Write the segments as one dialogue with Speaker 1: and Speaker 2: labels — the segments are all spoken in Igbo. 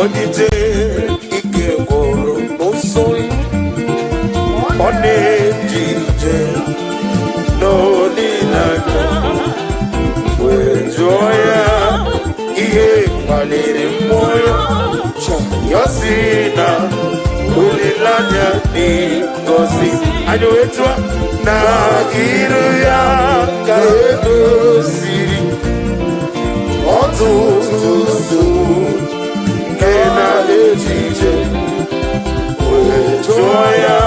Speaker 1: Onye ike gwụrụ n'ụzọ, ọ na-eje ije n'olileanya, wee jụọ ya ihe kpaliri mmụọ ya. Ya sị na olileanya dị ngọzi. Anyị wee tụọ na iru ya ka edoziri ọtụtụ nsogbu nke na-eje ije, wee jụọ ya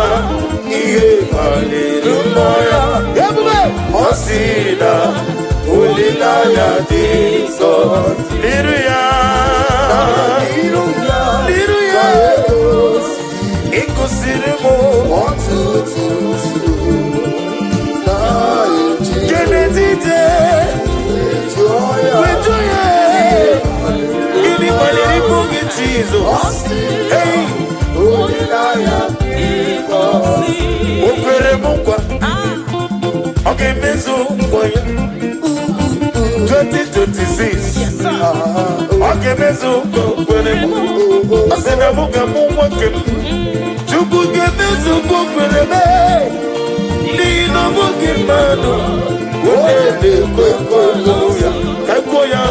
Speaker 1: ihe kpaliri mmụọ ya. Ebube, ọ sị na olileanya dị nsọ n'iru ya.
Speaker 2: N'iru ya
Speaker 1: n'iru ya
Speaker 2: ka edoziri
Speaker 1: ịkụziri m
Speaker 2: ọtụtụ nsogbu na-eje
Speaker 1: Kenetite
Speaker 2: jụọ ya
Speaker 1: wee jụọ ya gịnị kpaliri mmụọ gị, Jizọs?
Speaker 2: Ọ sị
Speaker 1: Hey!
Speaker 2: olileanya dị ngọzi.
Speaker 1: O kwere m nkwa, ọ ga-emezu nkwa ya. 2026, ọ ga-emezu nkwa o kwere m. Ọ sị na mụ ga-amụ nwoke m. Chukwu ga-emezu nkwa o kwere m, n'ihi na ọ bụghị mmadụ onye na-ekwe nkwa ya. Ka kwuo ya,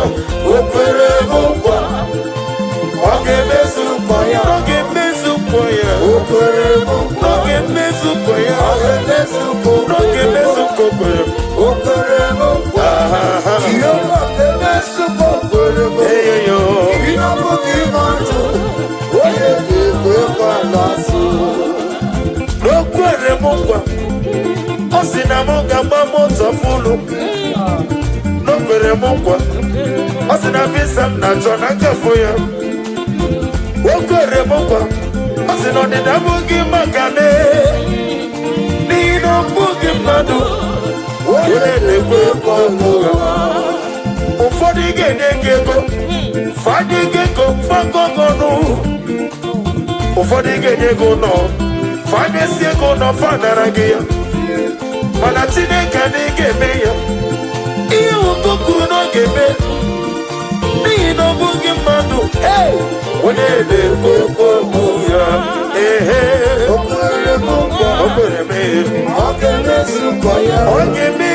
Speaker 1: o kwere m nkwa, ọ ga-emezu nkwa ya. Ọ ga-emezu nkwa ya.
Speaker 2: O kwere m nkwa.
Speaker 1: Ọ ga-emezu nkwa ya.
Speaker 2: Ọ ga-emezu nkwa o
Speaker 1: Ọ ga-emezu nkwa o kwere m.
Speaker 2: O kwere m nkwa.
Speaker 1: Aha.
Speaker 2: Jehova ga-emezu nkwa o kwere m.
Speaker 1: Eyoyo.
Speaker 2: Ị na-abụghị mmadụ onye ga-ekwe nkwa na-asụ.
Speaker 1: O kwere m nkwa, ọ sị na m ga-agba moto full. O kwere m nkwa, ọ sị na visa m na-achọ na nkafụ ya. O kwere m nkwa, ọ sị na ọdịda abụghị maka m, n'ihi na ọ bụghị mmadụ onye na-ekwe nkwa ụgha. Ụfọdụ ga-enye gị ego, fanye gị ego fagọgọnụ. Ụfọdụ ga-enye gị ụlọ, fanyesi ego ụlọ, fanara gị ya. Mana Chineke adịghị ga-eme ya ihe ụtọ kwuru na ọ ga-eme, n'ihi na ọ bụghị mmadụ onye na-ekwe okwu ya. Ehe.
Speaker 2: O kwere m nkwa.
Speaker 1: O kwere m.
Speaker 2: Ọ ga-emezu nkwa ya.
Speaker 1: Ọ ga-eme.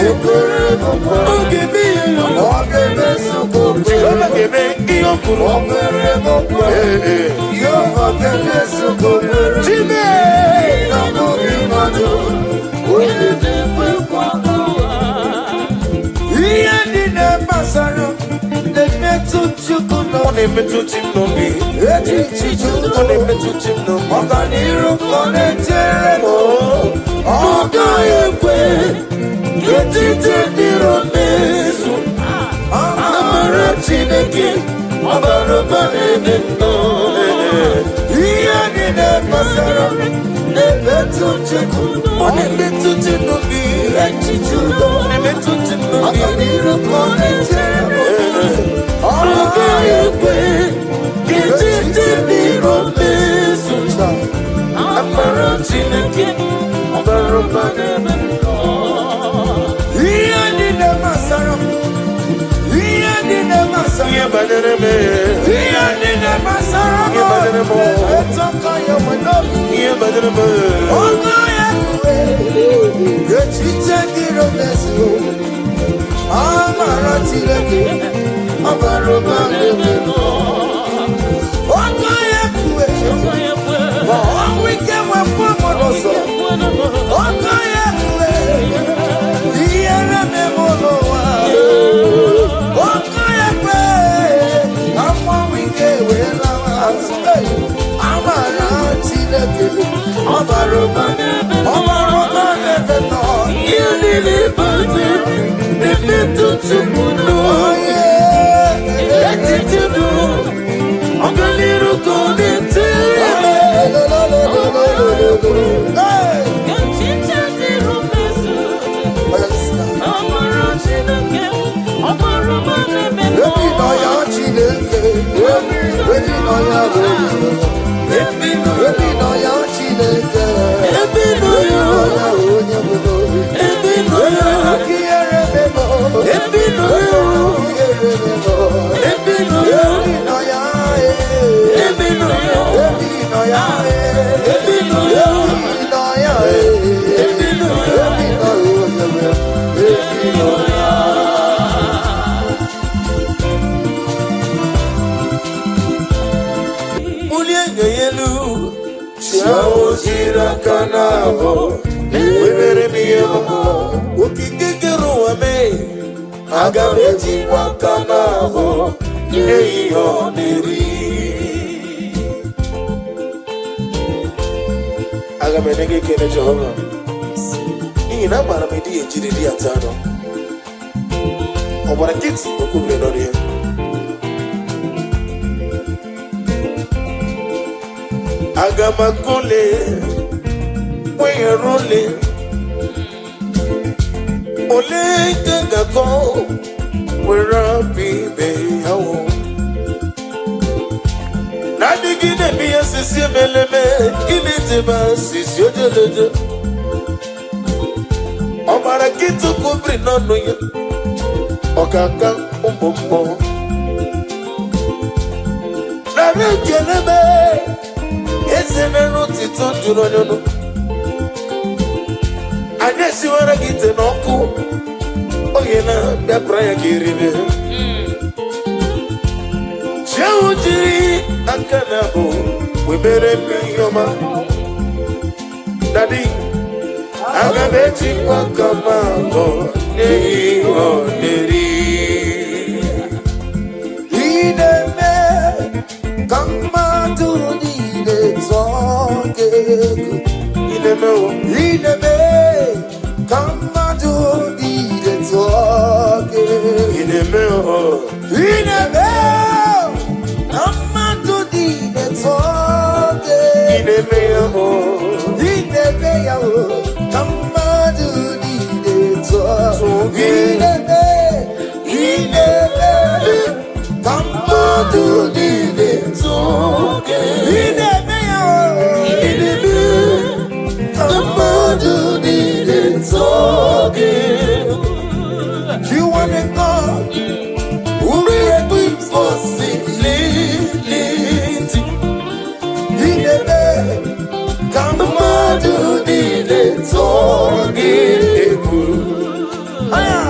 Speaker 2: O kwere m nkwa.
Speaker 1: Ọ ga-eme ya.
Speaker 2: Ọ ga-emezu nkwa o kwere.
Speaker 1: Jehova ga-eme ihe o kwuru.
Speaker 2: O kwere m nkwa.
Speaker 1: Ee.
Speaker 2: Jehova ga-emezu nkwa o kwere.
Speaker 1: Chime.
Speaker 2: Na ọ bụghị mmadụ onye na-ekwe nkwa. Ihe niile gbasara na-emetụ Chukwu
Speaker 1: Ọ
Speaker 2: n'obi.
Speaker 1: na-emetụ chi m n'obi.
Speaker 2: Echiche
Speaker 1: Ọ na-emetụ chi m n'obi.
Speaker 2: Ọganiru ka ọ na-echere m. Ọ gaghị ekwe ka echiche ndị iro mezu. Amara Chineke ọ bara ụba n'ebe m nọ. Ihe niile gbasara m na-emetụ Chukwu.
Speaker 1: Ọ na-emetụ chi m n'obi.
Speaker 2: Echiche udo.
Speaker 1: Ọ na-emetụ chi m n'obi.
Speaker 2: Ọganiru ka ọ na-echere m. Ọ
Speaker 1: Ọ gaghị ekwe ka echiche ndị iro mezu. Amara Chineke ọ bara ụba n'ebe m nọ.
Speaker 2: Ihe niile gbasara m, ihe niile gbasara
Speaker 1: Ihe banyere m,
Speaker 2: ihe niile gbasara m
Speaker 1: Ihe banyere m.
Speaker 2: na-emetụ aka ya nwe n'obi.
Speaker 1: Ihe banyere m.
Speaker 2: Ọgụ ya kpughe echiche ndị iro mezuo. Amara Chineke ọ bara ụba n'ebe m nọ. Ọgụ ya kpughe ma ọnwụ ike wepụ m n'ụzọ. Ọgụ ya kpughe ihere meme n'ụwa. Ọkụ ya kwe ka mmanwụ ike wee lawa azụ. Hey! Amara Chineke ọ bara ụba, ọ bara ụba n'ebe nọ.
Speaker 1: Ihe niile banyere na-emetụ Chukwu n'obi. Echiche udo, ọganiru ka ọ na-echere m.
Speaker 2: Hey!
Speaker 3: Echiche ndị iro mezu. Amara Chineke ọ bara ụba n'ebe m nọ.
Speaker 2: Ebi nọ ya Chineke, ebi nọ ya
Speaker 1: Ebi nọ
Speaker 2: ebi nọ ya Chineke,
Speaker 1: Ebi nọ ya.
Speaker 2: nọ ya onye bụ n'obi.
Speaker 1: Ebi nọ ya.
Speaker 2: Ihere memo,
Speaker 1: Ebi nọ ya.
Speaker 2: ihere memo.
Speaker 1: Ebi nọ ya.
Speaker 2: Ebi nọ ya,
Speaker 1: ya elu. Chi ahụ jiri aka na-abụ webere m ihe ọma. Okike kere ụwa mee, aga m ejikwa aka na-abụ nye ihe ọ na-eri. Aga m enye gị ekele, Jehova, n'ihi na amaara m ịdị ejiri di atọ anọ. Ọ gbara nkịtị, o kwubiri n'ọnụ ya. Aga m akụle kwenyere ole ole nke ga-akọ were apụ ibe ya wụ na-adịgide eme ihe sisi emeleme iliteba sisi ojeleje. Ọgbara nkịtị kwubiri n'ọnụ ya, ọkaka ụmụ mmụọ nara ekele m. Eze mere otito juru onye ọnụ. Anyị esiwara gị ite n'ọkụ oge na bịapụra ya ka eribe. Chi ahụ jiri aka na abụ wee mere m ihe ọma. Daddy, aga m ejikwa aka m abụọ nye ihe ọ na-eri.
Speaker 2: Ị na-eme ka mmadụ niile tụọ gị egwu.
Speaker 1: Ị na-emewo.
Speaker 2: Ị na-eme ka mmadụ niile tụọ gị egwu.
Speaker 1: Ị na-emewo.
Speaker 2: Ị na-eme ka mmadụ niile tụọ gị
Speaker 1: Ị
Speaker 2: egwu.
Speaker 1: na-eme ya o.
Speaker 2: Ị na-eme ya o, ka mmadụ niile tụọ
Speaker 1: Tụọ gị.
Speaker 2: Ị na-eme, ị na-eme ka mmadụ niile
Speaker 1: Tụọ gị.
Speaker 2: Ị na-eme ya o,
Speaker 1: Ị na-eme
Speaker 2: ka mmadụ niile tụọ
Speaker 1: gị.
Speaker 2: You are the God who created
Speaker 1: Possibility.
Speaker 2: Ị na-eme ka mmadụ niile tụọ gị
Speaker 1: Egwu.
Speaker 2: Aya!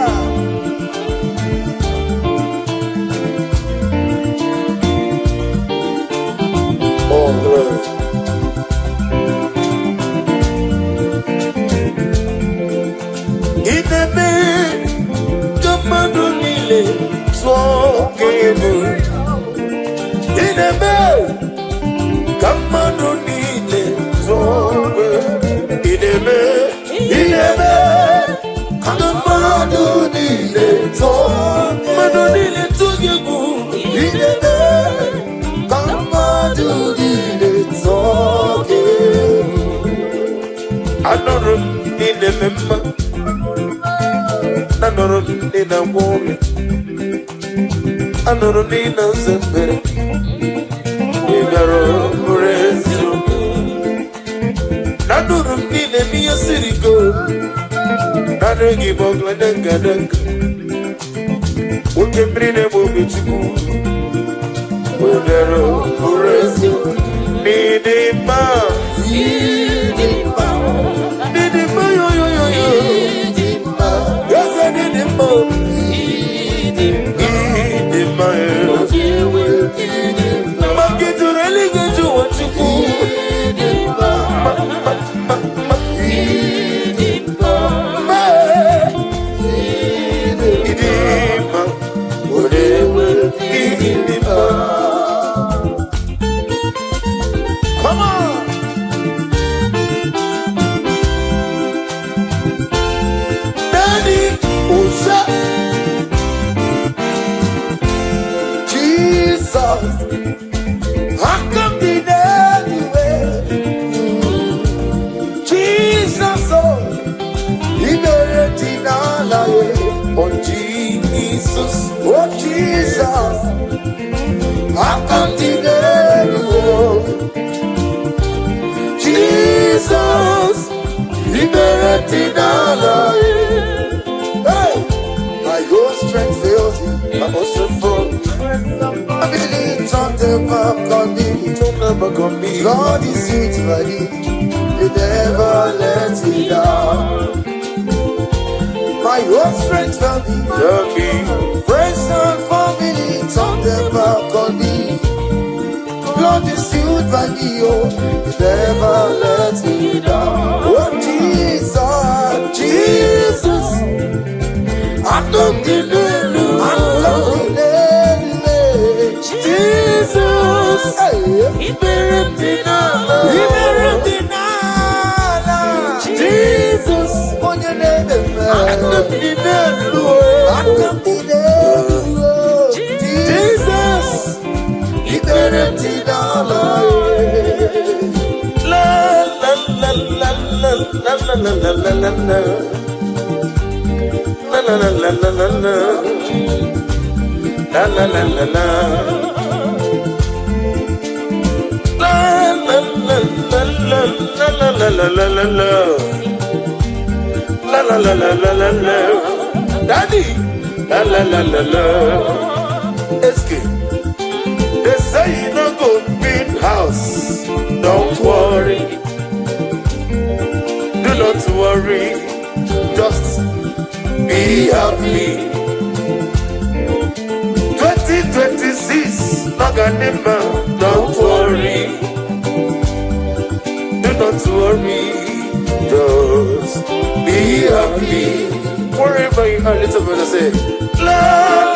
Speaker 1: Oh, glory. Ị na-eme ka mmadụ niile tụọ gị egwu. Ị na-eme ka mmadụ niile tụọ gị egwu. Ị na-eme, ị na-eme ka mmadụ niile tụọ, mmadụ niile tụọ gị egwu.
Speaker 2: Ị na-eme ka mmadụ niile tụọ gị egwu.
Speaker 1: Anụrụ m ị na-eme mma. Anụrụ m ị na-agwọ ọrịa. Anụrụ m ị na-aza ekpere. Ị bịara bụrụ eziokwu. Anụrụ m ị na-eme ihe siri ike. Naanị gị bụ ọgụladanga. Oke mmiri na-egbu obi Chukwu. Ị bịara bụrụ eziokwu. N'ịdị mma.
Speaker 2: Ịdị mma,
Speaker 1: N'ịdị mma yo yo yo yo.
Speaker 2: ịdị mma,
Speaker 1: Eze n'ịdị mma.
Speaker 2: ịdị mma,
Speaker 1: Ịdị mma yo.
Speaker 2: ịdị mma,
Speaker 1: Maka juru eluigwe ju ụwa Chukwu.
Speaker 2: ịdị mma,
Speaker 1: Ma, ma, ma, ma,
Speaker 2: ịdị mma,
Speaker 1: ma.
Speaker 2: ịdị
Speaker 1: Ịdị mma. Onye ịdị mma.
Speaker 2: Come on!
Speaker 1: Daddy, ụza.
Speaker 2: Jesus, aka m dị n'eluigwe. Jesus, oh, ikpere dị n'ala ya.
Speaker 1: Oh, Jesus.
Speaker 2: Oh, Jesus, aka m dị n'eluigwe. Jesus, ikpere dị n'ala ya. Hey! My whole strength fails me.
Speaker 1: My also for
Speaker 2: Family turn them back on me.
Speaker 1: Don't never come me.
Speaker 2: God is sweet, buddy. He never lets me down. My whole strength failed me.
Speaker 1: Lucky.
Speaker 2: Friends and family turn them back on me. Lord is still never me, oh, you never let me down. Oh, Jesus, Jesus. Aka m dị n'elu, aka m dị n'elu.
Speaker 1: Jesus. Ikpere m dị n'ala.
Speaker 2: Ikpere m dị n'ala.
Speaker 1: Jesus.
Speaker 2: Onye na-eme mma.
Speaker 1: Aka m dị n'elu.
Speaker 2: Aka m dị n'elu.
Speaker 1: Jesus.
Speaker 2: Ikpere m dị n'ala.
Speaker 1: La la la la la la la la la la la. La la la la la la la. La la la la la. La la la la la la la la la la la. La la la la la la la. Daddy. La la la la la. Eske. They say you no go build house. Don't worry. Do not worry. Just be happy. 2026, Naganima, don't worry. Do not worry. Just be happy. Wherever you are, little brother say, La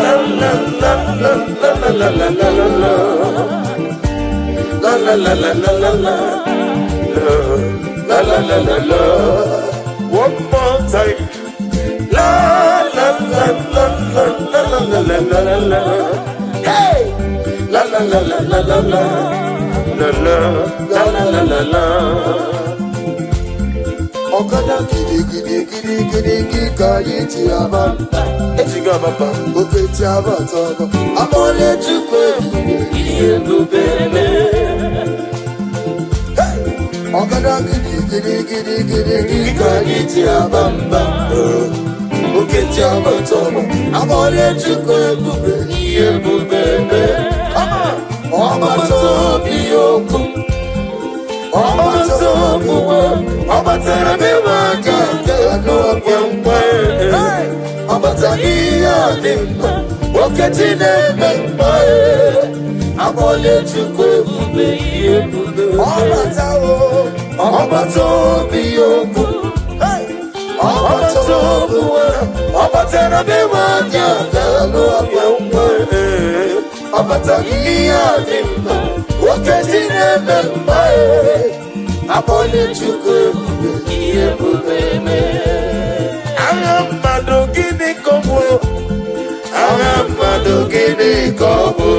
Speaker 1: la la la la la la la la la la. La la la la la la la. La la la la la. One more time. La la la la la la la la la la la. Hey! La la la la la la la. La la la la la la la.
Speaker 2: Ọ̀kadà gidigidi gidigidi ka anyị ji aba mba.
Speaker 1: Ejigo ababa.
Speaker 2: Oke ji abata ọgọ. Amọ̀lẹ̀ Chukwu ebube.
Speaker 3: Ihe ebube mee.
Speaker 2: Ọ̀kadà gidigidi gidigidi ka anyị ji aba mba. Oke ji abata ọgọ. Amọ̀lẹ̀ Chukwu ebube.
Speaker 1: Ihe ebube mee.
Speaker 2: Ọgbata obi okwu.
Speaker 1: Ọgbata obi ọ batara be m aka nke nkwe.
Speaker 2: Ọ bata n'ihe a dị mma. Okechi na-eme mma. Amọ̀lẹ̀ Chukwu ebube.
Speaker 3: Ihe ebube.
Speaker 2: Ọ bata o,
Speaker 1: Ọgbata obi okwu.
Speaker 2: Ọgbata obi
Speaker 1: Ọ batara be m aka nke nkwe.
Speaker 2: Ọ bata n'ihe a dị mma. Okechi na-eme mma. Amọ̀lẹ̀ Chukwu ebube.
Speaker 3: Ihe ebube mee.
Speaker 1: Agha mmadụ gịnị ka ọ bụ? Agha mmadụ gịnị ka ọ bụ?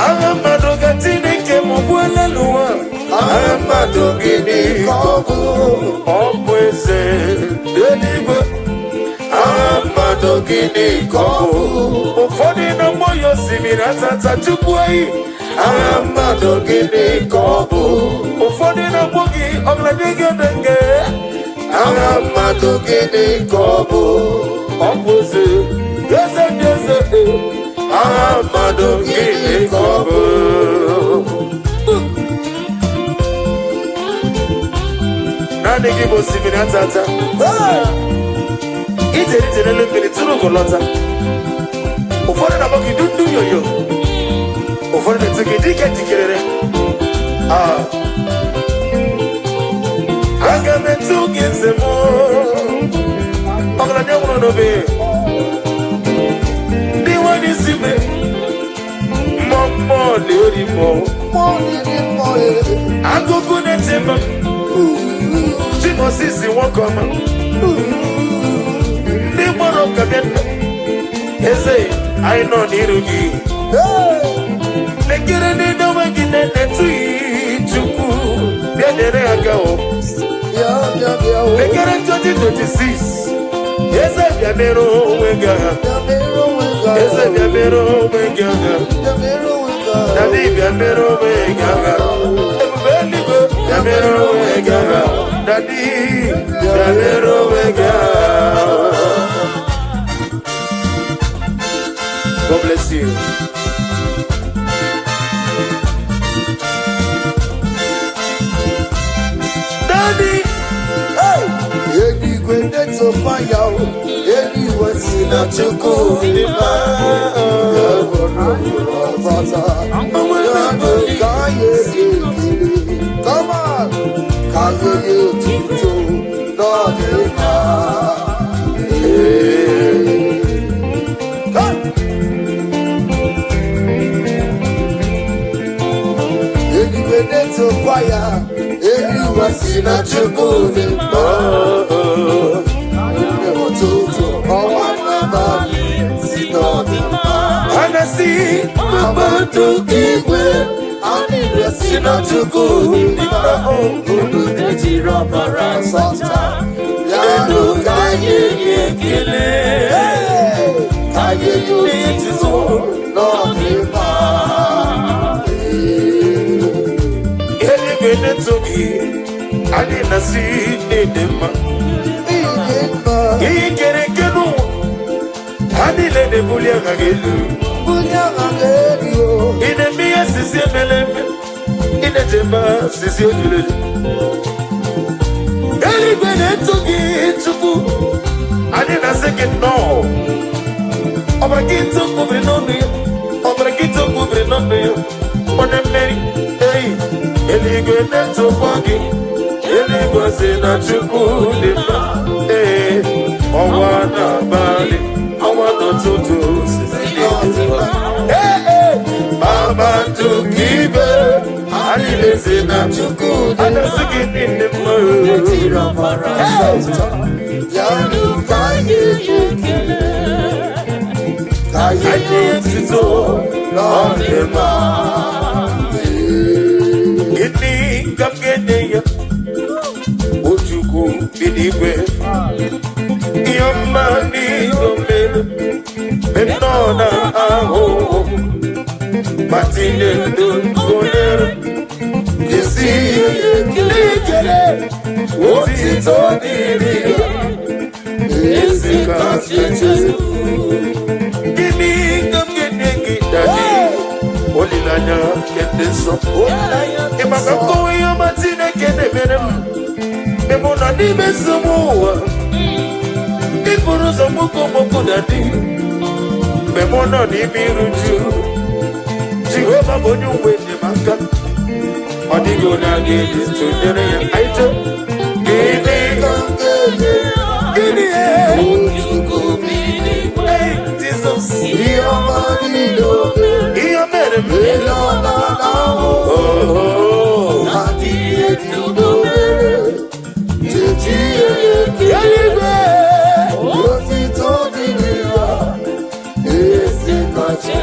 Speaker 1: Agha mmadụ ka Chineke m gbuola n'ụwa. Agha mmadụ gịnị
Speaker 2: Ka ọ bụ
Speaker 1: ọ bụ eze eluigwe? Agha mmadụ gịnị ka ọ bụ? Ụfọdụ na-agbọ ya osimiri atata chukwu eyi. Agha mmadụ gịnị ka ọ bụ? Ụfọdụ na-agbọ gị ọgladịgedege. Agha mmadụ gịnị ka ọ bụ? Ọ bụ eze, eze ndị eze. Agha mmadụ gịnị ka ọ bụ? Naanị gị bụ osimiri atata. Ije ije n'elu mmiri tụrụ ugo lọta. Ụfọdụ na-akpọ gị dundu yoyo. Ụfọdụ na-etu gị dike jikerere. Ah. Aga m etu gị nze m. Ọgaranya nwụrụ n'obe. Ndị nwere isi me. Mmụọ mmụọ na-eri mmụọ.
Speaker 2: Mmụọ na-eri mmụọ.
Speaker 1: Agụgụ na-eti m. Chimosisi nwoke ọma. Ndị gbara ụka bịa nna. Eze, anyị nọ n'iru gị. Lekere n'elu onwe gị na-enetu Chukwu. Bịa nyere aka o.
Speaker 2: Bịa bịa bịa o.
Speaker 1: Lekere 2026. Eze bịa mere onwe gị agha.
Speaker 2: Bịa mere onwe gị agha.
Speaker 1: Eze bịa mere onwe gị agha.
Speaker 2: Bịa mere onwe gị agha.
Speaker 1: Daddy bịa mere onwe gị agha. Ebube eluigwe bịa mere onwe gị agha. Daddy bịa mere onwe gị agha. God bless you. Daddy,
Speaker 2: Hey! Eluigwe na-eto na-etokwa ya o, eluigwe si na Chukwu dị mma. Ọbata, ya ka anyị ekele. Come on, ka anyị nye otuto n'ọdịmma. Ee. Come. Eluigwe na-etokwa ya, eluigwe si na Chukwu dị mma. Ụtụtụ, ọnwa n'abalị si n'ọdịmma.
Speaker 1: Ha na-asị
Speaker 2: Kpakpando nke igwe, anyị si na Chukwu dị mma. Unu
Speaker 3: Ejiri ọbara
Speaker 2: sọta, bịanụ ka anyị nye
Speaker 3: ekele.
Speaker 2: Hey! Ka anyị nye otuto n'ọdịmma.
Speaker 1: Eluigwe na-eto gị, anyị na-asị n'ịdị mma.
Speaker 2: Ịdị mma,
Speaker 1: Ihe kere eke n'ụwa, ha niile na-ebuli aha gị elu.
Speaker 2: bulie aha gị elu o.
Speaker 1: Ị na-eme ihe sisi emele eme, ị na-echebe sisi ojulele. Eluigwe na-eto gị, Chukwu, anyị na-asị gị nnọọ. Ọbara gị tụkwubiri n'ọnụ ya, ọbara gị tụkwubiri n'ọnụ ya, onye mmeri, eyi, eluigwe na-etokwa gị, eluigwe si na Chukwu dị mma, ee, ọnwa n'abalị, ọnwa n'ụtụtụ, sisi dị mma. Ee, ee, kpakpando nke igwe, anyị na-esi na
Speaker 2: Chukwu dị
Speaker 1: a na-asị gị niile mma.
Speaker 3: Ejiri ọbara
Speaker 2: mma. Bịanụ ka anyị nye
Speaker 3: ekele.
Speaker 2: ka anyị nye otuto n'ọdịmma.
Speaker 1: Gịnị ka m ga-enye ya? O Chukwu bi n'igwe, ihe ọma n'ihe o mere, mgbe m nọ na ahụhụ, ma tinye ndụ ngonyere, isi ekele, otito dịrị ya, ezi kasị Jesu. Gịnị ka m ga-enye gị, Daddy? Olileanya nke ndị nsọ. Ị maka nkọwa ihe ọma Chineke na-emere m mgbe mụ nọ n'ime nsogbu ụwa, ịbụrụ ụzọ mgboko mgboko na dị mgbe mụ nọ n'ime iru ju, Jehova bụ onye uwe enyemaka, ọ dịghị onye a ga-eji tụnyere ya. Anyị chọọ gịnị?
Speaker 2: Ka m ga-enye
Speaker 1: Gịnị?
Speaker 2: Chukwu
Speaker 3: bi n'igwe.
Speaker 1: Hey, Jizọs,
Speaker 2: ihe ọma niile o mere,
Speaker 1: ihe o mere m.
Speaker 2: ele ọ na-ahụ,
Speaker 1: Oh,
Speaker 2: ma tinye ndụ mere, chechi ihe ekele.
Speaker 1: eluigwe.
Speaker 2: Otito dịrị ya, ezi kacha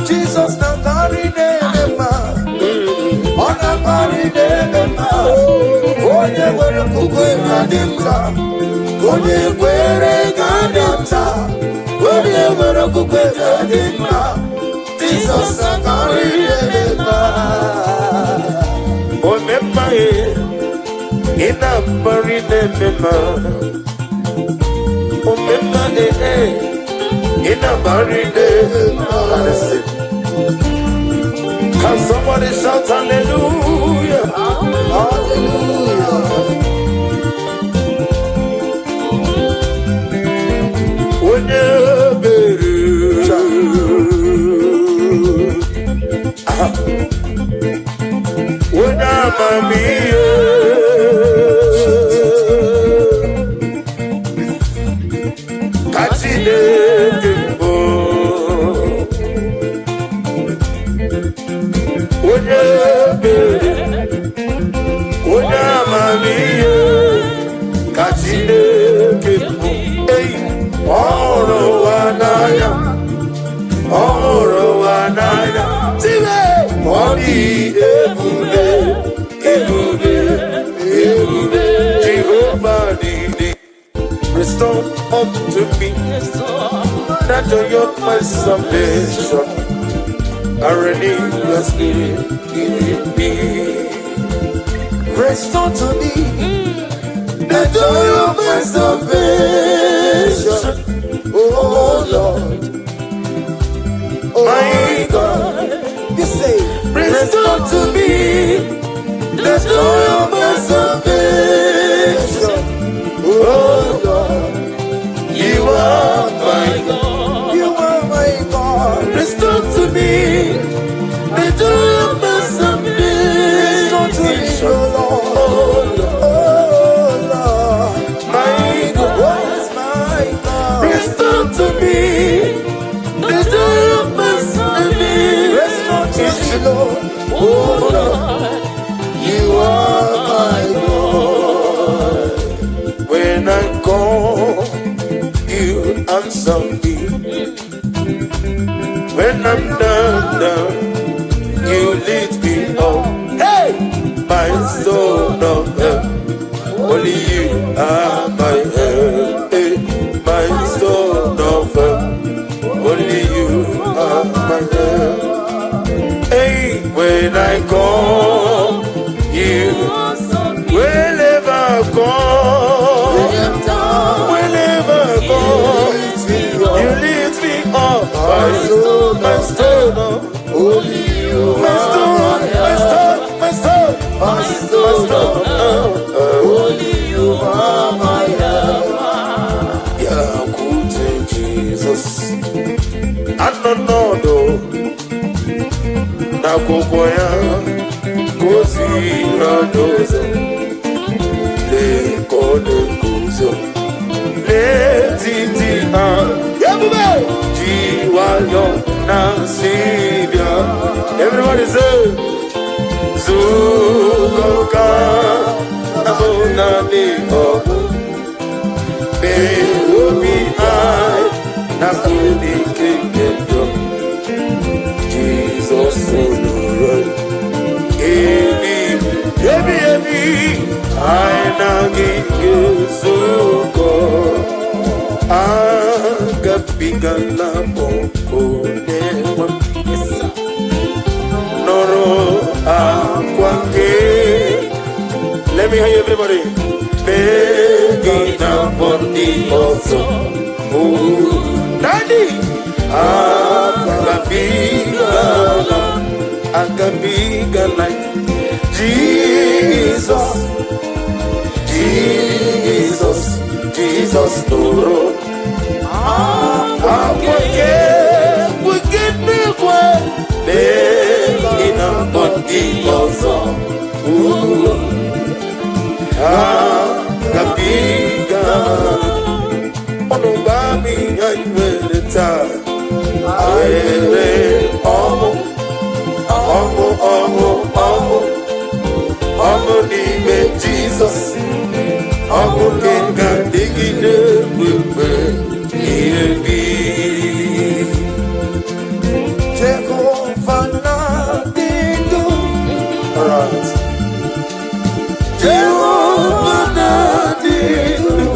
Speaker 2: Jizọs na-akarị na-eme mma, ọ na-akarị na-eme mma. Onye nwere okwukwe ga-adị nta, onye kwere ga-adị nta, onye nwere okwukwe ga-adị mma. Jizọs na-akarị na-eme mma.
Speaker 1: Omemma e, ị na-akparị na-eme mma. Omemma e, e, ị na-akparị na-eme mma. Can somebody shout hallelujah?
Speaker 2: Hallelujah.
Speaker 1: Onye ebere. Aha. Onye amamihe. Ka Chineke bụ. Onye ebere. Onye amamihe. Ka Chineke bụ. Ei, ọ hụrụ ụwa n'anya. Ọ hụrụ ụwa n'anya. Time! Ọ dị ebube, ebube, ebube. Jehova dị. Restore unto me the joy of my salvation. I renew your spirit in me.
Speaker 2: Restore to me the joy of my salvation. Oh Lord, oh
Speaker 1: My
Speaker 2: God. You say,
Speaker 1: Restore to me
Speaker 2: the joy of my salvation.
Speaker 1: Oh Answer me. When I'm down, down, you lead me up. Hey! My soul of help. Only you are my help. Hey, my soul of help. Only you are my help. Hey, when I call you, whenever I call, whenever I call, you lift me up. My stone,
Speaker 2: Only you
Speaker 1: my stone, my stone, my stone,
Speaker 2: my
Speaker 1: my
Speaker 2: stone.
Speaker 1: Stone.
Speaker 2: Only you are my help.
Speaker 1: Bịakwute Jizọs, anọ n'ọdụ n'akwụkwọ ya goziri n'ụzọ. Lee ka ọ na-eguzo n'etiti ha, ebube ji nwayọ na-asị bịa. Everybody say, zukọ ka abụ naanị ọgụ. Mee obi anyị na ike nke njọ. Jizọs nụrụ ebi ebi ebi anyị na gị ga-ezukọ. Agabigala m onye nwe m. Nụrụ akwa nke. Let me hear you, everybody. Mee gị na mbọ ndị ọzọ. Oh, Daddy! Agabigala, agabigala, Jesus, Jesus, Jesus nụrụ akwa nke n'igwe. Mee gị na mbọ ndị ọzọ. Oh, agabigala. Ọnụ gba m ihe anyị nwere taa. Nwere ọṅụ, ọṅụ, ọṅụ, ọṅụ, ọṅụ n'ime Jizọs. Ọṅụ nke ga-adịgide mgbe ihe bi.
Speaker 2: Jehova na-adị ndụ.
Speaker 1: Alright.
Speaker 2: Jehova na-adị ndụ.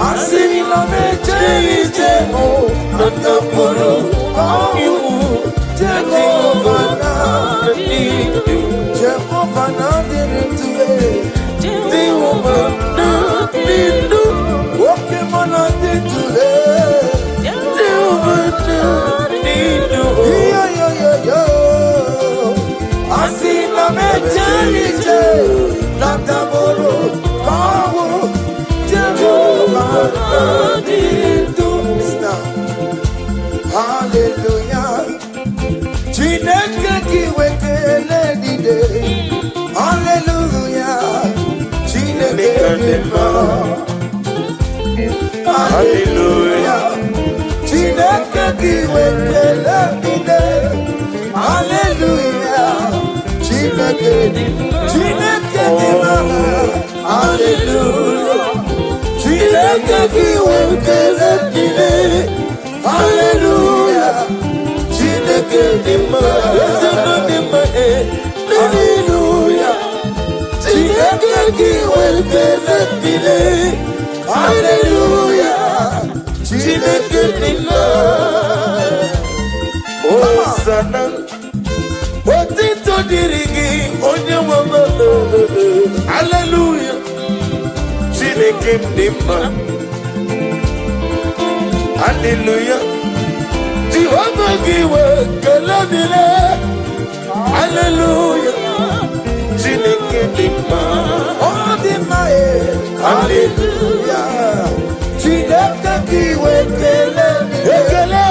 Speaker 2: Asị na m ejeghị ije mụ na ndapụrụ ọnwụ. Jehova na-adị ndụ. Jehova na-adịrị ndụ.
Speaker 1: Jehova na-adị ndụ.
Speaker 2: Oke mụ na-adị ndụ.
Speaker 1: Jehova na-adị ndụ.
Speaker 2: Yo. Asị na m ejeghị ije na ndapụrụ ọnwụ. Jehova na-adị ndụ. Listen. Hallelujah. Chineke gị wekele niile. Hallelujah. Chineke dị mma. Hallelujah. Chineke gị wekele niile. Hallelujah. Chineke Chineke dị mma. Hallelujah. Chineke gị wekele niile. Hallelujah. Chineke dị mma.
Speaker 1: Eze nọ dị mma, eh.
Speaker 2: Hallelujah. Chineke gị wekele niile. Hallelujah. Chineke dị mma.
Speaker 1: Hosanna, otito dịrị gị, onye nwe m. Hallelujah. Chineke m dị mma. Hallelujah. Jehova gị wee kele dịrị. Hallelujah. Chineke dị mma.
Speaker 2: Ọ dị mma e. Hallelujah. Chineke gị wekele niile.
Speaker 1: Ekele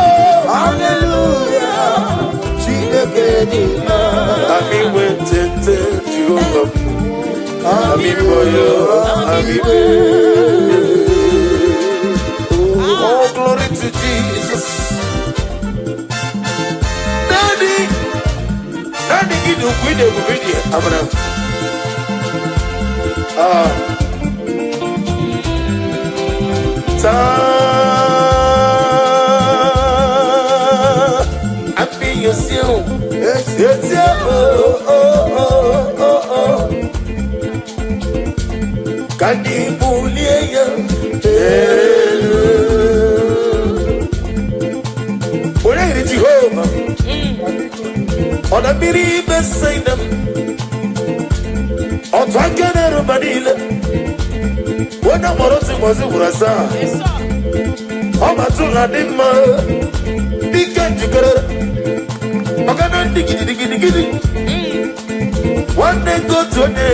Speaker 1: o.
Speaker 2: Hallelujah. Chineke dị mma.
Speaker 1: Ami wetete Jehova m. Ami boyo, ami be. Oh, glory to Jesus. Daddy, Daddy, gị dị ukwu, ị na-ebube dị amara. Ah. Taa àfihànsí o. Etí o o o o o. Ka anyị bulie ya elu. Onye yiri Jehova? Ọ na mmiri Betsaida m. Otu aka na-eru mba niile. Onye mụrụ otu ụbọchị gwụrụ asaa. Ọ matụla dị mma. Dike njikere. Ọgana ndị gidigidigidi. Nwanne nke otu onye.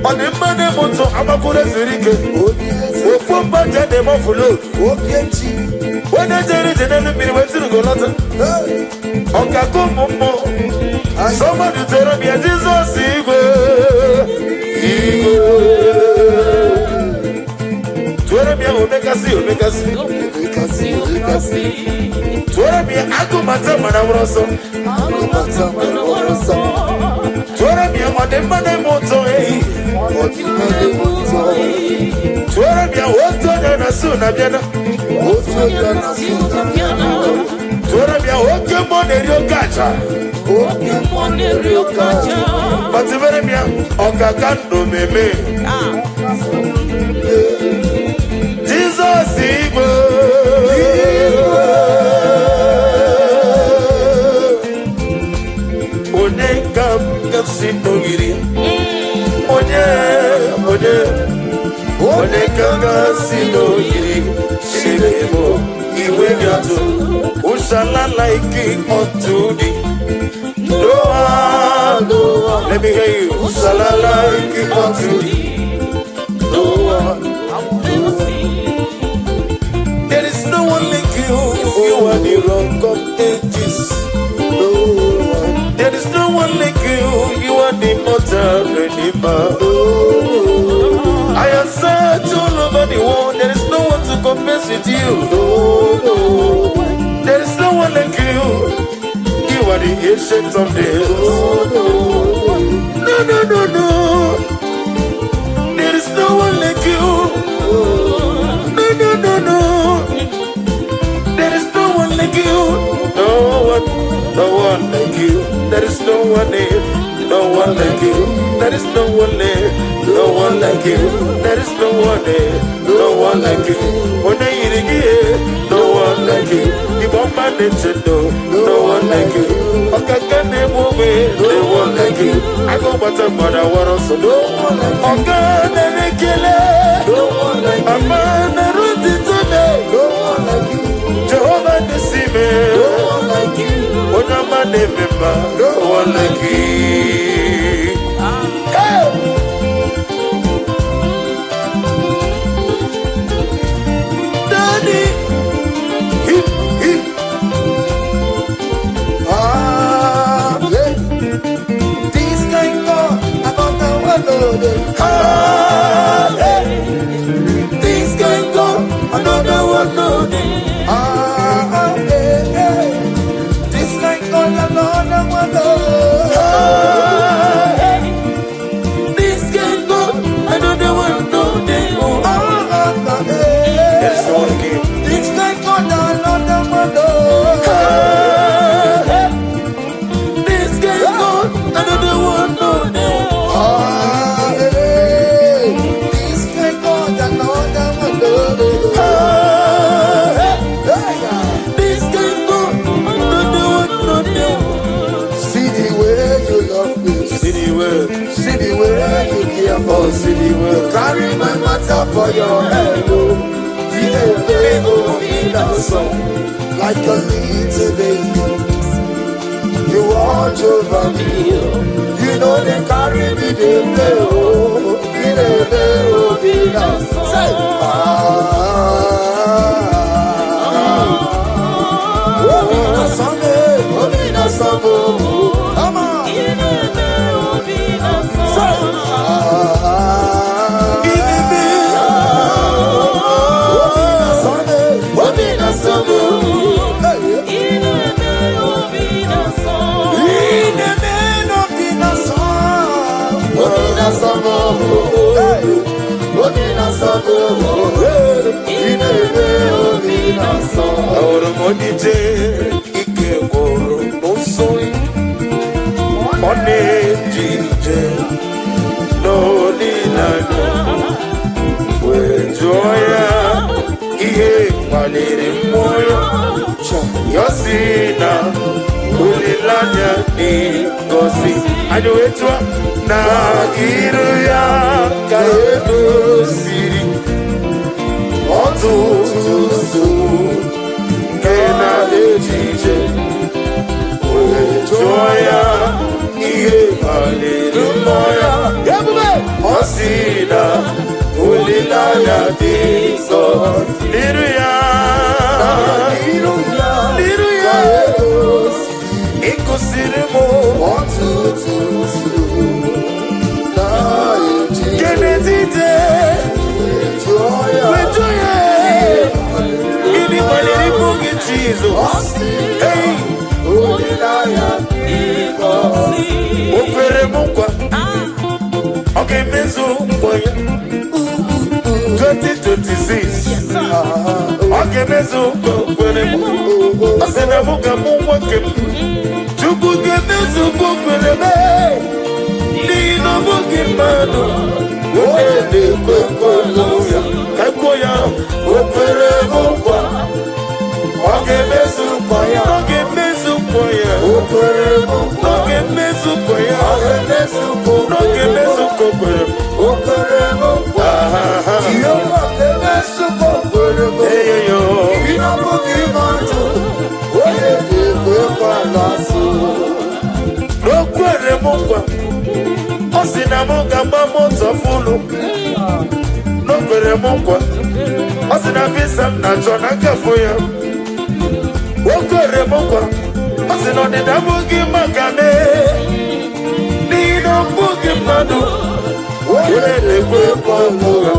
Speaker 1: Ọ dị mma na-eme ụtọ agbakwuru ezuru ike.
Speaker 2: Onye eze.
Speaker 1: Ofu mba ji na-eme offload.
Speaker 2: Oke chi.
Speaker 1: Onye jere ije n'elu mmiri wee tiri lọta.
Speaker 2: Hey.
Speaker 1: Ọkaka ụmụ mmụọ. Somebody tell me Jizọs igwe. Igwe. Tụọrọ m ya omekasị omekasị.
Speaker 2: Omekasị, omekasị.
Speaker 1: Tụọrọ m ya agụmata mana nwụrụ ọsọ.
Speaker 2: Agụmata mana nwere ọsọ.
Speaker 1: Tụọrọ m ya ọ dị mma na-eme ụtọ ehi.
Speaker 2: Ọ dị mma na-eme ụtọ.
Speaker 1: Tụọrọ m ya otu onye na-asụ na bịana.
Speaker 2: Otu onye na-asụ na bịana.
Speaker 1: Tụọrọ m ya oke mmụọ na-eri oke aja.
Speaker 2: Oke
Speaker 3: Mmụọ na-eri oke aja.
Speaker 1: Gbatịbere m ya ọkaka ndụ meme. Jizọs igwe. Onye ka m ga-si n'ogiri? Onye, onye, onye ka m ga-si n'ogiri? Chineke m, iwe gị atụ. Ushala like unto thee. No one, no one. Let me hear you. Ushala like unto thee. No one. There is no one like you. You are the rock of ages.
Speaker 2: No one.
Speaker 1: There is no one like you. You are the immortal redeemer. I have searched all over the world. There is no one to compare with you. There is no one like you. You are the ancient of days. No, no, no, no. There is no one like you. No, no, no, no. There is no one like you. No one, no one like you. There is no one there. No one like you. There is no one there. No one like you. There is no one there. No one like you. Onye yiri gị, no one like you. Igbo mma na-eche ndo, no one like you. Ọkaka na-egbu ogbe, no one like you. Agụ gbata mmadụ awara ọsọ, no one like you. Ọga na-ekele,
Speaker 2: No one like you.
Speaker 1: ama na-eru ntịtụ
Speaker 2: No one like you.
Speaker 1: Jehova na-esi me.
Speaker 2: No one like you.
Speaker 1: Onye ọma na-eme mma, no one like you. Hey! Daddy, hip, hip.
Speaker 2: Ah, yeah. This kind God, another one, no dey.
Speaker 1: Ah, hey. This kind God, another one no dey.
Speaker 2: Ah, ah, eh, eh. This kind God, another one, no.
Speaker 1: Ah, hey. This kind God, another one no dey. Oh,
Speaker 2: Ah, ah, ah, eh.
Speaker 1: there is no one again.
Speaker 2: This kind God, another one, no.
Speaker 1: Ah, hey. This kind God, another one no dey.
Speaker 2: Ah, eh. This kind God, another one, no.
Speaker 1: Ah, hey.
Speaker 2: Hey, yeah.
Speaker 1: This kind God, another one no dey.
Speaker 2: See the way you love me.
Speaker 1: See the way,
Speaker 2: See the way you care for
Speaker 1: oh,
Speaker 2: me.
Speaker 1: see the way.
Speaker 2: Carry my matter for your head, oh. The way like a little baby. You watch over me. You know they carry me, they play, oh. They play, oh, be now. Say, ah. Oh, be na Sunday, oh, be na Sunday, oh. Come on. Say, ah. Oh, be na Sunday, oh, be na Sunday. Hey, in the name of the Son, oh, be na Sunday, oh, hey, oh, be na Sunday.
Speaker 1: kpaliri mmụọ ya. Ya sị na olileanya dị ngọzi. Anyị wee tụọ na iru ya ka edoziri ọtụtụ nsogbu nke na-echiche. Wee jụọ ya ihe kpaliri mmụọ ya.
Speaker 2: Ebube.
Speaker 1: Ọ sị na olileanya dị ngọzi n'iru ya.
Speaker 2: N'iru ya
Speaker 1: N'iru ya.
Speaker 2: ka edoziri
Speaker 1: Ịkụsiri m
Speaker 2: ọtụtụ nsogbu na-echiche.
Speaker 1: nke n'etiti.
Speaker 2: Jụọ ya
Speaker 1: Wee jụọ ya gịnị kpaliri mmụọ gị, Jizọs?
Speaker 2: Ọ sị
Speaker 1: Hey!
Speaker 2: olileanya dị ngọzi.
Speaker 1: O kwere m nkwa, ọ ga-emezu nkwa ya. 2026, ọ ga-emezu nkwa o kwere m. Ọ sị na mụ ga-amụ nwa nke m. Chukwu ga-emezu nkwa o kwere m, n'ihi na ọ bụghị mmadụ onye na-ekwe nkwa ya. Ka kwuo ya, o kwere m nkwa, ọ ga-emezu nkwa ya. Ọ ga-emezu nkwa ya.
Speaker 2: O kwere m nkwa.
Speaker 1: Ọ ga-emezu nkwa ya.
Speaker 2: Ọ ga-emezu nkwa o
Speaker 1: Ọ ga-emezu nkwa o kwere m.
Speaker 2: O kwere m nkwa.
Speaker 1: Aha.
Speaker 2: Jehova ga-emezu nkwa o kwere m.
Speaker 1: Eyoyo.
Speaker 2: Ị na-abụghị mmadụ onye ga-ekwe nkwa na-asụ.
Speaker 1: O kwere m nkwa, ọ sị na m ga-agba moto fụlụ. O kwere m nkwa, ọ sị na visa m na-achọ na nkafụ ya. O kwere m nkwa, ọ sị na ọdịda abụghị maka mee, n'ihi na ọ bụghị mmadụ onye na-ekwe nkwa ụgha.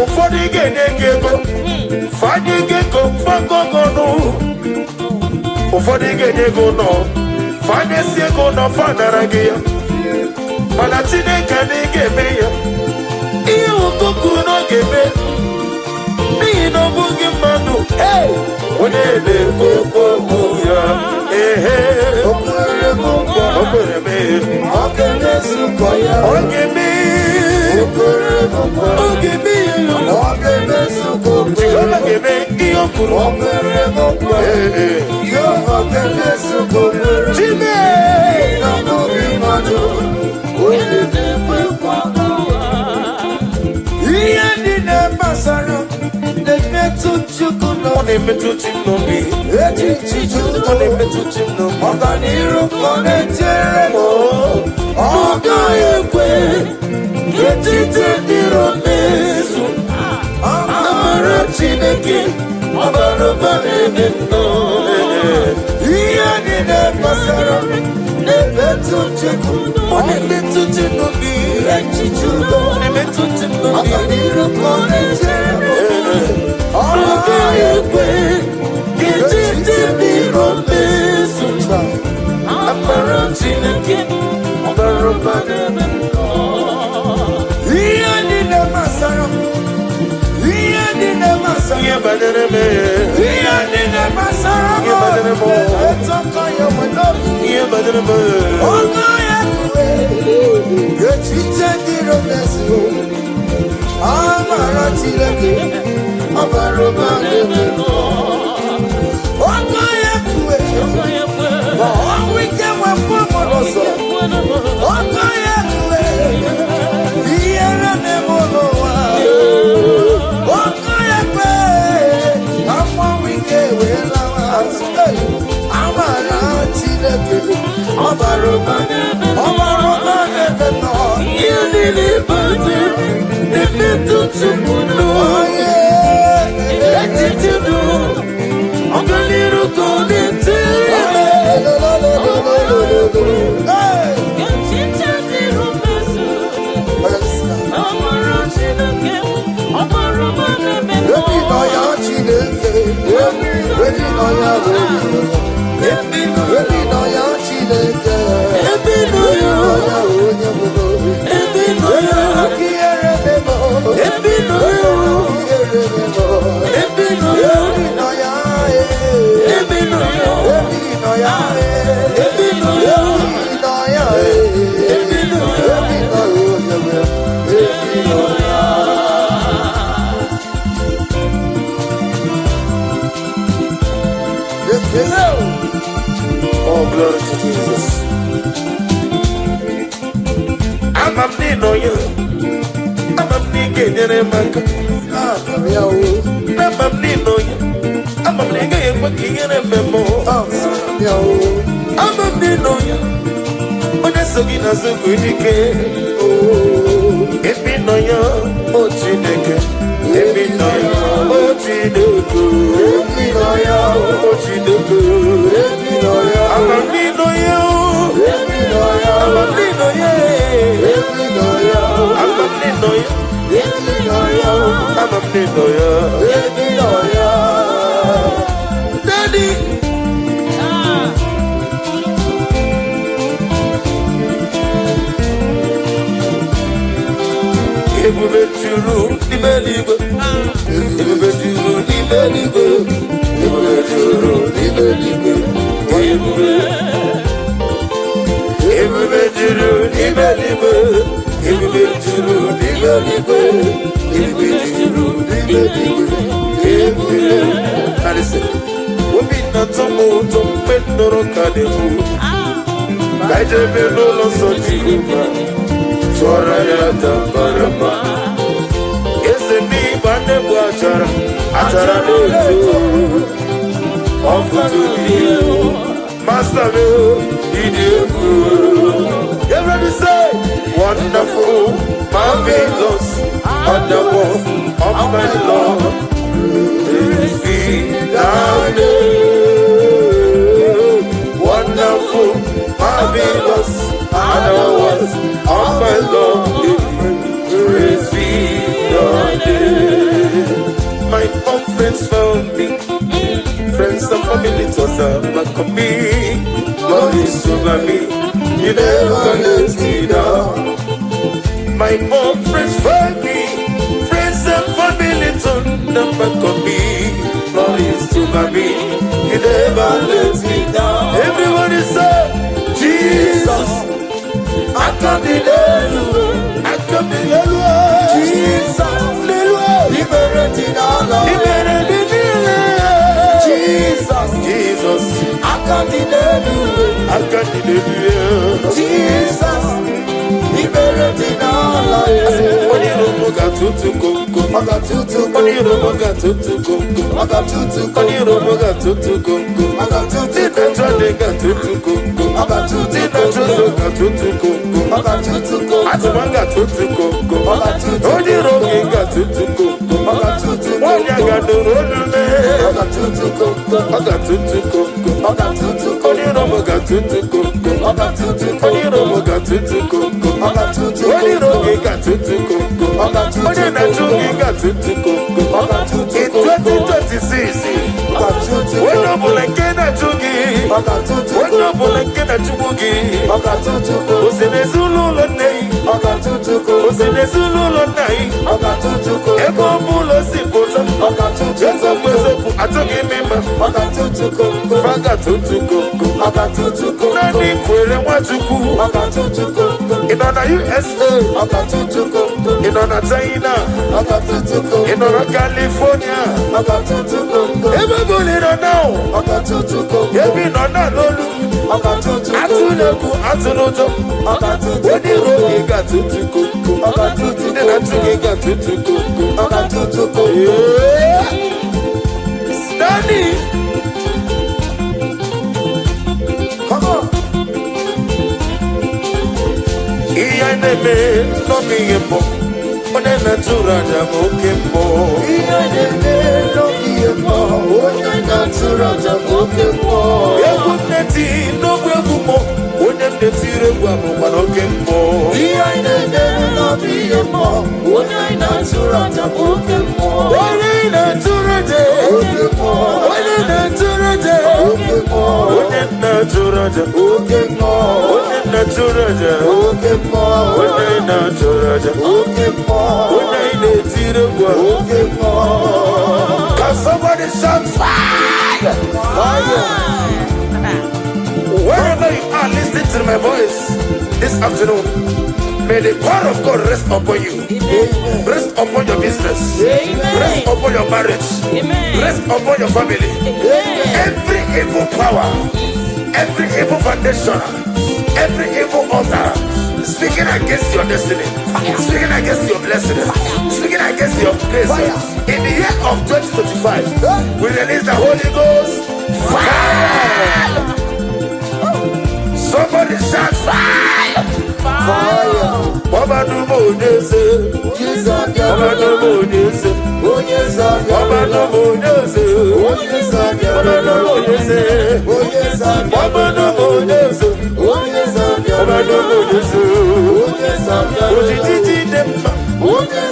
Speaker 1: Ụfọdụ ga-enye gị ego, fanye gị ego fagọgọnụ. Ụfọdụ ga-enye gị ụlọ, fanyesi ego ụlọ, fanara gị ya. Mana Chineke na ị ga-eme ya ihe ụkọ kwuru na ọ ga-eme, n'ihi na ọ bụghị mmadụ onye na-ekwu okwu ya. Ehe.
Speaker 2: O kwere m nkwa.
Speaker 1: O kwere m.
Speaker 2: Ọ ga-emezu nkwa ya.
Speaker 1: Ọ ga-eme.
Speaker 2: O kwere m nkwa.
Speaker 1: Ọ ga-eme ya.
Speaker 2: Ọ ga-emezu nkwa o kwere
Speaker 1: Jehova
Speaker 2: m.
Speaker 1: ga-eme ihe o kwuru.
Speaker 2: O kwere m nkwa.
Speaker 1: Ee.
Speaker 2: Jehova ga-emezu nkwa o kwere m.
Speaker 1: Chime.
Speaker 2: Ị na-abụghị mmadụ onye na-ekwe nkwa. Ihe niile gbasara na-emetụ Chukwu
Speaker 1: Ọ
Speaker 2: n'obi.
Speaker 1: na-emetụ chi m n'obi.
Speaker 2: Echiche
Speaker 1: Ọ na-emetụ chi m n'obi.
Speaker 2: Ọganiru ka ọ na-echere m. Ọ gaghị ekwe ka echiche ndị iro mezu. Amara Chineke ọ bara ụba n'ebe m nọ. Ihe niile gbasara m na-emetụ Chukwu.
Speaker 1: Ọ na-emetụ chi m n'obi.
Speaker 2: Echiche udo.
Speaker 1: Ọ na-emetụ chi m n'obi.
Speaker 2: Ọganiru ka ọ na-echere m. Ọ gaghị ekwe ka echiche ndị iro mezu.
Speaker 1: Amara Chineke ọ bara ụba n'ebe m nọ.
Speaker 2: Ihe niile gbasara m, ihe niile gbasara
Speaker 1: Ihe banyere m,
Speaker 2: ihe niile gbasara m
Speaker 1: Ihe banyere m.
Speaker 2: na-emetụ aka ya nwe n'obi.
Speaker 1: Ihe banyere m.
Speaker 2: Ọgọ ya kue echiche ndị iro mezu. Amara Chineke ọ bara ụba n'ebe m nọ. Ọgọ ya kue ma ọnwụ ike wepụ m n'ụzọ. Ọgọ ya kue ihere na-eme n'ụwa. Ọkụ ya kwe ka mmanwụ ike wee lawa azụ. Hey! Amara Chineke ọ bara ụba, ọ bara ụba n'ebe m nọ.
Speaker 1: Ihe niile banyere na-emetụ Chukwu n'obi.
Speaker 2: Onye
Speaker 1: Echiche udo, ọganiru ka ọ na-echere m.
Speaker 2: Hey! Ebi nọ ya Chineke, ebi nọ ya onye, ebi nọ ya Chineke,
Speaker 1: Ebi nọ
Speaker 2: ebi
Speaker 1: ya.
Speaker 2: nọ ya onye bụ
Speaker 1: Ebi nọ ya.
Speaker 2: Ihere memo.
Speaker 1: Ebi nọ ya.
Speaker 2: Ihere memo.
Speaker 1: Ebi nọ ya.
Speaker 2: Ebi nọ ya, eh.
Speaker 1: Ebi nọ ya.
Speaker 2: Ebi nọ ya, eh.
Speaker 1: Ebi nọ ya.
Speaker 2: Ebi nọ ya, eh.
Speaker 1: Ebi nọ ya.
Speaker 2: Ebi nọ ya, onye nwe. Ebi nọ ya. Ekele o.
Speaker 1: Oh, glory to Jesus. Ama m n'ịnọ ya. Ama m na ị ga-enyere m aka.
Speaker 2: Ama m ya o.
Speaker 1: Ama m n'ịnọ ya. Ama m na ị gaghị ekwe ka ihere mee m.
Speaker 2: Ama m ya o.
Speaker 1: Ama m n'ịnọ ya. Onye so gị n'azụ bụ dike. Ebe ị nọ ya, o Chineke. Ebe ị nọ ya, o Chineke.
Speaker 2: Ebe ị nọ ya o.
Speaker 1: O Chineke.
Speaker 2: Ebe ị nọ ya o.
Speaker 1: Ama m n'ịnọ ya o.
Speaker 2: Ebe ị nọ ya o.
Speaker 1: Ama m n'ịnọ ya.
Speaker 2: Ebe ị nọ ya o.
Speaker 1: Ama m n'ịnọ ya.
Speaker 2: Ebe ị nọ ya o.
Speaker 1: Ama m n'ịnọ ya.
Speaker 2: Ebe ị nọ ya.
Speaker 1: Daddy. Ebube juru n'ime eluigwe. Ebube juru n'ime eluigwe. Ebube juru n'ime eluigwe. Ebube. Ebube juru n'ime eluigwe. Ebube juru n'ime eluigwe. Ebube juru n'ime eluigwe. Ebube. Now listen. Obi na-atọ m ụtọ mgbe m nụrụ ka na-ekwu. Ka anyị jebe n'ụlọ nsọ Jehova. Tụọrọ ya tambara. Eze n'ịgba na-egbu achara, achara na-eto. Ọfụtụ dị egwu. Master m, ịdị egwu. Everybody say, wonderful, marvelous, wonderful, of my Lord. Praise be thy name. Wonderful, marvelous, and the works of my Lord. Praise be thy name. My own friends found me, friends and family turned their back on me. Lord is over me, you never let me down. My own friends find me, friends and family turn their back on me. Lord is over me, you never let me down. Everybody say, Jesus, aka m dị n'elu, aka m dị n'elu.
Speaker 2: Jesus.
Speaker 1: N'elu.
Speaker 2: Ibere dị n'ala.
Speaker 1: Ibere dị niile.
Speaker 2: Jesus.
Speaker 1: Jesus,
Speaker 2: Aka dị n'elu.
Speaker 1: Aka dị n'elu.
Speaker 2: Jesus. Ibere dị n'ala.
Speaker 1: Onye iro m ga-atụtụ komkom.
Speaker 2: Ọ ga-atụtụ.
Speaker 1: Onye iro m ga-atụtụ komkom.
Speaker 2: Ọ ga-atụtụ.
Speaker 1: Onye iro m ga-atụtụ komkom.
Speaker 2: Ọ ga-atụtụ.
Speaker 1: Ndị na-achọ ndị ga-atụtụ komkom.
Speaker 2: Ọ ga-atụtụ.
Speaker 1: Ndị na-achọ ụzọ ga-atụtụ komkom.
Speaker 2: Ọ ga-atụtụ.
Speaker 1: Atụma ga-atụtụ komkom.
Speaker 2: Ọ ga-atụtụ.
Speaker 1: Onye iro gị ga-atụtụ komkom.
Speaker 2: Ọ ga-atụtụ.
Speaker 1: Nwaanyị a ga-anụrụ olu mee.
Speaker 2: Ọ ga-atụtụ.
Speaker 1: Ọ ga-atụtụ komkom.
Speaker 2: Ọ ga-atụtụ.
Speaker 1: Onye iro m ga-atụtụ komkom.
Speaker 2: Ọ ga-atụtụ.
Speaker 1: Onye iro m ga-atụtụ komkom.
Speaker 2: Ọ ga-atụtụ.
Speaker 1: Onye iro gị ga-atụtụ komkom.
Speaker 2: Ọ ga-atụtụ.
Speaker 1: Onye na-achụ gị ga-atụtụ komkom.
Speaker 2: Ọ ga-atụtụ.
Speaker 1: In 2026,
Speaker 2: Ọ ga-atụtụ.
Speaker 1: Onye ọbụla nke na-achụ gị,
Speaker 2: Ọ ga-atụtụ.
Speaker 1: Onye ọbụla nke na-achụgbu gị,
Speaker 2: Ọ ga-atụtụ.
Speaker 1: O si n'ezinụlọ nne gị,
Speaker 2: Ọ ga-atụtụ.
Speaker 1: O si n'ezinụlọ nna gị,
Speaker 2: Ọ ga-atụtụ.
Speaker 1: Ebe ọ bụla o si pụta,
Speaker 2: Ọ ga-atụtụ.
Speaker 1: Eziokwu eziokwu, achọghị m ịma,
Speaker 2: Ọ ga-atụtụ.
Speaker 1: Fa ga-atụtụ komkom.
Speaker 2: Ọ ga-atụtụ.
Speaker 1: Naanị kwere Nwachukwu,
Speaker 2: Ọ ga-atụtụ.
Speaker 1: Ị nọ na USA,
Speaker 2: Ọ ga-atụtụ.
Speaker 1: Ị nọ na China,
Speaker 2: Ọ ga-atụtụ.
Speaker 1: Ị nọ na California,
Speaker 2: Ọ ga-atụtụ.
Speaker 1: Ebe ọ bụla ị nọ na,
Speaker 2: Ọ ga-atụtụ.
Speaker 1: Ebe ị nọ na n'olu,
Speaker 2: Ọ ga-atụtụ.
Speaker 1: Atụla egwu, atụla ụjọ,
Speaker 2: Ọ ga-atụtụ.
Speaker 1: Onye iro gị ga-atụtụ komkom.
Speaker 2: Ọ ga-atụtụ.
Speaker 1: Ndị na-achụ gị ga-atụtụ komkom.
Speaker 2: Ọ ga-atụtụ.
Speaker 1: Yeah. Stanley.
Speaker 2: Come on.
Speaker 1: Ihe anyị na-eme n'ọbụ ihe mbụ, onye na-achụrụ aja bụ oke mbụ.
Speaker 2: Ihe na-eme n'oge ihe mmụọ, onye na-atụrụ aja bụ oke mmụọ.
Speaker 1: Egwu m na-eti n'ogbe egwu mmụọ, onye m na-etiri egwu abụkwa n'oke mmụọ.
Speaker 2: Ihe anyị na-eme n'oge ihe mmụọ, onye anyị na-atụrụ aja bụ oke mmụọ.
Speaker 1: Onye na-achụrụ aja,
Speaker 2: Oke mmụọ,
Speaker 1: onye na-achụrụ aja,
Speaker 2: oke mmụọ,
Speaker 1: onye na-achụrụ aja,
Speaker 2: oke mmụọ,
Speaker 1: onye na-achụrụ aja,
Speaker 2: oke mmụọ,
Speaker 1: onye na-achụrụ aja,
Speaker 2: oke mmụọ,
Speaker 1: onye na-etiri egwu ahụ.
Speaker 2: Oke mmụọ.
Speaker 1: Can somebody shout fire?
Speaker 2: Fire!
Speaker 1: Wherever you are listening to my voice this afternoon, may the power of God rest upon you.
Speaker 2: Amen.
Speaker 1: Rest upon your business.
Speaker 3: Amen.
Speaker 1: Rest upon your marriage.
Speaker 3: Amen.
Speaker 1: Rest upon your family.
Speaker 3: Amen.
Speaker 1: Every evil power, every evil foundation, every evil altar speaking against your destiny, speaking against your blessing, speaking against your grace.
Speaker 2: Fire.
Speaker 1: In the year of 2025, we release the Holy Ghost fire. Somebody shout fire.
Speaker 2: Fire.
Speaker 1: Ọba Onyeze,
Speaker 2: Onye
Speaker 1: Ọba Onyeze,
Speaker 2: Onye
Speaker 1: Ọba Onyeze,
Speaker 2: Onye
Speaker 1: Ọba Onyeze,
Speaker 2: Onye
Speaker 1: Ọba Onyeze,
Speaker 2: Onye
Speaker 1: Ọba Onyeze,
Speaker 2: Onye
Speaker 1: Ojiji dị mma,
Speaker 2: Onye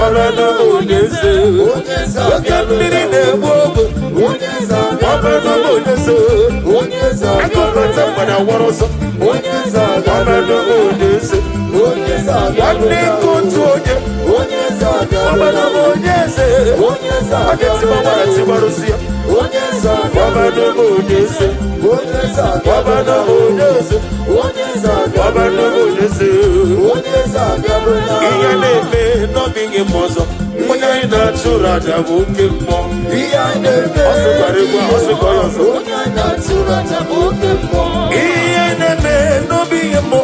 Speaker 1: Ọba Onyeze,
Speaker 2: Onye
Speaker 1: oke mmiri na-egbu ogbe,
Speaker 2: Onye
Speaker 1: Ọba Onyeze,
Speaker 2: Onye
Speaker 1: akụkọta mgbada wọrọ ọsọ,
Speaker 2: Onye
Speaker 1: Ọba Onyeze,
Speaker 2: Onye
Speaker 1: nwanne ike otu onye,
Speaker 2: Onye
Speaker 1: Ọba Onyeze,
Speaker 2: Onye
Speaker 1: ọ ga-etigba gbara tigbarụsi ya,
Speaker 2: Onye
Speaker 1: Ọba Onyeze,
Speaker 2: Onye
Speaker 1: Ọba Onyeze,
Speaker 2: Onye
Speaker 1: Ọba Onyeze.
Speaker 2: Onye
Speaker 1: Ihe na-eme n'ọbịghị m ọzọ, onye anyị na-achụrụ aja bụ oke mmụọ.
Speaker 2: Ihe anyị na-eme
Speaker 1: Ọ sịkwara egwu a, ọ sịkwa ya ọzọ.
Speaker 2: Onye anyị na-achụrụ aja bụ oke mmụọ.
Speaker 1: Ihe na-eme n'ọbịghị mmụọ,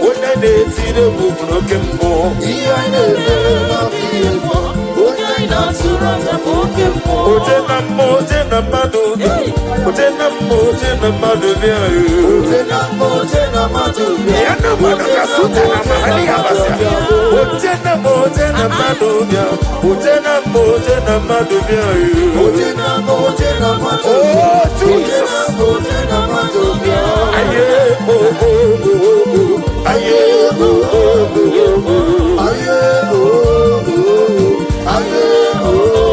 Speaker 1: onye na-etiri egwu bụ oke mmụọ.
Speaker 2: Ihe anyị na-eme n'ọbịghị mmụọ. Onye anyị na-achụrụ aja bụ oke mmụọ.
Speaker 1: Oje na mmụọ, oje na mmadụ bịa. Oje na mmụọ, oje na mmadụ bịa.
Speaker 2: Oje na mmụọ, oje na mmadụ bịa.
Speaker 1: Ya na mmadụ ka suta na mahali ya basịa. Oje na mmụọ, oje na mmadụ bịa. Oje na mmụọ, oje na mmadụ bịa.
Speaker 2: Oje na mmụọ, oje na mmadụ
Speaker 1: Oh,
Speaker 2: bịa. Oje
Speaker 1: Jesus.
Speaker 2: na mmụọ, oje na mmadụ bịa.
Speaker 1: Aye, oh, oh, oh, oh. Aye, oh, oh, oh, oh.
Speaker 2: Aye, oh, oh, oh. Aye, oh, oh,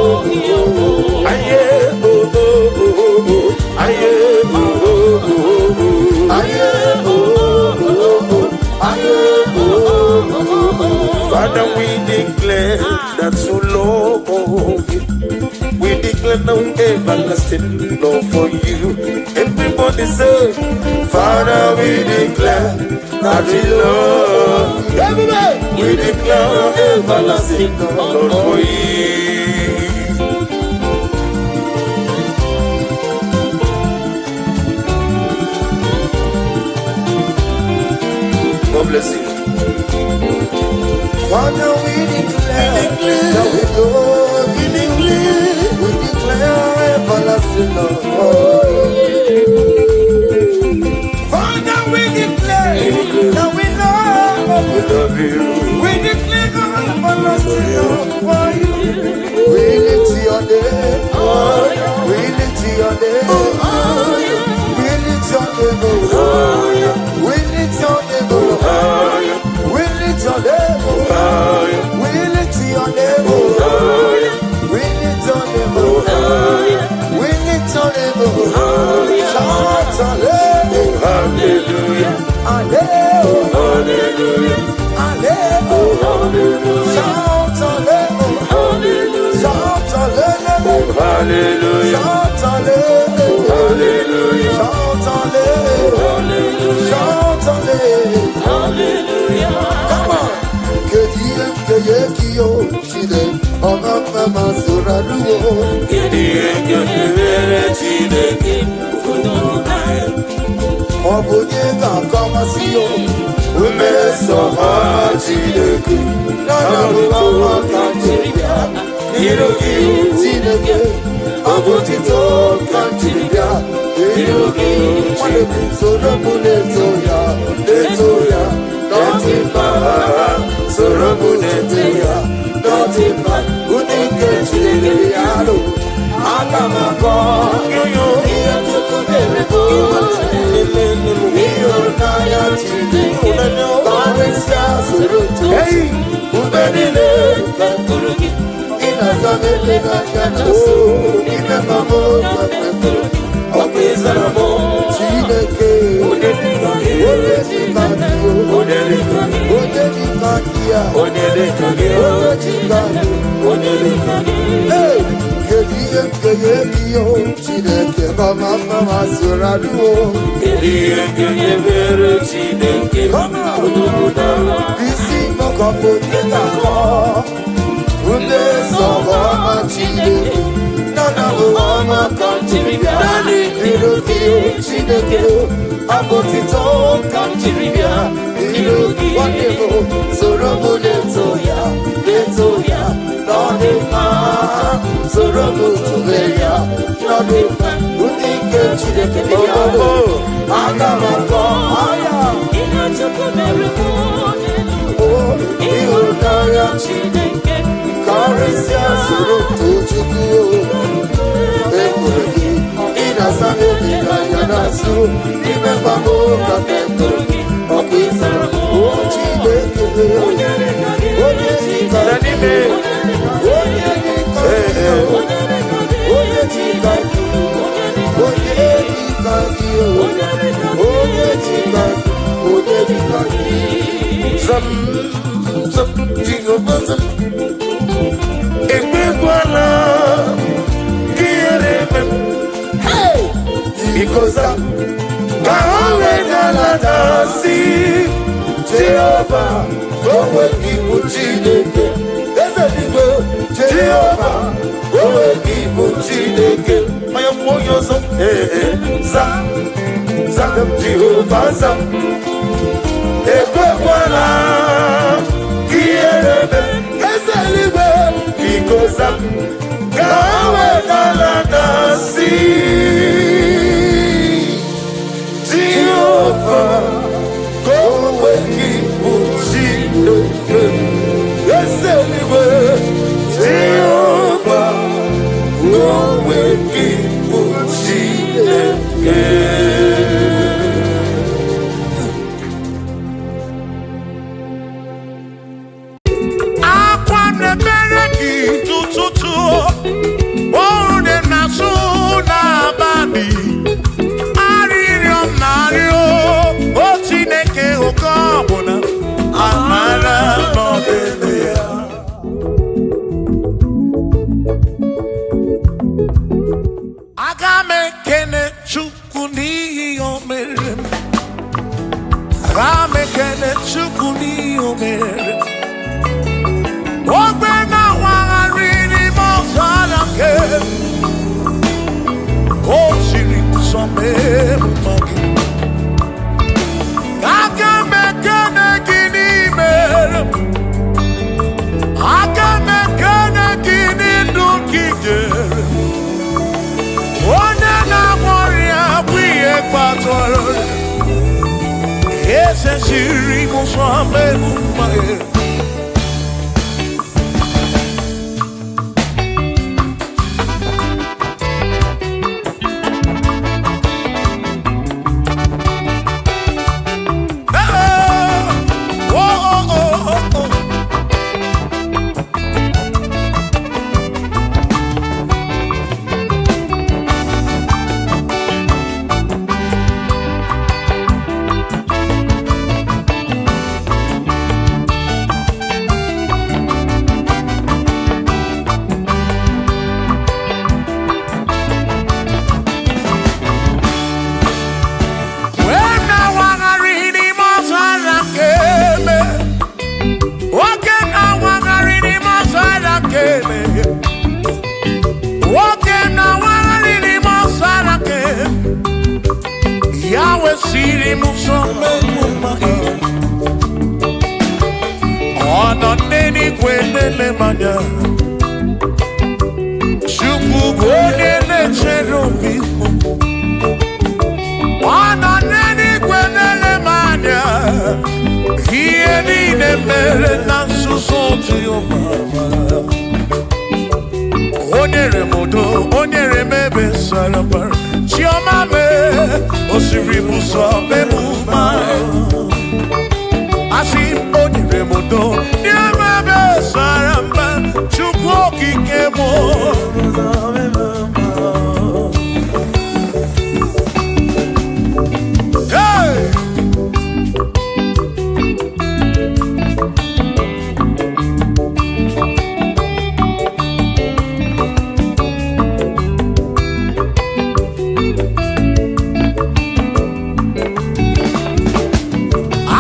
Speaker 2: oh.
Speaker 1: Aye, oh, oh, oh, oh. Aye, oh, oh, oh, oh.
Speaker 2: Aye, oh, oh, oh. Aye, oh, oh, oh.
Speaker 1: Father, we declare that you love you. We declare no everlasting love for you. Everybody say, Father, we declare that we love you.
Speaker 2: Everybody!
Speaker 1: We declare everlasting love for you. God bless you.
Speaker 2: Father, we declare that we love you. We declare everlasting love for you. Father, we declare that we love
Speaker 1: We
Speaker 2: you.
Speaker 1: love you.
Speaker 2: We declare everlasting love for you. We lift your name. We lift your name. We lift your name. Oh. We lift your name. Oh. We lift your name. Oh. We lift your name. Oh. We lift your name. Oh. We lift your name. Oh. Shout hallelujah.
Speaker 1: Hallelujah.
Speaker 2: Hallelujah.
Speaker 1: Hallelujah.
Speaker 2: Hallelujah. Shout hallelujah. Shout hallelujah.
Speaker 1: Hallelujah.
Speaker 2: Shout hallelujah.
Speaker 1: Hallelujah.
Speaker 2: Shout hallelujah. Shout hallelujah. Come on. Kedu ihe m ga-enye gị o Chineke ọma mma ma soro arụwo.
Speaker 1: Kedu ihe ga-emere Chineke?
Speaker 2: Ọ bụ onye ga-akọwasị o
Speaker 1: Mmeso ọma Chineke.
Speaker 2: Na ọma ka m jiri bịa
Speaker 1: N'iru gị.
Speaker 2: Chineke, ọ bụ otito ka m jiri bịa n'iru gị. Nwanne m, soro m na-eto ya, na-eto ya n'ọdị mma. Soro m na-eto ya n'ọdị mma. Ụdị nke Chineke ya alụ aga m akọ
Speaker 1: Yoyo.
Speaker 2: ihe Chukwu mere m. Ịhụnanya Chineke karịsịa soro too.
Speaker 1: Hey.
Speaker 2: Mgbe niile ị na-aza m ekpere aka na nso ime ma m
Speaker 1: Ọkụ ịzara m.
Speaker 2: Chineke,
Speaker 1: Onye dịka gị.
Speaker 2: Onye dịka gị,
Speaker 1: Onye dịka gị.
Speaker 2: Onye dịka gị ya,
Speaker 1: Onye dịka gị.
Speaker 2: Onye dịka gị.
Speaker 1: Onye dịka gị.
Speaker 2: Hey, kedu ihe m ga-enye gị o Chineke mama mma ma soro arụo?
Speaker 1: Kedu ihe ga-emere Chineke?
Speaker 2: Come on. Isi mọkọpụ onye ga-akọ mmeso ọma Chineke, nana bụ ọma ka m jiri bịa n'iru gị. Abụ otito ka m jiri bịa n'iru gị. Nwanne m, soro m na-eto ya, na-eto ya na ọ dị mma. Soro m tụle ya na ọ dị mma. Ndị nke Chineke bịa, aga m akọ aya.
Speaker 3: Ihe Chukwu mere mụ n'elu.
Speaker 2: Ịhụnanya
Speaker 3: Chineke
Speaker 2: karịsịa, soro too Chukwu. Ekwuru gị, ị na-asa n'obi n'anya na-asụ n'ime mgbagbo ka m ekwuru gị, ọkụ ịsara o Chineke.
Speaker 3: Onye dịka gị?
Speaker 2: Onye dịka
Speaker 1: Na n'ime.
Speaker 2: Onye dịka gị? Onye dịka gị? Onye dịka gị? Onye dịka gị? Onye dịka gị?
Speaker 1: Zam, zam, Jehova zam. Ekwekwala ka ihere eme m. Biko zam, ka ha wee galata si Jehova,
Speaker 2: ka o nwee gị bụ Chineke.
Speaker 1: Eze dịgwe Jehova, o nwee gị bụ Chineke. Onye kwuo onye ọzọ, ee ee, zam, zam, Jehova zam. Ekwekwala ka ihere eme m. Eze eluigwe, biko zam, ka ha wee galata si Jehova, ka o nwee gị bụ Chineke. Eze eluigwe, Jehova, ka o nwee gị bụ Chineke.
Speaker 4: Akwa na-ebere gị tụtụtụ, ọrụ dị na-asụ n'abalị, arịrịọ m na-arịọ o Chineke, oke ọbụla amara n'ọdịbe ya. Aga m ekene Chukwu n'ihi o mere m. Aga m ekene Chukwu n'ihi o mere m. Ogbe na-awagharị n'ime ọzara nke o siri nsọ mee mma gị. Aga m ekene gị n'ime, aga m ekene gị n'ndụ gị nyere. Onye na-agwọ ọrịa bụ ihe kpatara eze siri m nsọ mee mma gị. Oh, oh, oh, oh, oh. Wee na-awagharị n'ime ọzara nke eme. Nwoke na-awagharị n'ime ọzara nke eme. Nwoke na-awagharị n'ime ọzara nke eme. Ya wesịrị m ụzọ mmegbu mma. Ọ nọ n'eluigwe na-ele m anya. Chukwu bụ onye na-echere obi m. Ọ nọ n'eluigwe na-ele m anya. Ihe niile mere na nzuzo Jehova mara. O nyere m udo, o nyere m ebe sara mbara. Chiọma mee, o siri m ụzọ mee m mma. Asị m, o nyere m udo, nye m ebe sara mbara. Chukwu okike m. Hey!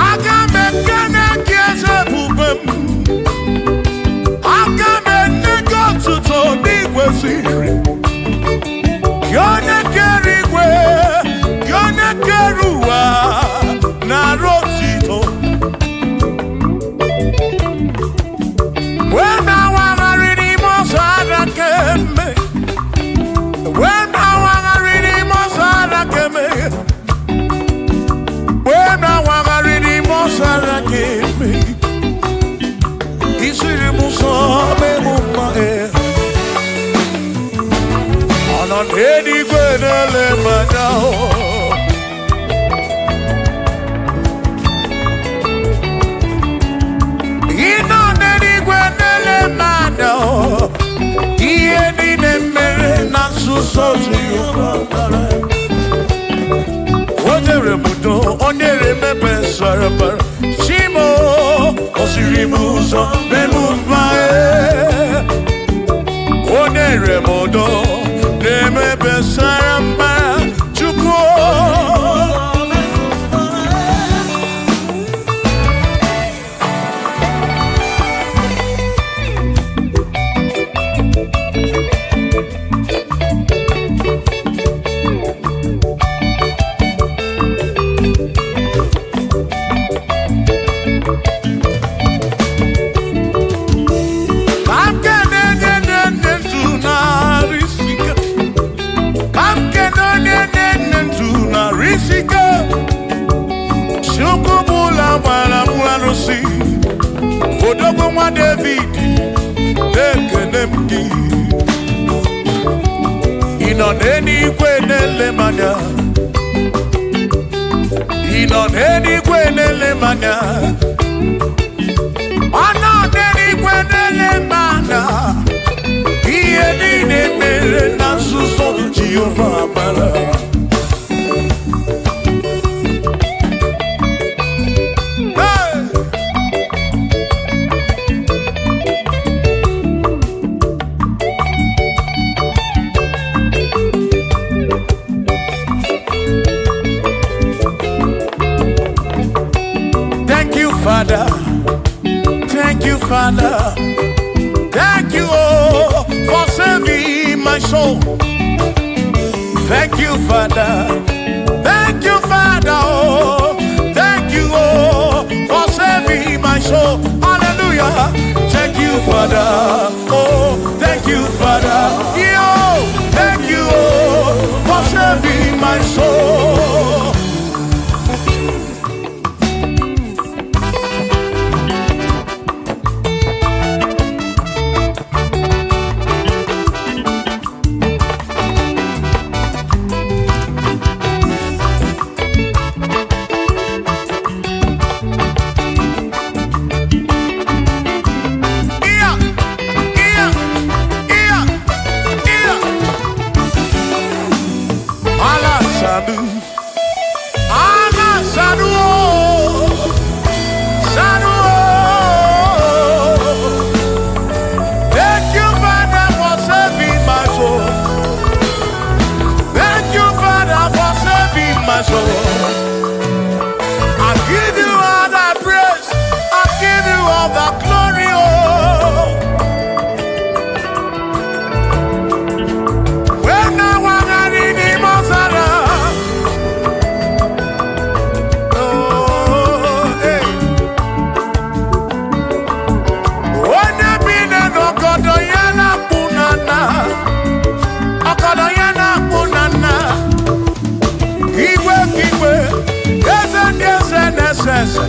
Speaker 4: Aga m ekene gị, eze ebube m. Aga m enye gị otuto n'igweziri. Nọ n'eluigwe na-ele m anya o. Ị nọ n'eluigwe na-ele m anya o. Ihe niile mere na nzuzo Jehova mara. O nyere m udo, o nyere m ebe sara mbara. Chimo, o siri m ụzọ mee m mma e. O nyere m udo na-eme ebe sara mbara. Chukwu ka m kene onye na-enye ndụ narị isi ike. Ka m kene onye na-enye ndụ narị isi ike. Chukwu bụ ụlọ agbara m arụsị. Odogwu nwa David, na-ekene m gị. Ị nọ n'eluigwe na-ele m anya. Ị nọ n'eluigwe na-ele m anya. Ọ nọ n'eluigwe na-ele m anya. Ihe niile mere na nzuzo Jehova mara. Hey! Thank you, Father. Thank you, Father. Thank you, oh, for saving my soul. Thank you, Father. Thank you, Father. Oh, thank you, oh, for saving my soul. Hallelujah. Thank you, Father. Oh, thank you, Father. Yo, thank you, oh, for saving my soul. Yeah, yeah, yeah, yeah. Allah Sadu. Allah Sadu. Oh, Sadu. Oh. Thank you, Father, for saving my soul. Thank you, Father, for saving my soul. I give you all the praise. I give you all the glory. Oh. When I was in the Mozara, oh, hey. Onye bi n'ọgọdọ ya na-akpụ na nna, ọgọdọ ya na-akpụ na nna. Igwe ka igwe, eze ndị eze na-ese ese.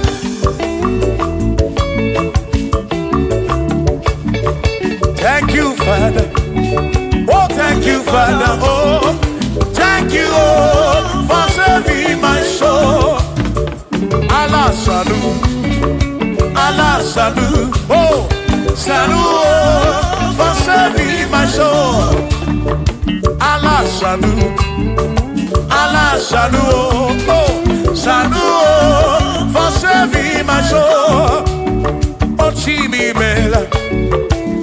Speaker 4: Thank you, Father. Oh, thank you, Father. Oh, thank you, oh, for saving my soul. Allah salu, Allah salu, oh, salu, oh, for saving my soul. Allah salu, Allah salu, oh, oh, salu, oh, for saving my soul. Oh, Chimi Mela.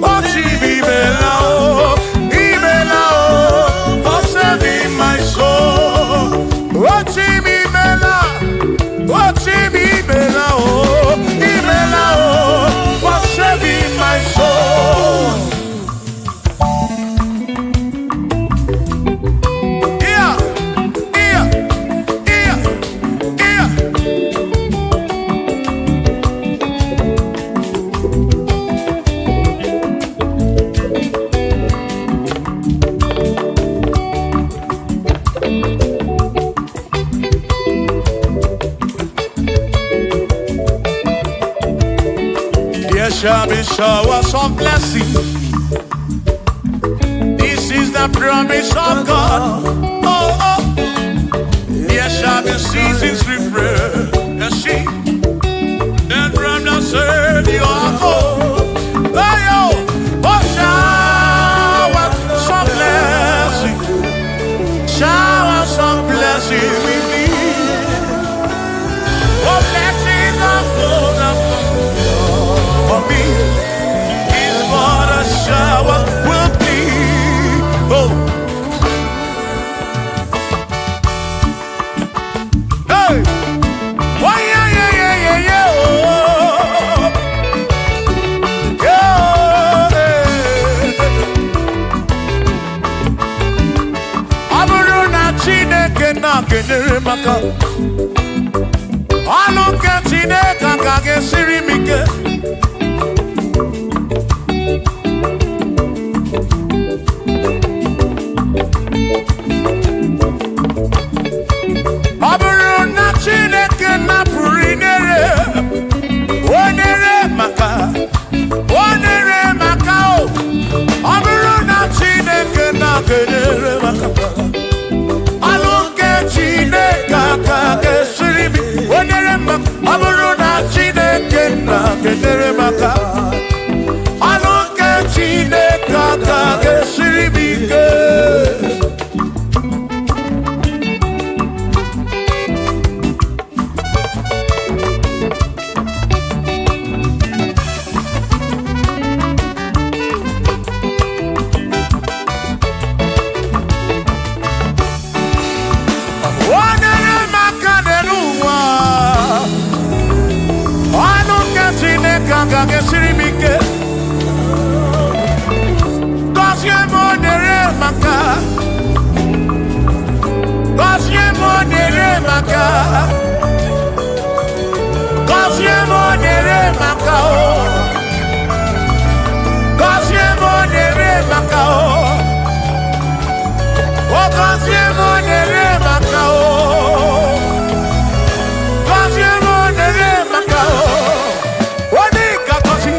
Speaker 4: Oh, Chimi Mela, oh, Imela, oh, for saving my soul. Oh, Chimi Mela, oh, Chimi Mela, oh, Imela, oh, for saving my soul. Yeah, yeah, yeah, yeah. There shall be showers of blessing. This is the the promise of God. Oh, oh. There shall be seasons refreshed. And she, and from the Savior, oh, oh, oh, shower some blessing, shower some blessing with me. Oh, blessings are full of for me. Is what a shower will be. Oh. Hey! Why, yeah, yeah, yeah, yeah, yeah, oh. Yeah, hey. Ọ bụrụ na Chineke na-kenyere m aka, ọlụ nke Chineke agaghị esiri m ike. Ọ bụrụ na Chineke napụrụ inyere o nyere maka o nyere maka o ọ bụrụ na Chineke na-kenyere maka ọlụ nke Chineke aka ga-esiri m o nyere maka ọ bụrụ na Chineke na-kenyere maka ọlụ nke Chineke aka ga-esiri m ike. O nyere m aka n'elu ụwa, ọnụ nke Chineke agaghị esiri m ike. Gọzie m, o nyere m aka. Gọzie m, o nyere m aka. Gọzie m, o nyere m aka o. Gọzie m, o nyere m aka o. O gọzie m, o nyere m aka o. Gọzie m, o nyere m aka o. Onye ga-agọzi,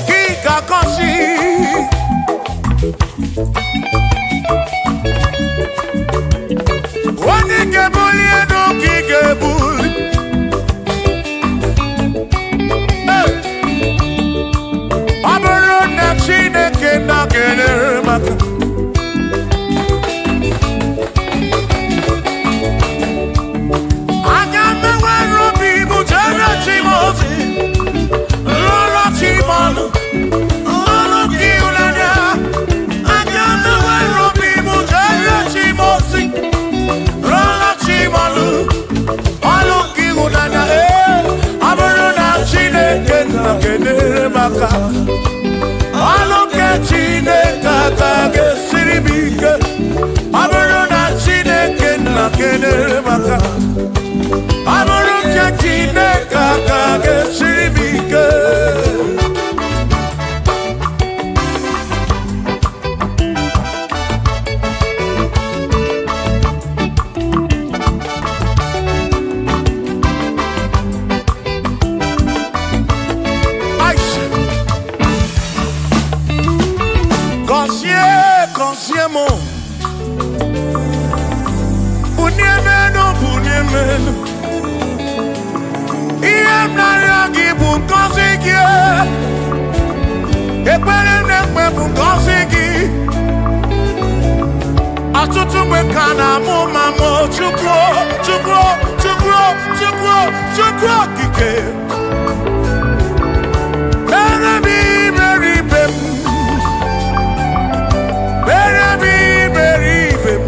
Speaker 4: gị ga-agọzi. Onye ga-ebuli elu ka ị ga-ebuli. Hey! Ọ bụrụ na Chineke na-enyere m aka, aga m enwere obi m jere chi m ozi, rụọrọ chi m ọlụ, ọlụ nke ịhụnanya. Aga m enwere obi m jere chi m ozi, rụọrọ chi m ọlụ, ọlụ nke ịhụnanya. Ee, ọ bụrụ na Chineke na-enyere m aka, ọlụ nke Chineke aka ga-esiri m ike. Ọ bụrụ na Chineke na-enyere m aka, ọ bụrụ nke Chineke aka ga-esiri m ike. Ice. Gọzie, gọzie m, bunie m elu, bunie m elu. Ihe m na-arịọ gị bụ ngọzi gị. Ekpere m na-ekpe bụ ngọzi gị. Ọtụtụ mgbe ka na-amụ ma mụ, Chukwu, Chukwu, Chukwu, Chukwu, Chukwu okike, mere m iberibe m, mere m iberibe m,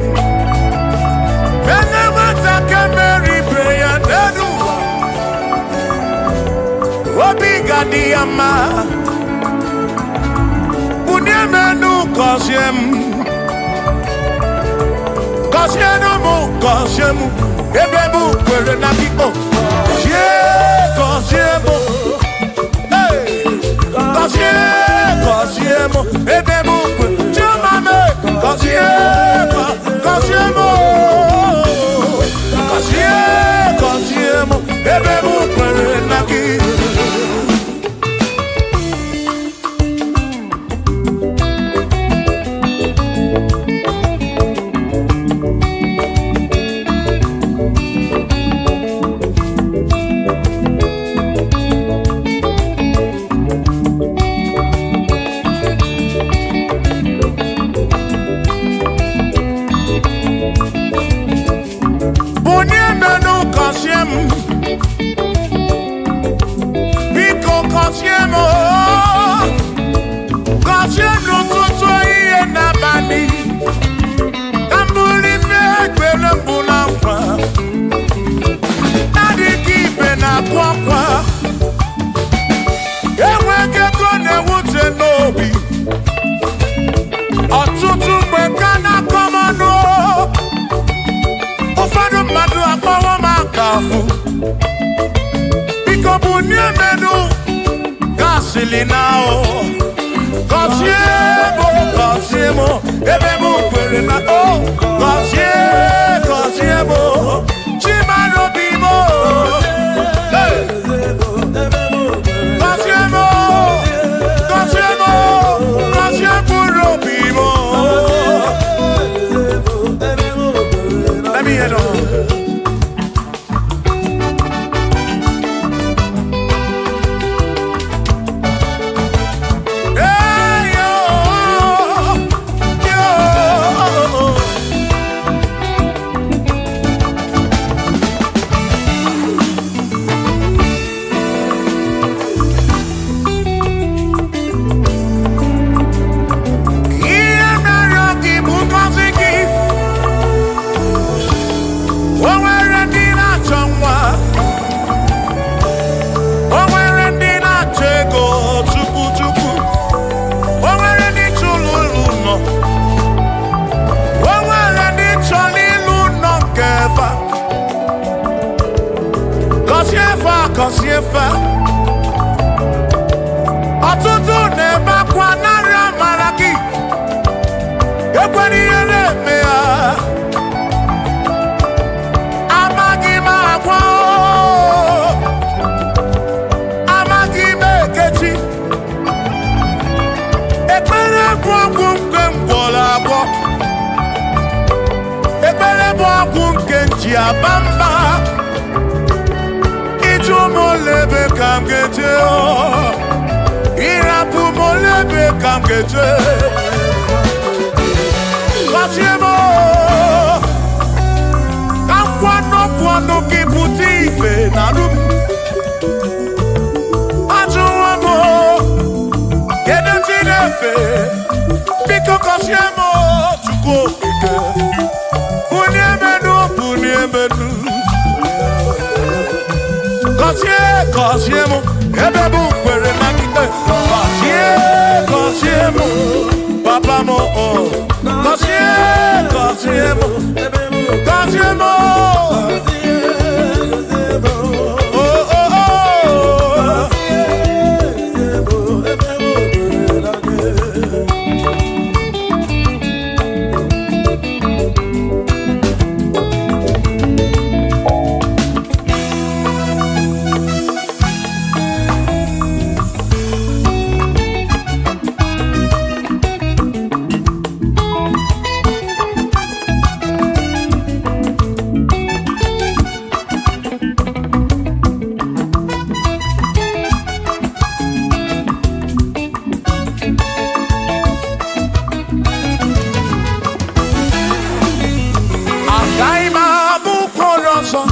Speaker 4: mere nwata ka mere ibe ya n'elu ụwa, obi ga-adị ya mma. Bunie m enu, gọzie m, gọzienụ m, gọzie m, ebe m kwere na gị o. Gọzie, gọzie m. Hey! Gọzie, gọzie m, ebe m kwere chioma m. Gọzie, gọzie m o. Gọzie, gọzie m, ebe m kwere na gị. Gọzili na o. Gọzie m, gọzie m, ebe m kwere na o. Gọzie, gọzie m, Chimara obi m. Hey! Gọzie m, gọzie m, gọzie mkpụrụ obi m. Let me hear them. Hey, yo, yo. Ihe mere gị bụ ngọzi gị. O nwere ndị na-achọ nwa. O nwere ndị na-achọ ego chukwu chukwu. O nwere ndị chọrọ ụlọ ụlọ. O nwere ndị chọrọ ịlụ ụlọ nke fa. Gọzie fa, gọzie fa. Ọtụtụ na-ebe akwa narị amara gị. Ekwela ihe na-eme ya. Amaghị m agwa o. Amaghị m ekechi. Ekpere bụ ọgwụ nke m gwọrọ agwọ. Ekpere bụ ọgwụ nke m ji aba mba. Ịjụ m ole ebe ka m ga-eje o. Ịrapụ m ole ebe ka m ga-eje. Gọzie m o. Ka nkwanụ kwanụ gị pụta ife na arụ m. Ajụwo m o, kedu ndị na-efe? Biko gọzie m o, Chukwu okike. Bunie m enu, bunie m enu. Gọzie, gọzie m, ebe m kwere na gị. Gọzie, gọzie m, papa m o. Gọzie, gọzie m, gọzie m o. Oh, oh, oh. Agaghị m abụ ụkwara ọzọ.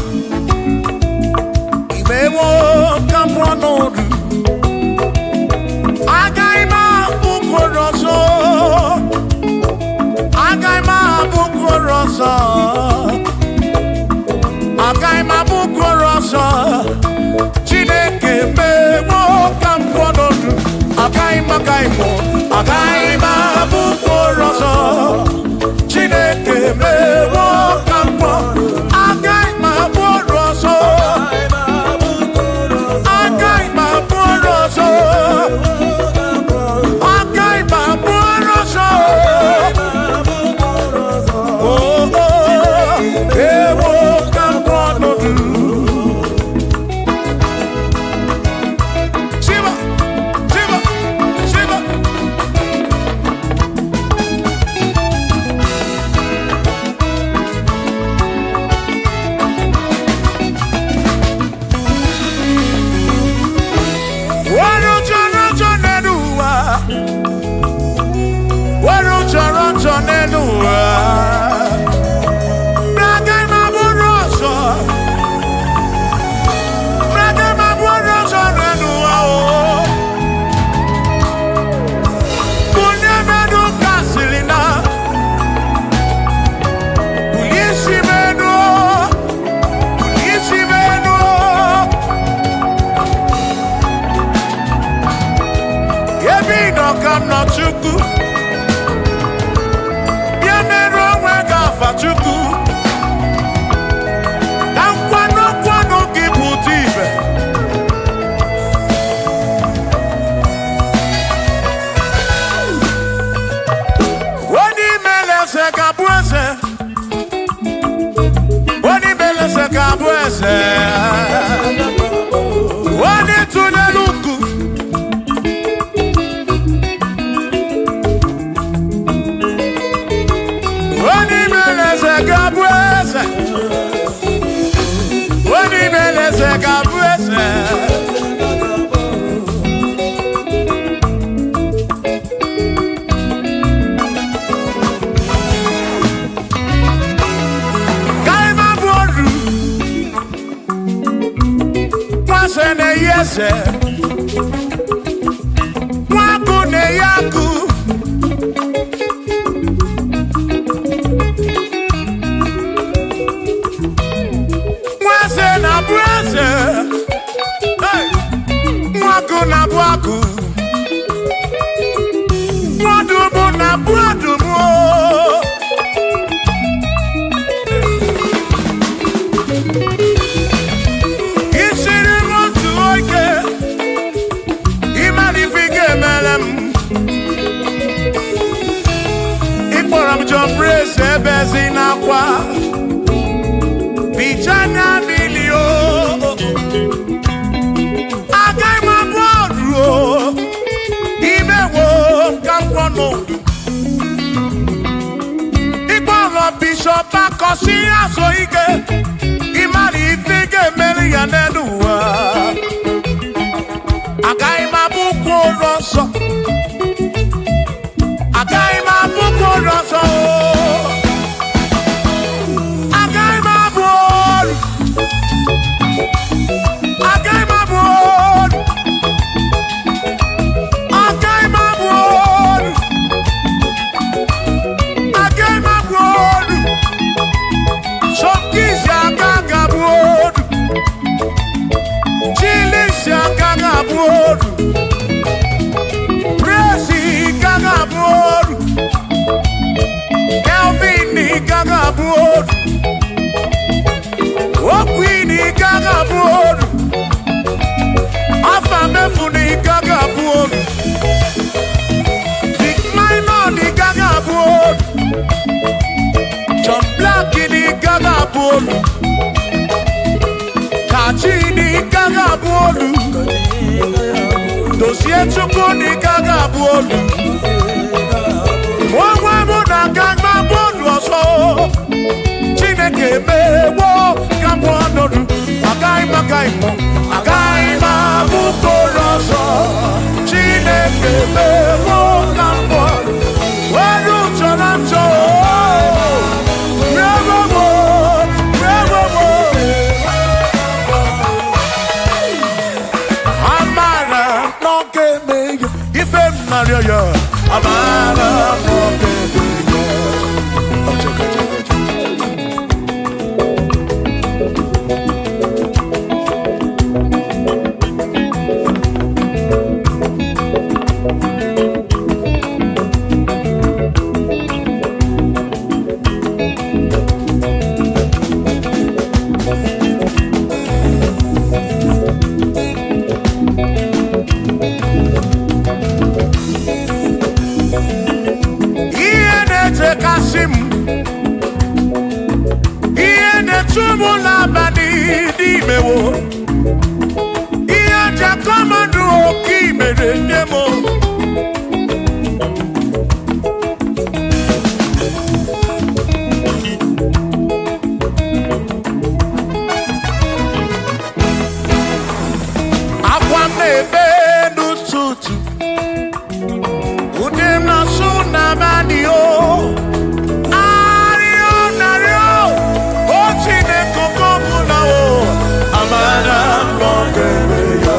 Speaker 4: Imewo ka m pụọ n'ọdụ. Agaghị m abụ ụkwara ọzọ. Agaghị m abụ ụkwara ọzọ. Agaghị m abụ ụkwara ọzọ. Chineke mewo ka m pụọ n'ọdụ. Agaghị m, agaghị m, agaghị m abụ ụkwara ọzọ. Chineke mewo ka m pụọ. Agaghị m abụ ọrụ ọzọ. Agaghị m abụ ọrụ ọzọ. Agaghị m abụ ọrụ ọzọ. Oh, oh, ewo ka m pụọ n'ọdụ. Shiva, Shiva, Shiva. eze. Onye tụnyere ukwu. Onye mere eze ga-abụ eze. Onye mere eze ga-abụ eze. Kaima bụ oru. Nwase na-eyi eze. Nwakụ na-eyi akụ. Nweze na-abụ eze. Hey! Nwagụ na-abụ agụ. Nwadụmụ na-abụ adụmụ. Isiri m otu oge, ịmara ife ị ga-emere m. Ịkpọrọ m John Praise ebe ezi n'akwa. Bijana milio. Agaghị m abụ ọrụ o. Imewo ka m gwọ n'udu. Ịkpọrọ Bishọp Akọsi azụ ike. Ịmara ife ị ga-emeri ya n'elu ụwa. Agaghị m abụ ụkwụ ụlọ nsọ. Agaghị m abụ ụkwụ ụlọ nsọ o. Agaghị m abụ ọrụ. Agaghị m abụ ọrụ. Agaghị m abụ ọrụ. Agaghị m abụ ọrụ. Sọkizi aka ga-abụ ọrụ. Chilisi aka ga-abụ ọrụ. Prezi ka ga-abụ ọrụ. Kelvin ka ga-abụ ọrụ. Okwini ka ga-abụ ọrụ. Afa mefu ni ka ga-abụ ọrụ. Big Minor ni ka ga-abụ ọrụ. John Black ni ka ga-abụ ọrụ. Kachi ni ka ga-abụ ọrụ. Dozie Chukwu ni ka ga-abụ ọrụ. Onwe mụ na aka mma bụ ọrụ ọzọ. Chineke mewo ka m pụọ n'ọrụ. Agaghị m agaghị m agaghị m abụ mkpụrụ ọzọ. Chineke mewo ka m pụọ. Were chọrọ nchọ. Rewowo, rewowo. Amara n'oge eme ya, ife m narịọ ya. Amara n'oge eme ya. Ọchọkọchọkọchọ. Ihe na-echekasị m, ihe na-echu m n'abalị n'imewo, ihe jakọmọdụ oke imere nne m. Akwa m na-ebe n'ụtụtụ, ụdị m na-asụ n'abalị o. Arịọ narịọ, o Chineke oke ọbụla o, amara m na ọ ga-eme ya.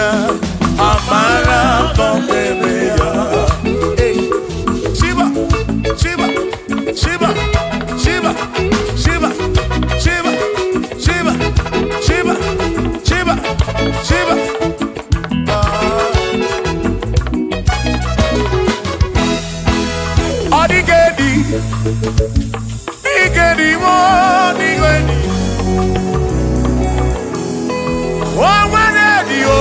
Speaker 4: na amara nọnyere ya. Hey. Shiba, Shiba, Shiba, Shiba, Shiba, Shiba, Shiba, Shiba, Shiba, Shiba. Ọ dịghị edi, dịghị edi, ọ dịghị edi. O nwere edi o,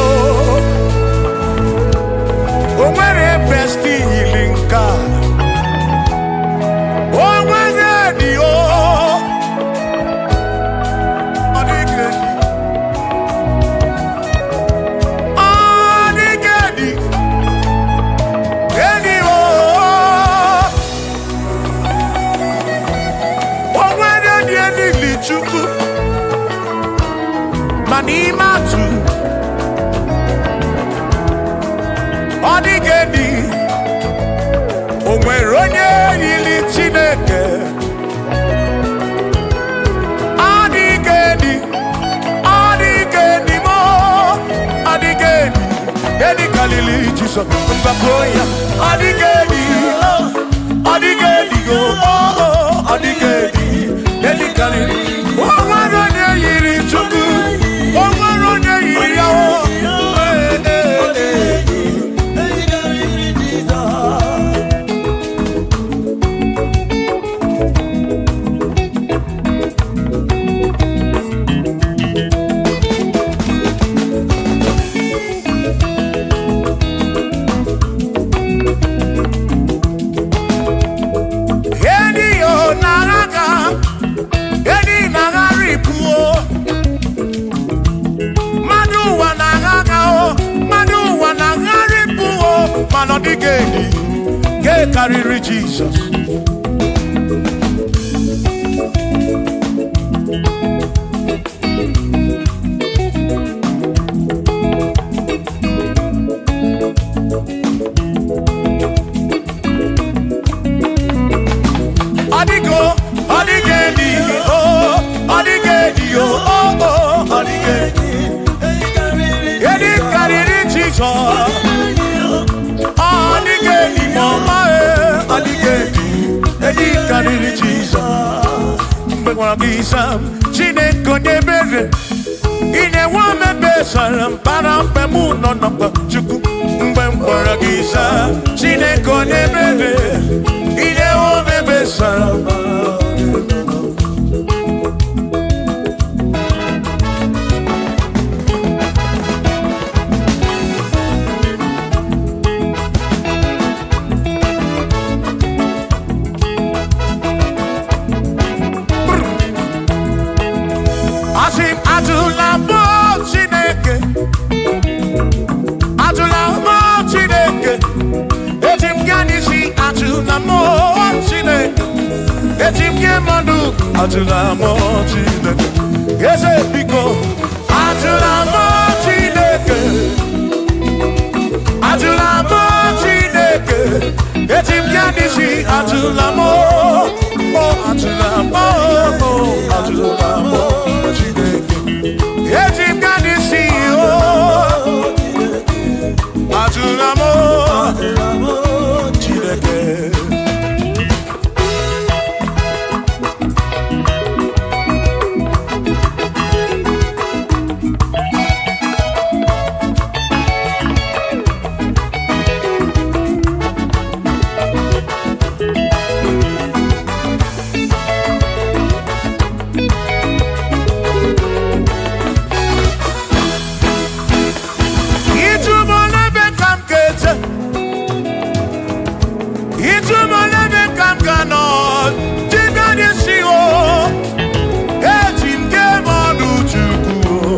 Speaker 4: o nwere besti yiri nke a. O nwere edi o, ọ dịghị edi. Ọ dịghị edi, edi o. O nwere dị elili Chukwu ma n'ime atụ ọ dịghị edi. O nwere onye yiri Chineke. Ọ dịghị edi, ọ dịghị edi mo, ọ dịghị edi. Edi karịrị Jizọs mgbakọ ya. Ọ dịghị edi, ọ dịghị edi go, ọ dịghị edi. Edi karịrị. O nwere onye yiri Chukwu, o nwere onye yiri ya o. Ee, ee, ee. Edi yo naraga, edi nagaripuo. Mmadụ ụwa na-agha o, mmadụ ụwa na-agharịpụ o, mana ọ dịghị edi nke karịrị Jizọs. Ọ dịgo, ọ dịghị edi o, ọ dịghị edi o, o, o, ọ dịghị edi. Edi karịrị Jizọs. Ọ dịghị edi ma ọma e, ọ dịghị edi. Edi karịrị Jizọs. Mgbe gwara gị sam, Chineke onye ebere, ị na-enwe omebe sara mbara mgbe mụ nọ na mkpa Chukwu. Mgbe m gwara gị sam, Chineke onye ebere, ị na-enwe omebe sara mbara. Asị m ajụla mmụọ Chineke, ajụla mmụọ Chineke, eji m gaa n'isi ajụla mmụọ Chineke, eji m gị mmadụ ajụla mmụọ Chineke, eze biko ajụla mmụọ Chineke, ajụla mmụọ Chineke, eji m gaa n'isi ajụla mmụọ, o ajụla mmụọ, o ajụla mmụọ Chineke. Eji m gaa n'isi o, ajụla mmụọ Chineke. Ijumolebe ka m ga-eje, ijumolebe ka m ga-anọ, jide n'isi o, eji m gị eme ọnụ Chukwu o.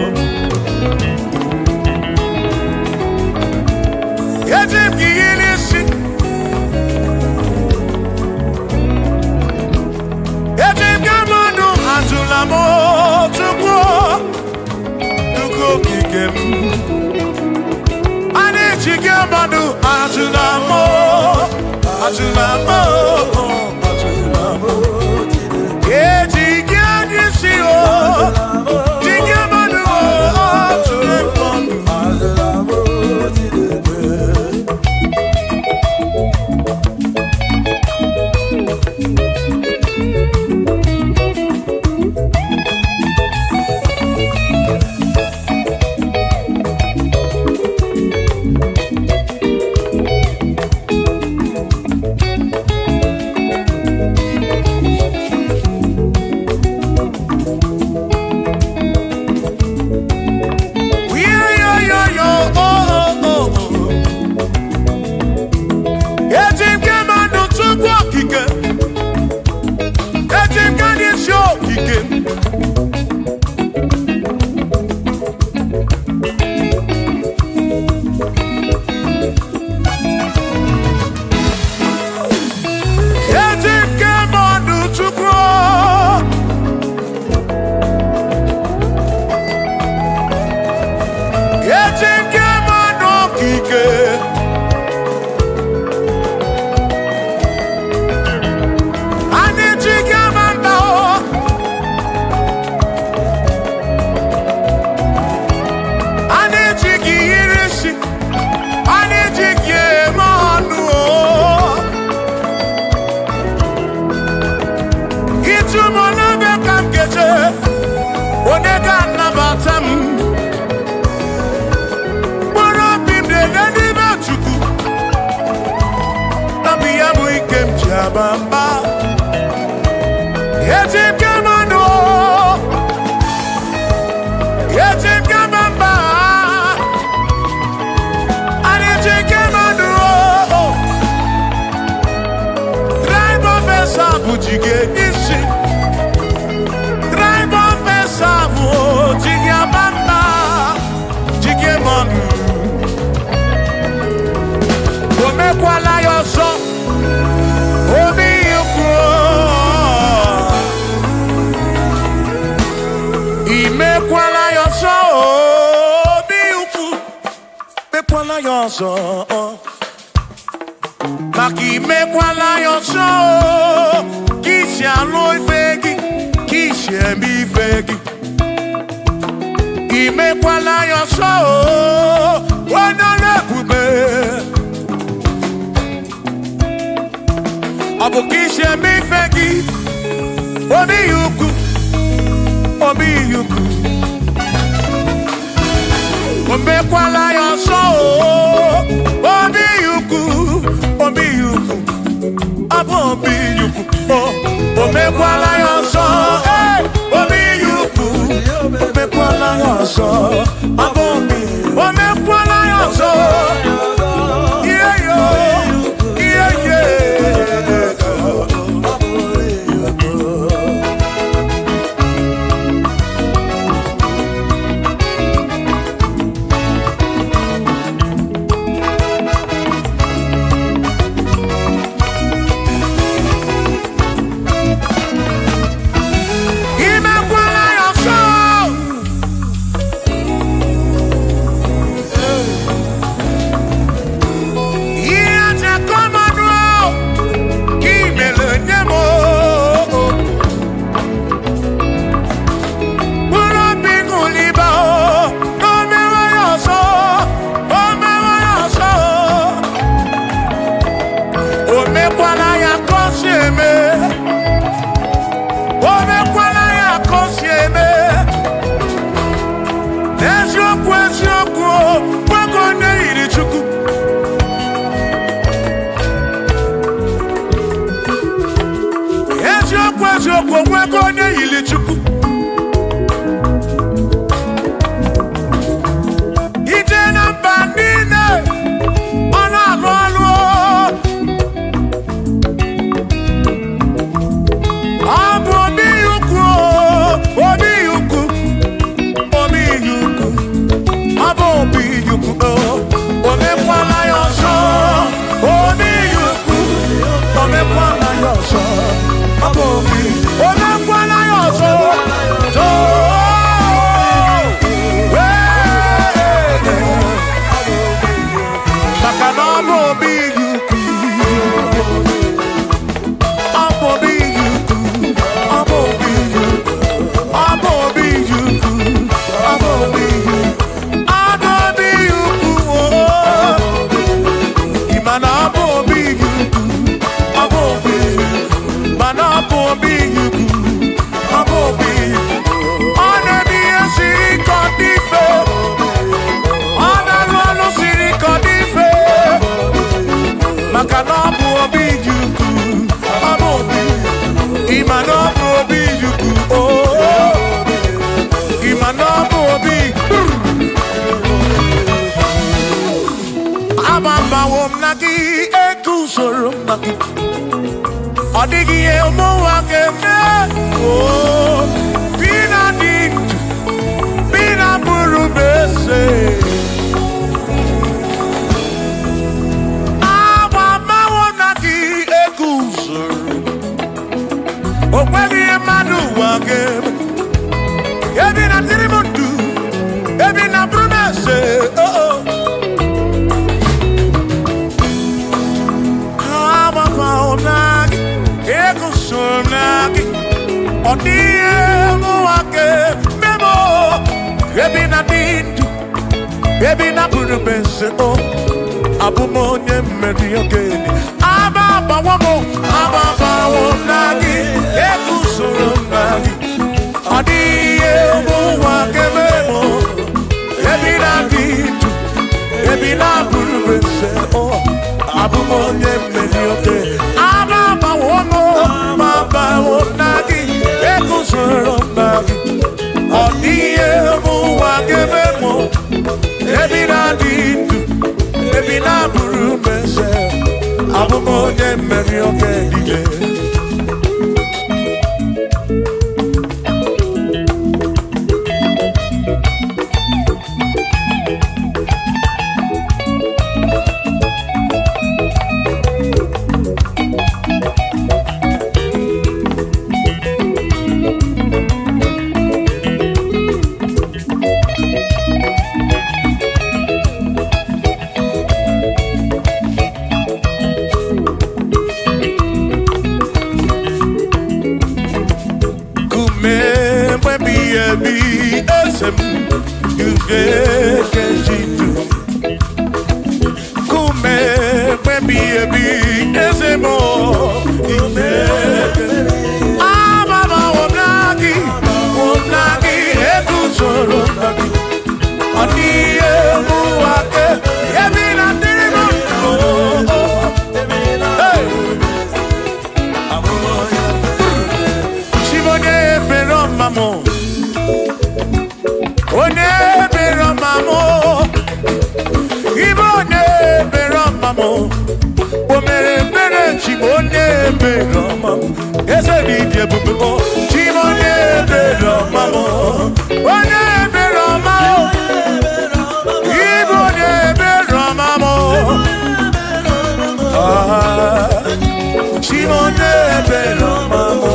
Speaker 4: Eji m gị ihe n'isi, eji m gị eme ọnụ, ajụla m o, Chukwu o, Chukwu okike m. A na-eji gị mmadụ ajụla m o, ajụla m o, ajụla m o. Eji gị n'isi o, ji gị mmadụ o, ajụla m. aba mba. Eji m gị mmanụ, eji m gị aba mba. Anyị ji gị mmanụ. Tribe of Esau ji gị isi. Tribe of Esau ji gị aba mba, ji gị mmanụ. O mekwala ya ọzọ, obi ukwu. Imekwala ya ọzọ, obi ukwu. Mekwala ya ọzọ, maka imekwala ya ọzọ, ka isi alụ ife gị, ka isi eme ife gị. Imekwala ya ọzọ, onye ọrụ ebube. Ọ bụ ka isi eme ife gị, obi ya ukwu, obi ya ukwu. O mekwala ya ọzọ, obi ya ukwu, obi ya ukwu, ọ bụ obi ya ukwu. O mekwala ya ọzọ, ee, obi ya ukwu. O mekwala ya ọzọ, ọ bụ obi. O mekwala ya ọzọ. Ihe yo, ihe ye. Imekwala ya ọzọ. Ihe aja kọmanụ ka imere nye m o. Mkpụrụ obi ṅụliba o, na o mewe ya ọzọ, o mewe ya ọzọ. O mekwala ya ka o si eme. O mekwala ya ka o si eme. Eziokwu, eziokwu, nwoke onye yiri Chukwu. Eziokwu, eziokwu, nwoke onye yiri Chukwu. Ije na mba niile, ọ na-alụ ọlụ. Ọ bụ obi ukwu, obi ukwu, obi ukwu. Ọ bụ obi ukwu, o mekwala ya ọzọ, obi ukwu, o mekwala ya ọzọ, ọ bụ obi, o mekwala ya ọzọ. Maka na ọ bụ obi ukwu, ọ bụ obi ukwu, ọ bụ obi ukwu, ọ bụ obi ukwu, ọ bụ obi ukwu. Ọ bụ obi ukwu, o. Ị ma na ọ bụ obi ukwu, ọ bụ obi ukwu, mana ọ bụ obi ukwu, ọ bụ obi ukwu. Ọ na-eme ihe siri ike ọ dị mfe. Ọ na-alụ ọlụ siri ike ọ dị mfe. Maka na ọ bụ obi ukwu, ọ bụ obi. Ị ma na ọ bụ obi ukwu, o. Ị ma na ọ bụ obi. Agbabawo m na gị, eguzoro m na gị. Ọ dịghị ihe ụmụnwa ga-eme. Oo, bi na dị ndụ, bi na bụrụ m eze. Agbabawo m na gị, eguzoro. O nweghị ihe mmadụ ụwa ga-eme. Ebi na dịrị m ndụ, ebi na bụrụ m eze. Oh, oh. Agbabawo m na gị, eguzoro m na gị. Ọ dịghị ihe mụnwa ga-eme m o. Ebi na dị ndụ, ebi na bụrụ m eze o. Abụ m onye mmeri okenye. Agba agbawo m, agba agbawo m na gị, eguzoro m na gị. Ọ dịghị ihe mụnwa ga-eme m o. Ebi na dị ndụ, ebi na bụrụ m eze o. Abụ m onye mmeri okenye. Agba agbawo Onye mmeri oge niile. Kume mwebi ebi eze m ugekejidu. Kume mwebi ebi eze m igeke. Amama womnagi womnagi eguzoro nagi. Ọ dịghị emu ake ebi na dịrị m ndụ. Hey! Chibonye ebere ọma mụ. Onye ebere ọma mụ. Ibe onye ebere ọma mụ. O mere ebere Chibo onye ebere ọma mụ. Eze dị dị ebube o. Chibo onye ebere ọma mụ. Onye ebere ọma mụ. Ibe onye ebere ọma mụ. Ah, Chibo onye ebere ọma mụ.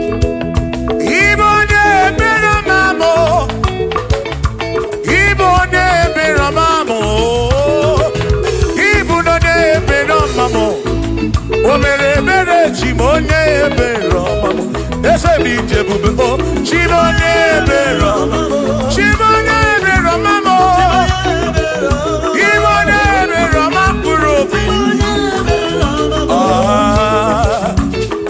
Speaker 4: Ibe onye ebere ọma mụ. Ibe onye ebere ọma mụ. Ibu onye ebere ọma mụ. O mere ebere chi m onye ebere ọma mụ. Eze m ije ebube o. Chi m onye ebere ọma mụ. Chi m onye ebere ọma mụ. Ibe onye ebere ọma mkpụrụ obi. Ah,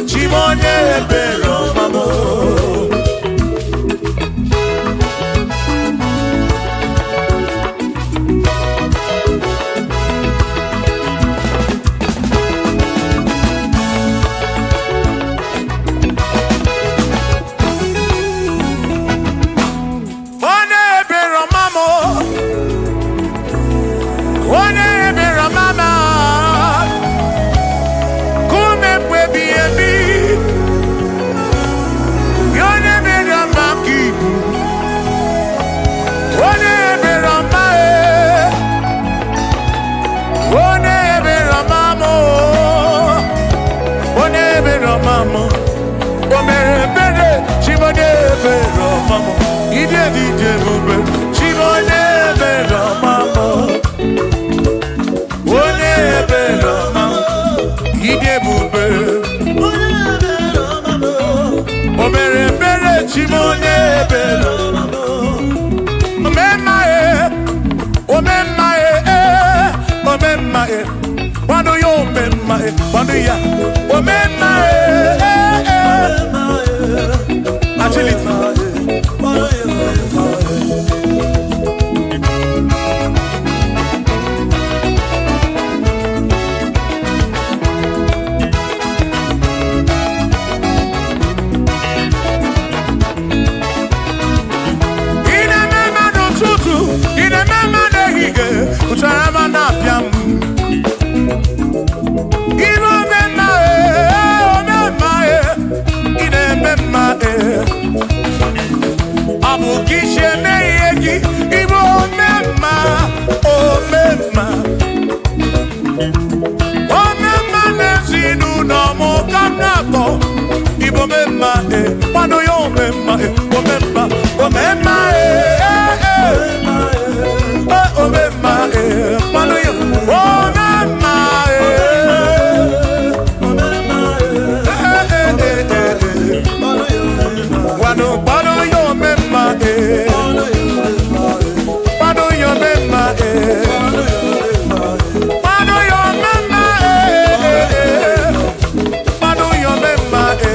Speaker 4: Chi m onye ebere ọma mụ. Onye ebere ọma mụ. Onye ebere ọma m. Kume mgbe ebi ebi. Onye ebere ọma ka ibu. Onye ebere ọma e. Onye ebere ọma mụ. Onye ebere ọma mụ. O mere ebere Chibonye ebere ọma mụ. Ide dị ije ebube Chibonye ebere ọma mụ. Onye ebere ọma mụ. Ide ebube. O mere ebere Chibonye ebere ọma mụ. Omemma e, omemma e, eh, omemma e. Kwado ya omemma e, kwado ya. Omemma e, eh, eh. Agility. Ị na-eme mma n'ụtụtụ, ị na-eme mma n'ehihie, ụchara ma na-apịa m. Ime omemma e, omemma e, ị na-eme mma e. Ọ bụ ka isi eme ihe gị, ịbụ omemma, omemma. Omemma n'ezinụlọ m ka m na-akpọ. Ịbụ omemma e, kwado ya omemma e, omemma, omemma e, e, e. E, omemma e, kwado ya omemma e. E, e, e, e, e. Kwado, kwado ya omemma e. Kwado ya omemma e. Kwado ya omemma e, e, e. Kwado ya omemma e.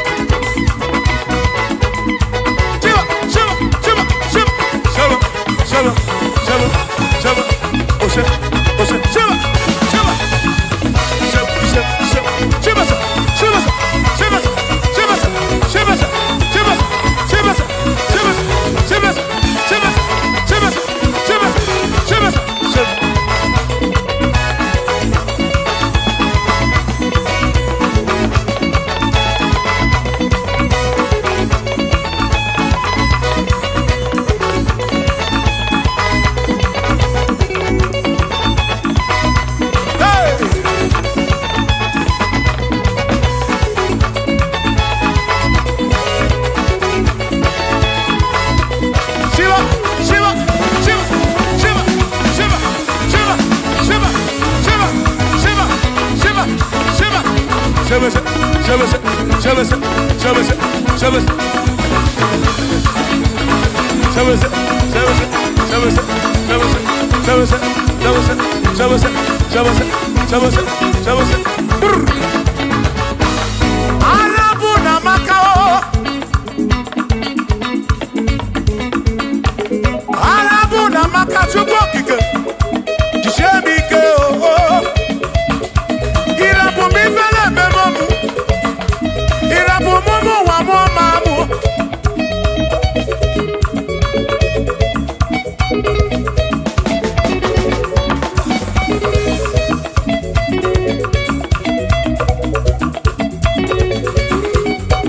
Speaker 4: Chebese, chebese, chebese, chebese. Chebese, chebese, chebese, chebese, chebese, chebese, chebese, chebese, chebese, chebese. Arabu na Macao. Arabu na Macao Chukwu okike. Jisie m ike o. Irapụ m ifele ememe mụ. Irapụ m ụmụ ụwa mụ ma mụ.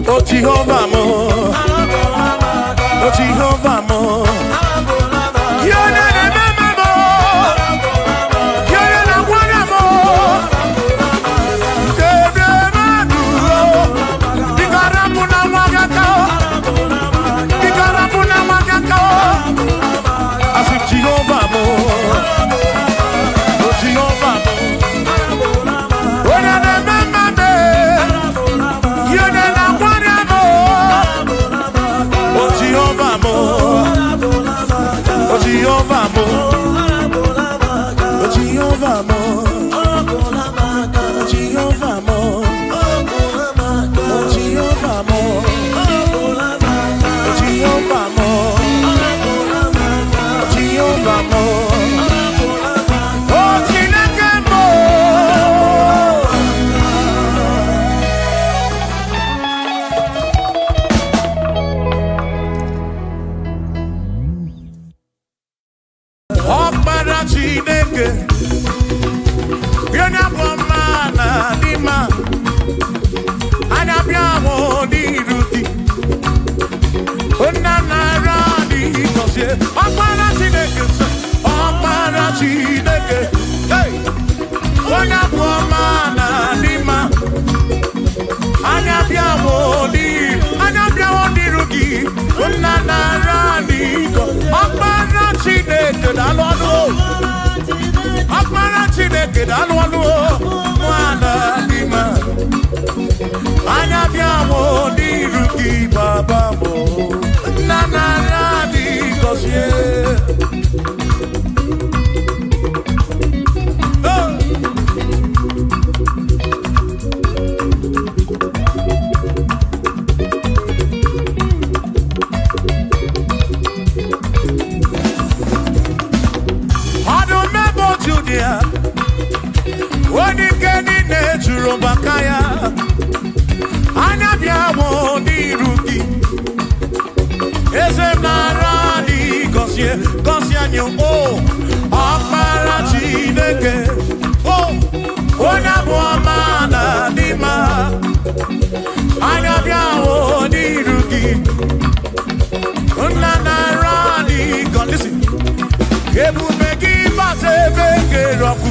Speaker 4: O Jehovah mo, O Jehovah mo. Yone na mama mo, yone na gwana mo. Debe madu o, dikarapu na wagaka o, dikarapu na wagaka o. Asi Jehovah mo, O Jehovah mo. Yone na mama me, yone na gwana mo. O Jehovah mo, O Jehovah mo, O Jehovah mo, O Jehovah mo, O Jehovah mo, O Jehovah mo, O Jehovah mo, O Chineke mo. Ọkpara Chineke, onye bụ ọma na dị mma, anya bịa hụ n'iru gị. Nna nara adịghị gọzie. Ọkpara Chineke sị, Ọkpara Chineke, hey! Onye bụ ọma na dị mma, anya bịa hụ n'iru, anya bịa hụ n'iru gị. Nna nara adịghị gọzie. Ọkpara Chineke daalụ ọnụ. Ọkpara Chineke daalụ ọnụ. Nwana dị mma. Anya bịa mụ n'iru gị baba mụ. Nna nara dị gọzie. Oh! Ọdụm ebe otu dị ya, onye ike niile juru maka ya. Anya bịa mụ n'iru gị. Eze m nara dị gọzie, gọzie anyị o. Ọkpara Chineke, o, onye bụ ọma na dị mma. Anya bịa mụ n'iru gị. Nna nara dị gọzie. Listen. Ebube gị bata ebe kere ọkụ.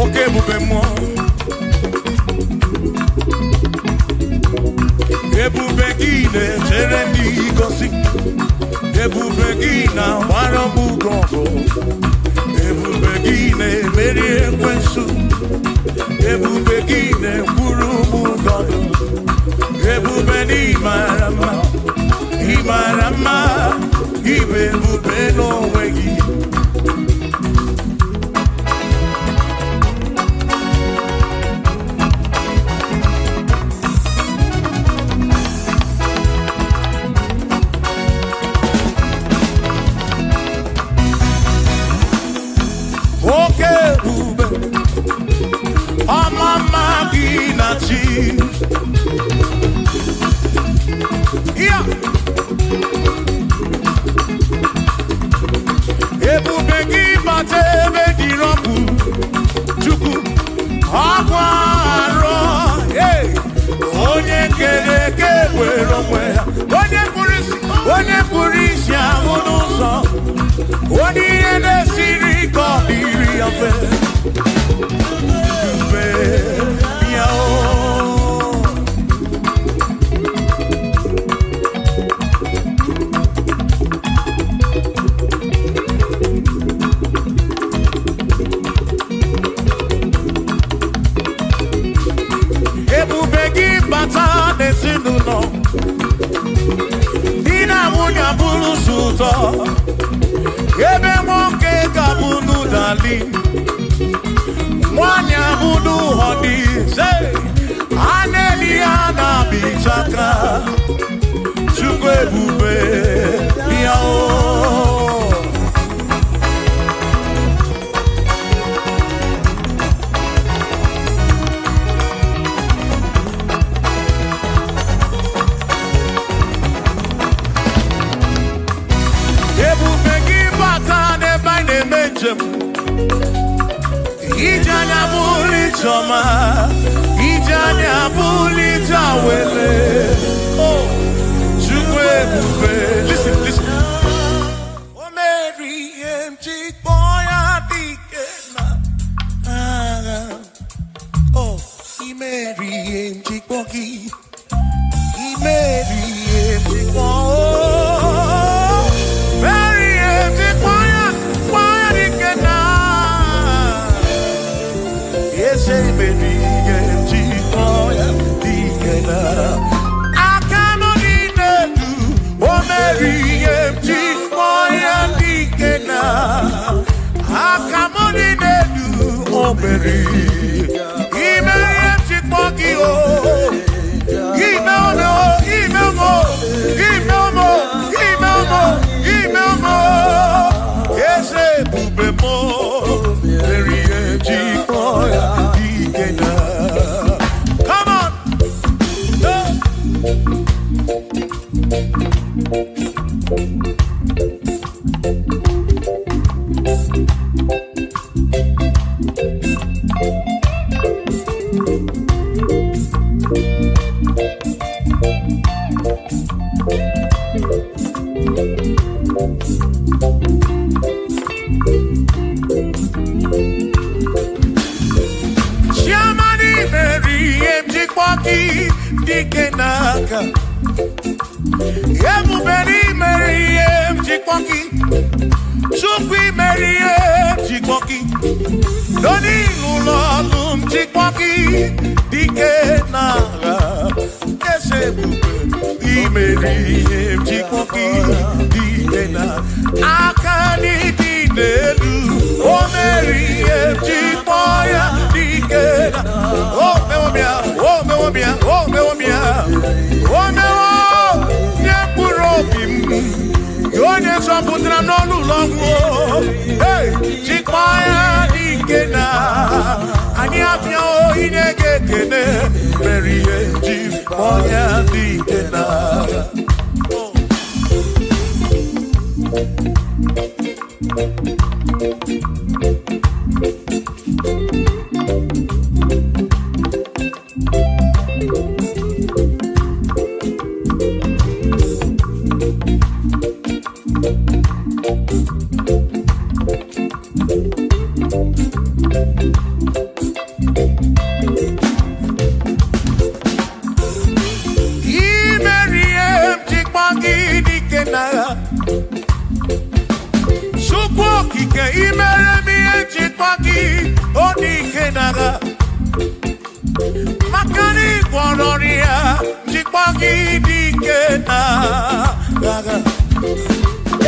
Speaker 4: Oke ebube mmụọ. Ebube gị na-echere ndị gosi. Ebube gị na-agbara m ugo ọgụ. Ebube gị na-emeri ekwensu. Ebube gị na-ekwuru m ụgọdụ. Ebube na ịmara mma, ịmara mma, ịbụ ebube n'onwe gị. Oke ebube, ọma mma gị na chi. Yeah. Ebube gị bata ebe dịrị ọkụ, Chukwu, ọkwa arọ, hey! Onye kere eke were onwe ya, onye kpụrụ isi, onye kpụrụ isi ahụ n'ụzọ, onye ihe na-esiri ka ọ dịrị ya mfe. Ebube ya o. bata n'ezinụlọ, di na nwunye abụrụ ụzọ ụtọ, ebe nwoke ga-abụ n'ụdali, nwanyị abụrụ ụhọdị, a na-eli ya na-abịchaka, Chukwu ebube bịa o. Ebube gị bata n'ebe anyị na-eme njem, ije anya bụrụ ije ọma, ije anya bụrụ ije awele. Oh, Chukwu ebube. Listen, listen. O mere ihe m ji kpọọ ya dike na agha. Oh, i mere ihe m ji kpọọ gị. I mere ihe m ji kpọọ. Mere ihe m ji kpọọ ya dike na eze mere ihe m ji kpọọ ya dike na aka nọ n'elu. O mere ihe m ji kpọọ ya dike na aka m dị n'elu. O mere ime ihe m ji kpọọ gị o. Ime ome o, ime ome o, ime ome o, ime ome o, ime ome o. Eze ebube m o, mere ihe m ji kpọọ ya dike na. Come on. Hey. Chiamani mere ihe m ji kpọọ gị dike n'aka. Ebube mere ihe m ji kpọọ gị. Chukwu mere ihe m ji kpọọ gị. Doni ụlọ ọrụ m ji kpọọ gị dike n'agha. Eze ebube imere ihe m ji kpọọ gị dike na aka n'ịdị n'elu. O mere ihe m ji kpọọ ya dike na. O mewo m ya, o mewo m ya, o mewo m ya, o mewo nye mkpụrụ obi m. Onye zọpụtara m n'ọnụ ụlọ ọgwụ o. Hey, jikpọọ ya dike na anyị abịawo inye gị ekele mere ihe ji kpọọ ya dike na. Imere ihe m ji kpọọ gị dike n'agha. Chukwu okike imere m ihe m ji kpọọ gị o dike n'agha. Maka na ị gwọrọ ọrịa ji kpọọ gị dike n'agha.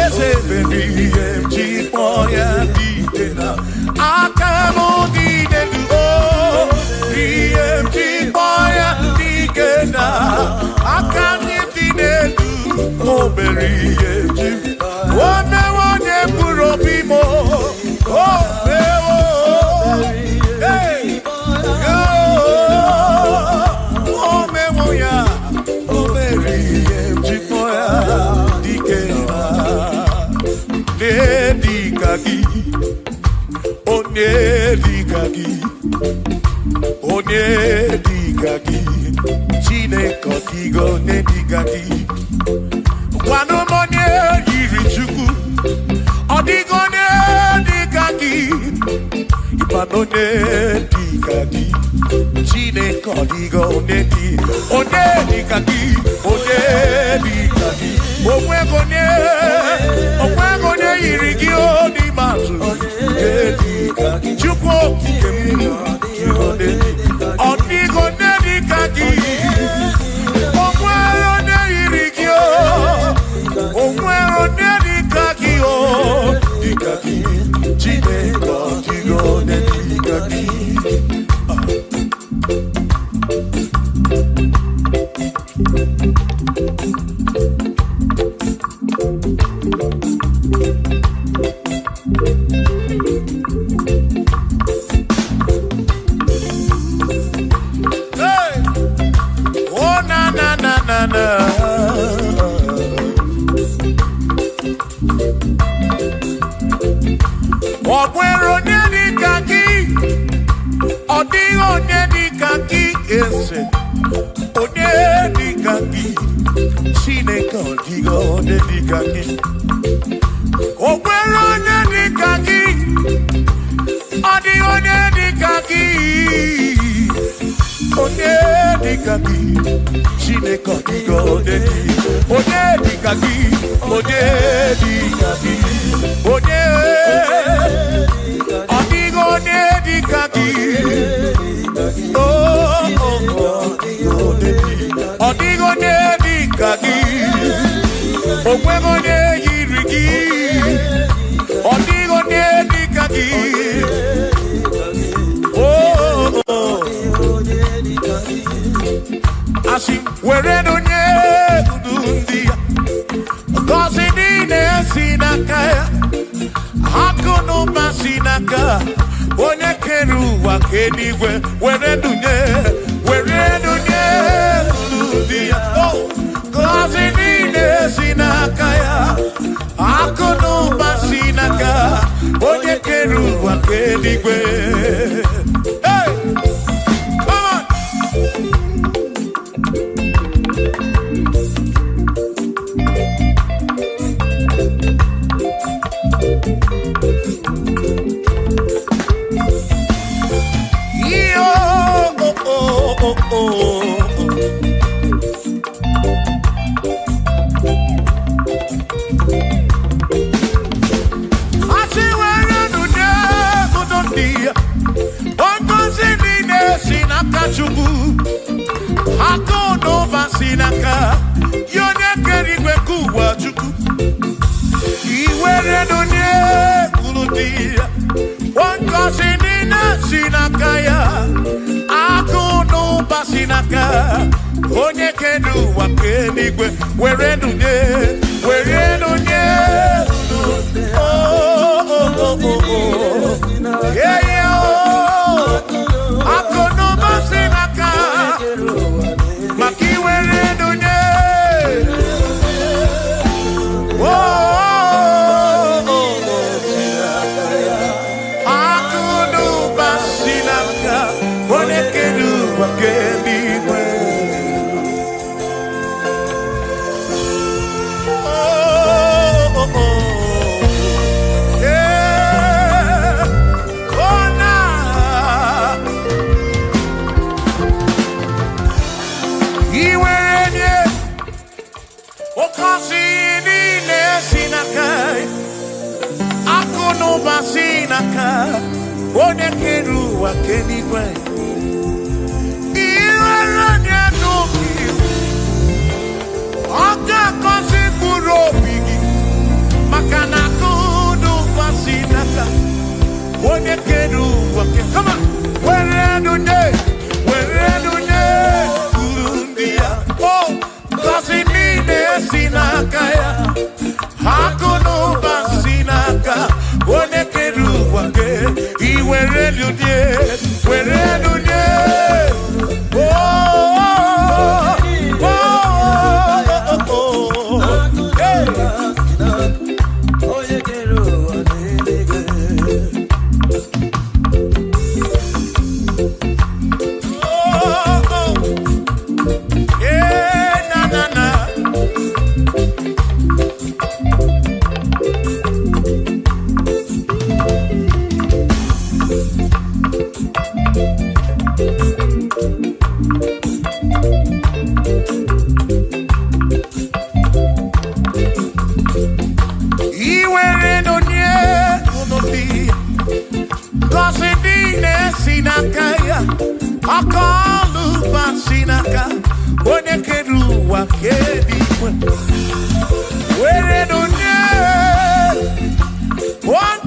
Speaker 4: Eze mere ihe m ji kpọọ ya dike na aka m dị n'elu o. Ihe m ji kpọọ ya dike na aka m dị n'elu. O mere ihe m ji o mewo onye mkpụrụ obi m o. O mewo. Hey! Oh, o mewo ya. O mere ihe m ji kpọọ ya dike na. Onye dịka gị, onye dịka gị, onye dịka gị, Chineke ọ dịghị onye dịka gị. Gwanụ m onye yiri Chukwu, ọ dịghị onye dịka gị. Ịkwanụ onye dịka gị, Chineke ọ dịghị onye dị, onye dịka gị, onye dịka gị. Onweghị onye, onweghị onye yiri gị o n'ime atụ. Onye dịka gị, Chukwu okike m, ọ dịghị onye dịka gị. Hey! Oh na na na na na. Ọ nwere onye dị ka gị, ọ dịghị onye dị ka gị eze, onye dị ka gị, Chineke ọ dịghị onye dị ka gị. O nwere onye dị ka gị, ọ dịghị onye dị ka gị, onye dị ka gị, Chineke ọ dịghị onye dị, onye dị ka gị, onye dị ka gị, onye. Ọ dịghị onye dị ka gị. Oh, oh, oh. Ọ dịghị onye dị ka gị. O nweghị onye yiri gị. Ọ dịghị onye dị ka gị. Oh, oh. Asị m, were onye ndu ndị ya. Ngọzi niile si n'aka ya. Akụ na ụba si n'aka onye kere ụwa ka eluigwe were dunye ndị ya. Oh, ngọzi niile si n'aka ya, akụ na ụba si n'aka onye kere ụwa ka eluigwe. Hey! Come on! Yo, oh, oh, oh, oh. Asị were nụnye ụdọ ndị ya. Ngọzi niile si n'aka Chukwu. Akụ na ụba si n'aka ya onye kere igwe nke ụwa Chukwu. I were nụnye ụlọ ndị ya. Ngọzi niile si n'aka ya. Akụ na ụba si n'aka onye kere ụwa nke eluigwe. Were nụnye, were nụnye. Oh, oh, oh, oh, oh. Yeah, yeah, oh. Akụ na ụba si n'aka maka iwere nụnye. Oh, oh, oh, oh. Akụ na ụba si n'aka onye kere ụwa nke eluigwe. Oh, oh, oh. Yeah. Oh, na. Iwere nye oke osi niile si n'aka akụ na ụba si n'aka onye kere ụwa nke eluigwe. Iwere nye n'obi ọ ga-agọzi mkpụrụ obi gị maka na akụ na ụba si n'aka onye kere ụwa nke. Come on! Were nụnye, were nụnye uru ndị ya. Oh, ngọzi niile si n'aka ya. Akụ na ụba si n'aka onye kere ụwa nke. I were nụnye, were nụnye. Oh, oh, oh, oh, oh. Hey!
Speaker 2: Onye kere ụwa n'eluigwe.
Speaker 4: Oh, oh. Yeah, na, na, na. Iwere n'onye unu dị, ngọzi niile si n'aka ya, aka ọlụ ụba si n'aka onye kere ụwa ka eluigwe. Were n'onye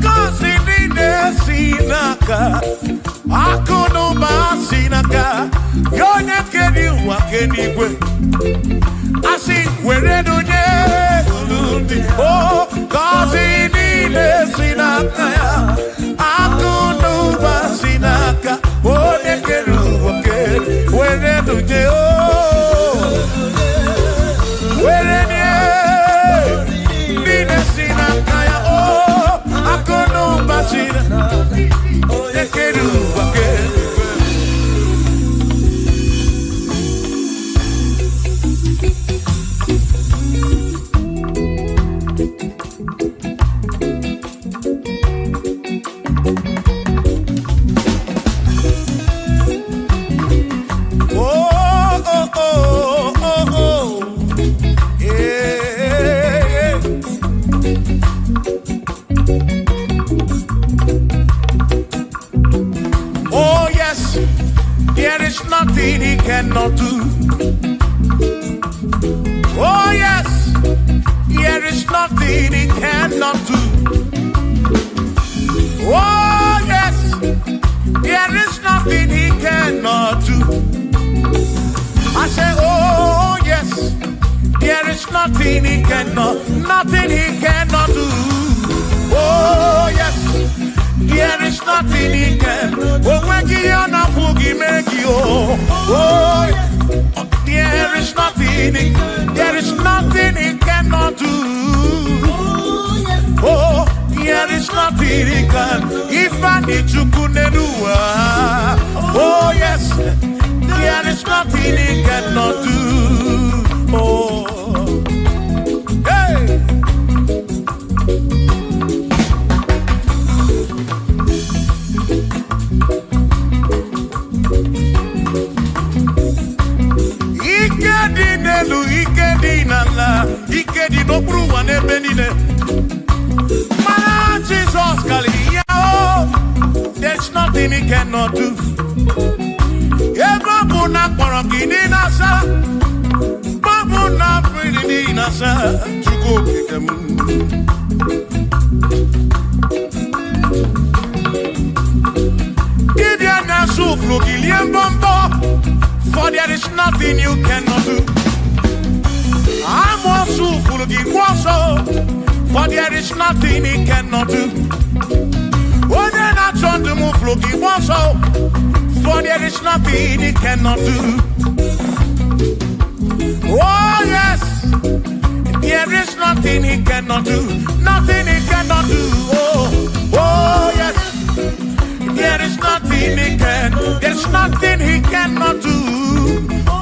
Speaker 4: ngọzi niile si n'aka Akụ na ụba si n'aka ya onye kere ụwa kere igwe. Asị were nunye ndị o gọzi niile si n'aka ya. Akụ na ụba si n'aka onye kere ụwa kere were nunye o were nye niile si n'aka ya o akụ na ụba si n'aka onye kere ụwa kere. Oh, oh, oh, oh, oh. Yeah. Oh, yes, there is nothing he cannot do. Oh, yes, there is nothing he cannot do. Oh, yes, there is nothing he cannot do. I say, oh yes, there is nothing he cannot, nothing he cannot do. Oh yes, there is nothing he can. Oh, when he on a boogie make you. Oh, there is nothing, there is nothing he cannot do. Oh, there is nothing he can. If I need to kunenua. Oh yes. There is nothing he cannot do. Oh, hey! Ike dị n'elu, ike dị n'ala, ike dị n'okpuru ụwa n'ebe niile. Mana Jizọs karịrị ya o. There's nothing he cannot do. Ebe ọ bụ na akpọrọ gị dị n'asa, ọ bụ na mmiri dị n'asa, Chukwu okike m. Dibịa na-asụ ụfụrụ gị lie mbọmbọ, for there is nothing you cannot do. Amụọsụ ụfụrụ gị gwa ọsọ, for there is nothing he cannot do. Onye na-achọ ndụ m ụfụrụ gị gwa ọsọ, for there is nothing he cannot do. Oh yes, there is nothing he cannot do. Nothing he cannot do. Oh, oh yes, there is nothing he can. There's nothing he cannot do.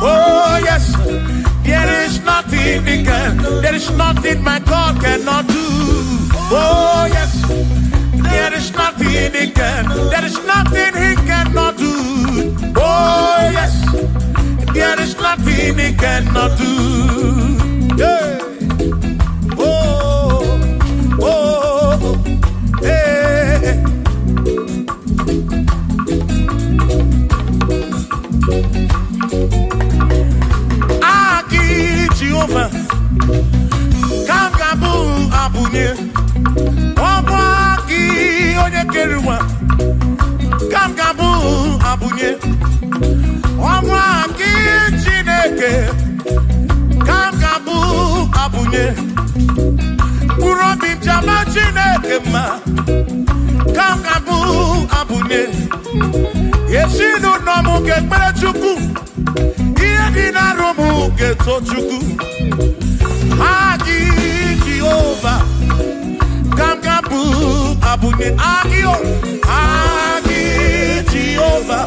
Speaker 4: Oh yes, there is nothing he can. There is nothing my God cannot do. Oh yes, there is nothing he can. There is nothing he cannot do. Oh yes, there is nothing he cannot do. Yeah. Oh, oh, hey. Aki Jehovah, Kangabu Abunye, Ọbụ aki onye kere ụwa, Kangabu Abunye. Ọmụ aki Chineke, ka m ga-abụ abụnye. Mkpụrụ obi m ji ama Chineke mma, ka m ga-abụ abụnye. Ezinụlọ m ga-ekpere Chukwu, ihe dị n'arụ m ga-eto Chukwu. Aki Jehova, ka m ga-abụ abụnye. Aki o, aki Jehova.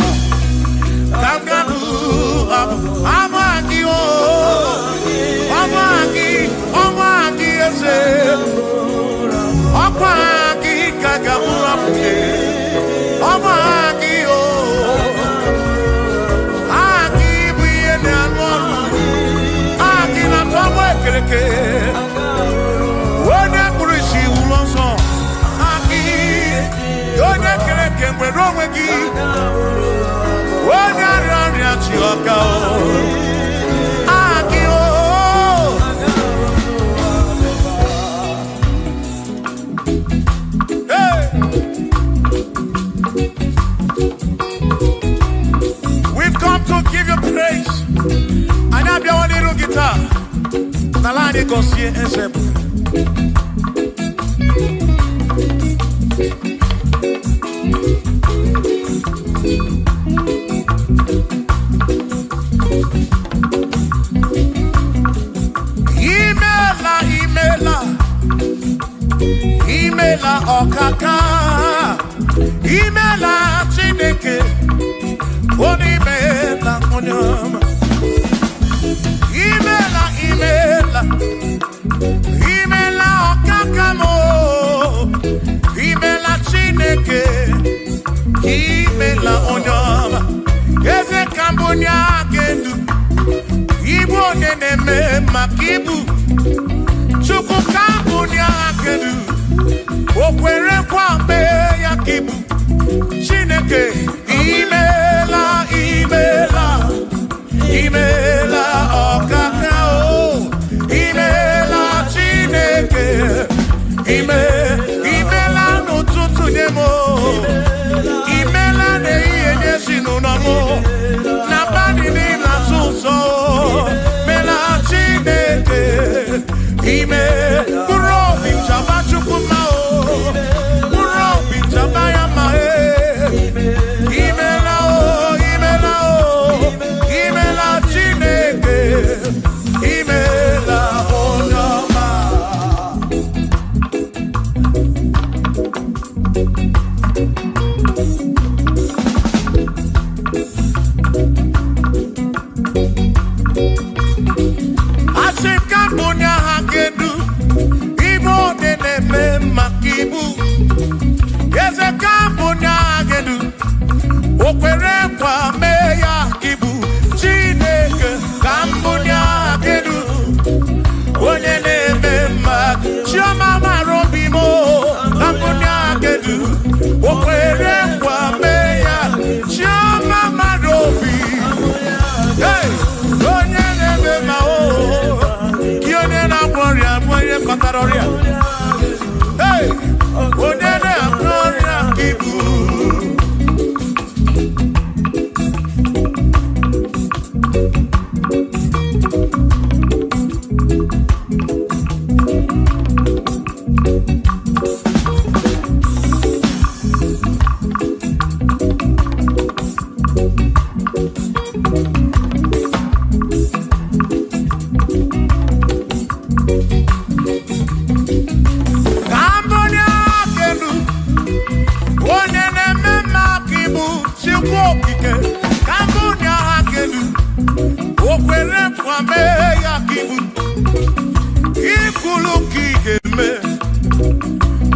Speaker 4: Kangabu, amaki o, amaki, amaki ese, amaki kagabu abuke, amaki o, aki buye na anụ, aki na tọgbọ ekereke, onye kpụrụ isi wụlọ nsọ, aki onye kereke nwere onwe gị. Onye arịa ọrịa chi ọka o, aki o. Hey! N'ala anyị gọzie eze bụ. Imela, imela, imela ọkaka, imela Chineke, onye imela onye ọma. Imela, imela, imela ọkaka m o, imela Chineke, imela onye ọma. Eze ka mbụ onye aka edu, ibu onye na-eme maka ibu. Chukwu ka mbụ onye aka edu, o kwere nkwa mee ya ka ibu. Chineke, imela, imela, imela ọkaka o, imela Chineke, imela n'ụtụtụ nye m o, imela n'ehihie nye ezinụlọ m o, n'abalị niile azụ ụzọ o, mela Chineke, ime mkpụrụ obi chaba Chukwu mma o, mkpụrụ obi chaba ya mma e. Imela o, imela o, imela Chineke, imela onye ọma. Asị m ka mbụ onye agha ga-edu, ibu onye na-eme maka ibu. Eze ka mbụ onye agha ga-edu, o kwere nkwa mee ya ka ibu. Chineke ka mbụ onye agha ga-edu, onye na-eme mma. Chioma mara obi m o, ka mbụ onye agha ga-edu, o kwere nkwa mee ya. Chioma mara obi. Hey! Onye na-eme mma o, gị onye na-agwọ ọrịa bụ onye kpatara ọrịa. Hey! Onye na-agwọ ọrịa ka ibu. Ka mbụ onye aka elu, onye na-eme mma ka ibu Chukwu okike. Ka mbụ onye aka elu, o kwere nkwa mee ya ka ibu. Ikwulu ka ị ga-eme,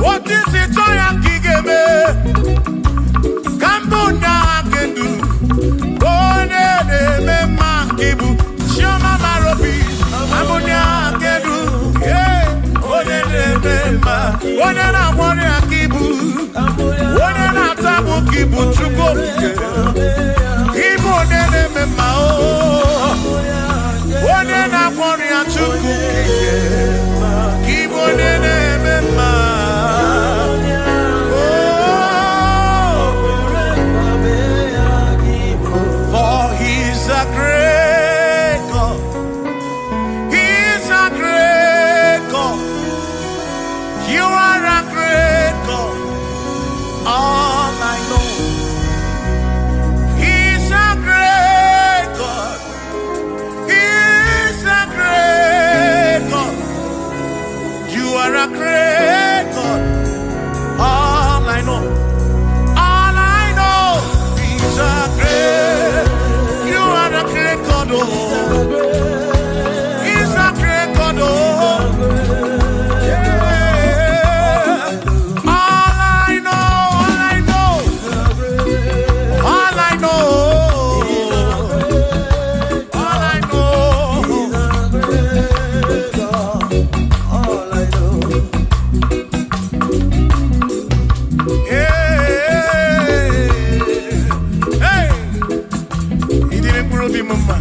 Speaker 4: otu isi chọọ ya ka ị ga-eme. Ka mbụ onye aka elu, onye na-eme mma ka ibu. Chioma mara obi, ka mbụ onye aka elu, yeah. Onye na-eme mma, onye na-agwọ ọrịa ka ibu, onye na-ata agbụ ka ibu Chukwu okike. Ibu onye na-eme mma o, onye na-agwọ ọrịa Chukwu okike, ka ibu onye na-eme mma. Oh, for he's a great God. He's a great God. You are a great God. All I know. He's a great God. He's a great God. You are a great God. All I know. All I know. He's a great. You are a great God. Oh. He's a great God. Oh. Yeah. All I know, all I know, all I know, all I know.
Speaker 2: All I know.
Speaker 4: Yeah. Hey, ịdịrị mkpụrụ obi m mma.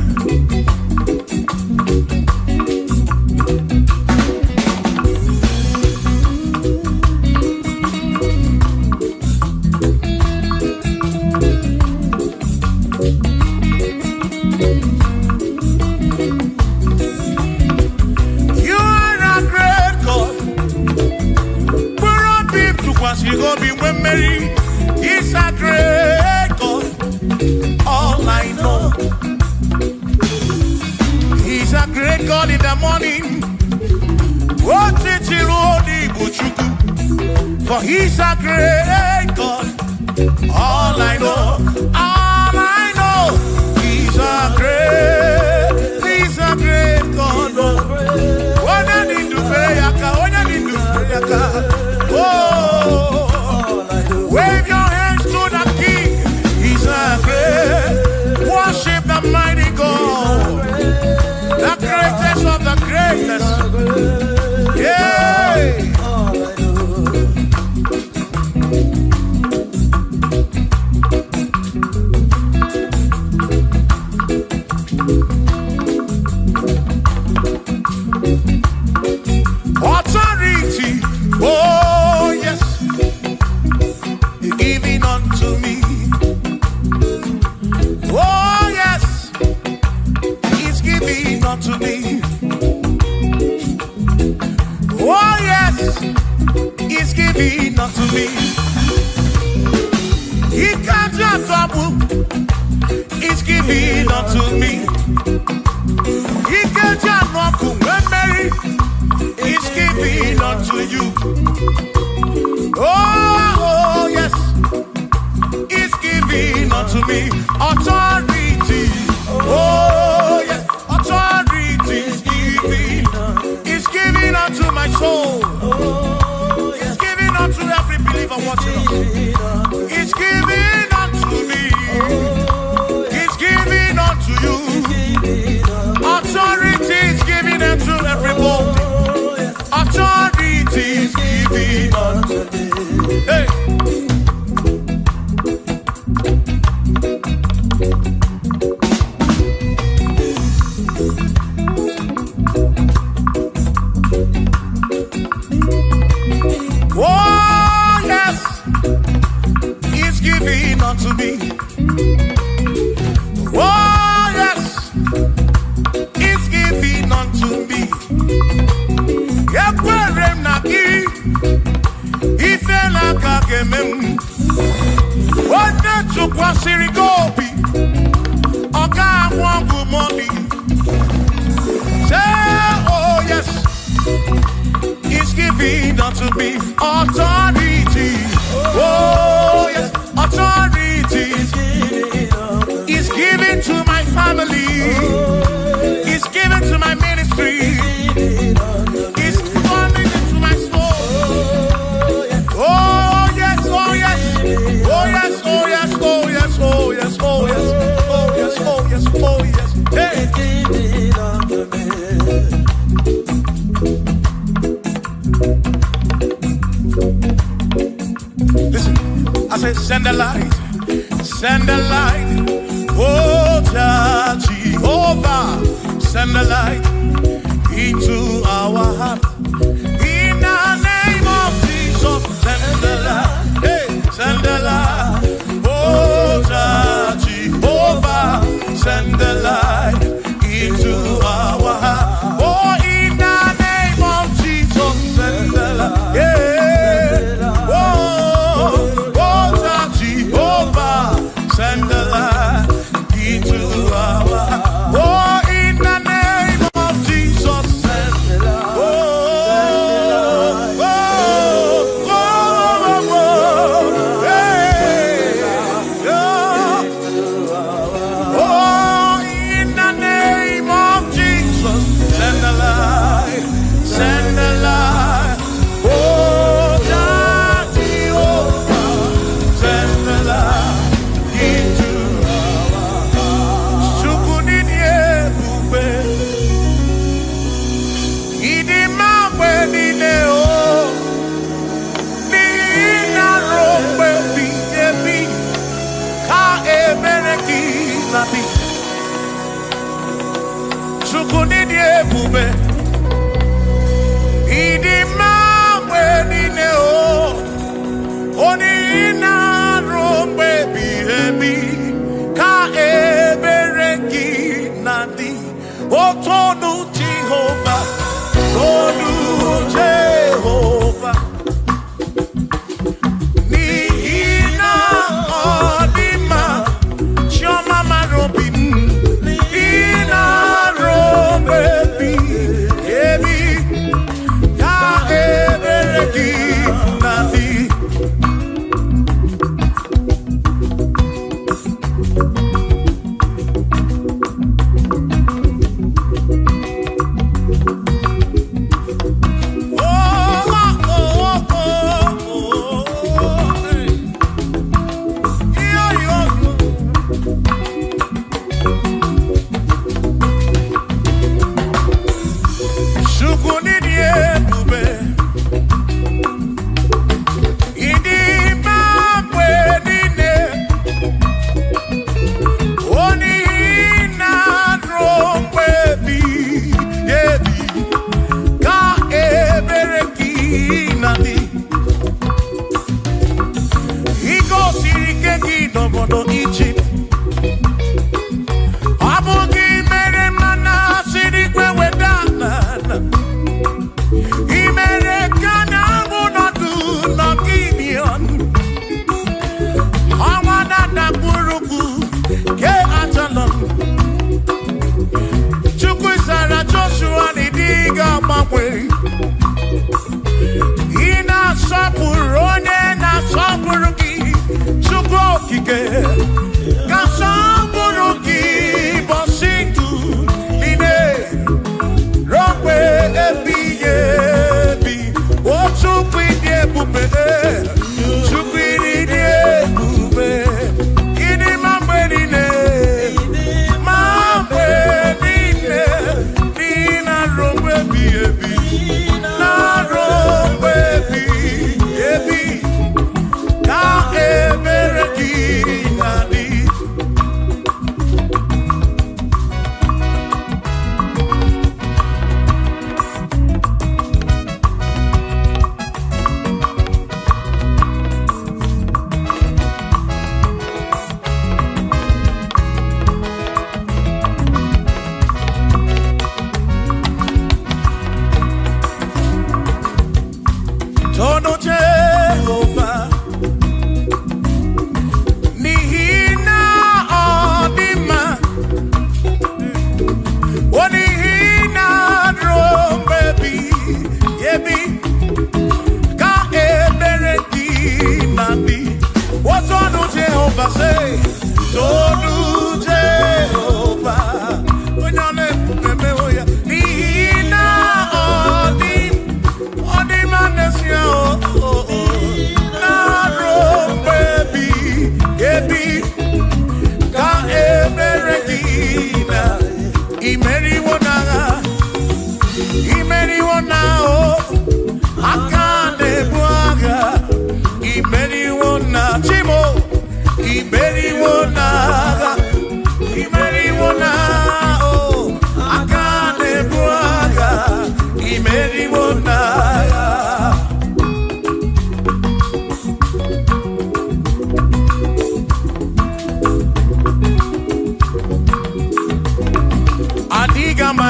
Speaker 4: their morning. For he's a great God. All I know, he's a great God. Oh, wave your hands to the King. He's a great, worship the mighty God, the greatest of the greatest. Yeah. Authority, oh yes, giving unto me. Oh yes, he's giving unto me. Oh yes, he's giving unto me. He can't just trouble. He's giving unto me. He can't just walk when Mary. He's giving unto you. Oh, yes, he's giving unto me authority. Oh, yes, authority is giving. He's giving unto my soul. He's giving unto every believer watching us. He's giving unto me. He's giving unto you. Authority is giving unto everybody. Authority is given unto me. Hey. Oh yes, he's giving unto me. Oh yes, he's giving unto me. Ekwere m na gị, ife na-aka ga-eme m. Onye tụkwasịrị gị obi, ọ ga-anwụ ọgwụ mọni. Say, oh yes, he's giving unto me authority. Oh yes, authority. He's giving to my family. He's giving to my ministry. He's coming into my soul. Oh yes, oh yes, oh yes, oh yes, oh yes, oh yes, oh yes, oh yes, oh yes, oh yes. Hey. Listen, I said, send the light, send the light. Oh Jehovah, send the light into our heart. In the name of Jesus, send the light. Hey, send the light. Oh, Jehovah, send the light into our heart. Oh, in the name of Jesus, send the light. Yeah. Oh, oh, Jehovah, send the light into our heart. Oh, in the name of Jesus, send the light. Oh, oh, oh, oh, oh, hey, oh, oh, in the name of Jesus, send the light, send the light. Oh, Jehovah, send the light into our heart. Chukwu n'ịdị ebube, ịdị mma mgbe niile o, n'ihi na ruo mgbe ebighị ebi ka ebere gị na-adị. Chukwu n'ịdị ebube, ịdị mma mgbe niile o, o n'ihi na ruo mgbe ebighị ebi ka ebere gị na-adị. Otonu Jehova, tonu Jehova, n'ihi na ọ dị mma, chiọma mara obi m, n'ihi na ruo mgbe ebighị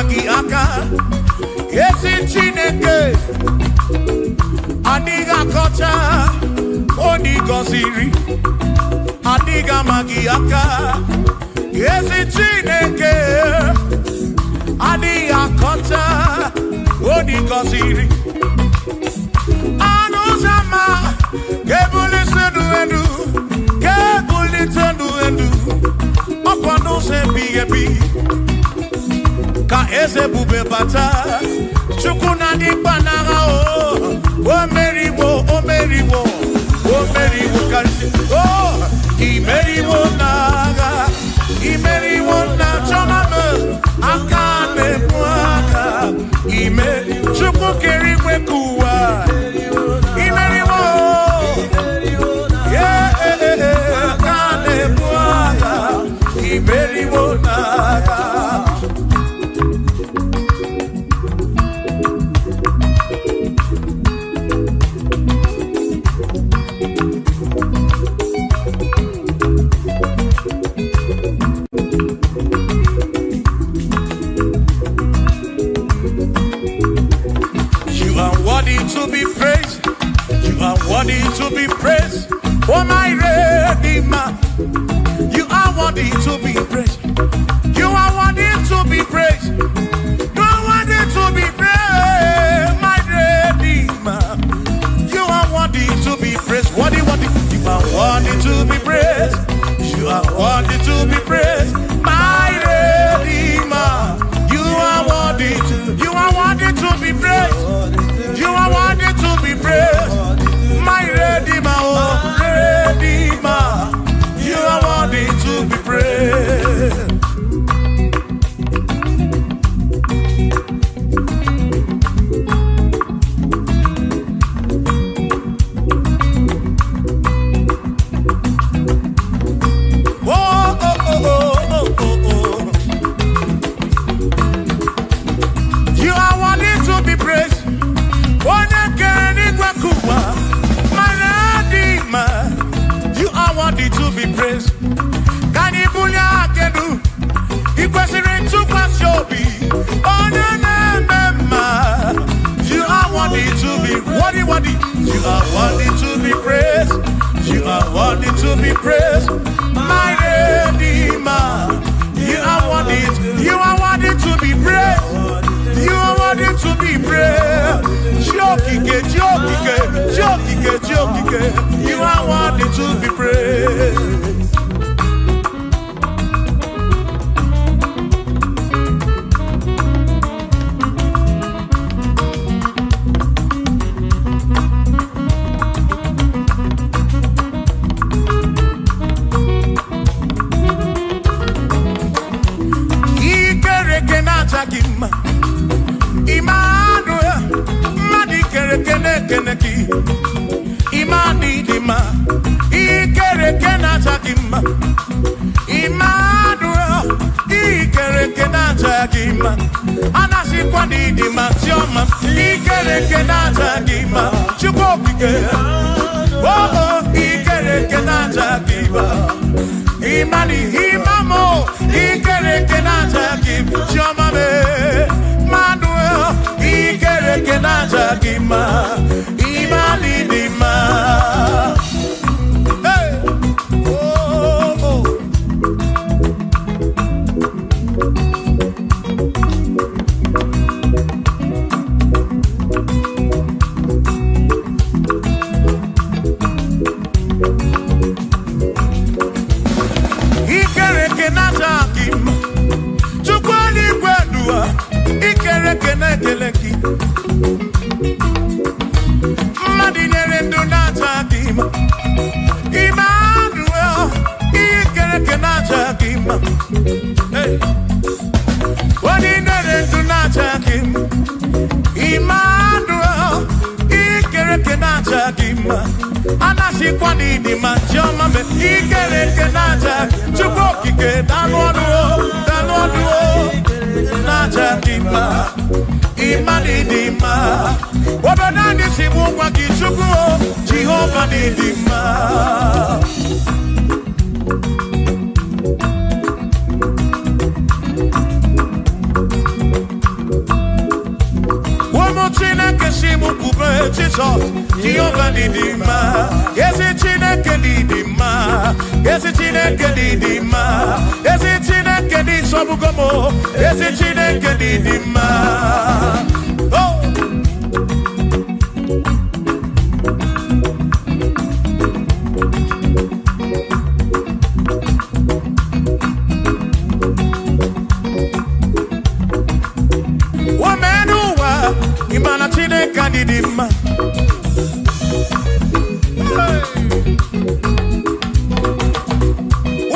Speaker 4: ama gị aka. Ezi Chineke, adịghị akọcha onye gọziri, adịghị ama gị aka. Ezi Chineke, adịghị akọcha onye gọziri. Anụ ụzọ ama ga-ebulite ndụ elu, ga-ebulite ndụ elu, ọkwa n'ụzọ ebighị ebi ka eze bube bata. Chukwu na dị mkpa n'agha o, o meriwo, o meriwo, o meriwo karịsịa. O imeriwo n'agha, imeriwo na chọma m, aka na-ebu aka ime. Chukwu kere igwe ka ụwa, imeriwo, yeah, aka na-ebu agha, imeriwo n'agha. You are worthy to be praised. You are worthy to be praised. Oh my Redeemer, you are worthy to be praised. You are worthy to be praised. You are worthy to be praised, my Redeemer. You are worthy to be praised. Worthy, worthy. You are worthy to be praised. You are worthy to be praised, my Redeemer. You are worthy to. You are worthy to be praised. You are worthy to be praised, my Redeemer, oh Redeemer. You are worthy to be praised. Oh, oh, oh, oh, oh, oh, oh. You are worthy to be praised. Onye kere n'igwe kụwa, my Redeemer, you are worthy to be praised. Ka anyị bulie aka elu, ị kwesịrị ntụkwasị obi, onye na-eme mma. You are worthy to be worthy, worthy. You are worthy to be praised. You are worthy to be praised, my Redeemer. You are worthy. You are worthy to be praised. You are worthy to be praised. Chiokike, Chiokike, Chiokike, Chiokike. You are worthy to be praised. Ikereke na-acha gị mma. Emmanuel, mmadụ ikereke na-ekene gị. Imani dị mma. Ikereke na-acha gị mma. Emmanuel, ikereke na-acha gị mma. Anasịkwa na ịdị mma, Chiọma. Ikereke na-acha gị mma. Chukwu okike. Oh, oh, ikereke na-acha gị mma. Imani imamo, ikereke na-acha gị mma. Chiọma me, Emmanuel, ikereke na-acha gị mma. Imani dị mma. Hey! Oh, oh. Ikereke na-acha gị mma. Chukwu eluigwe duwa, ikereke na-ekele gị. Mmadụ nyere ndụ na-acha gị mma. Emmanuel, ikereke na-acha gị mma. Hey! Onye nyere ndụ na-acha gị mma. Emmanuel, ikereke na-acha gị mma. Anasịkwa na ịdị mma, Chiọma me, ikereke na-acha. Chukwu okike, daalụ ọnụ o, daalụ ọnụ o, na-acha gị mma. Ịma na ịdị mma. Obodo anyị si bụ ngwa gị, Chukwu o, Jehova na ịdị mma. Jizọs, Jehova dị mma. Ezi Chineke dị mma. Ezi Chineke dị mma. Ezi Chineke dị nsọgbugo m. Ezi Chineke dị mma. Oh! Omenụwa, ịma na Chineke anyị dị mma.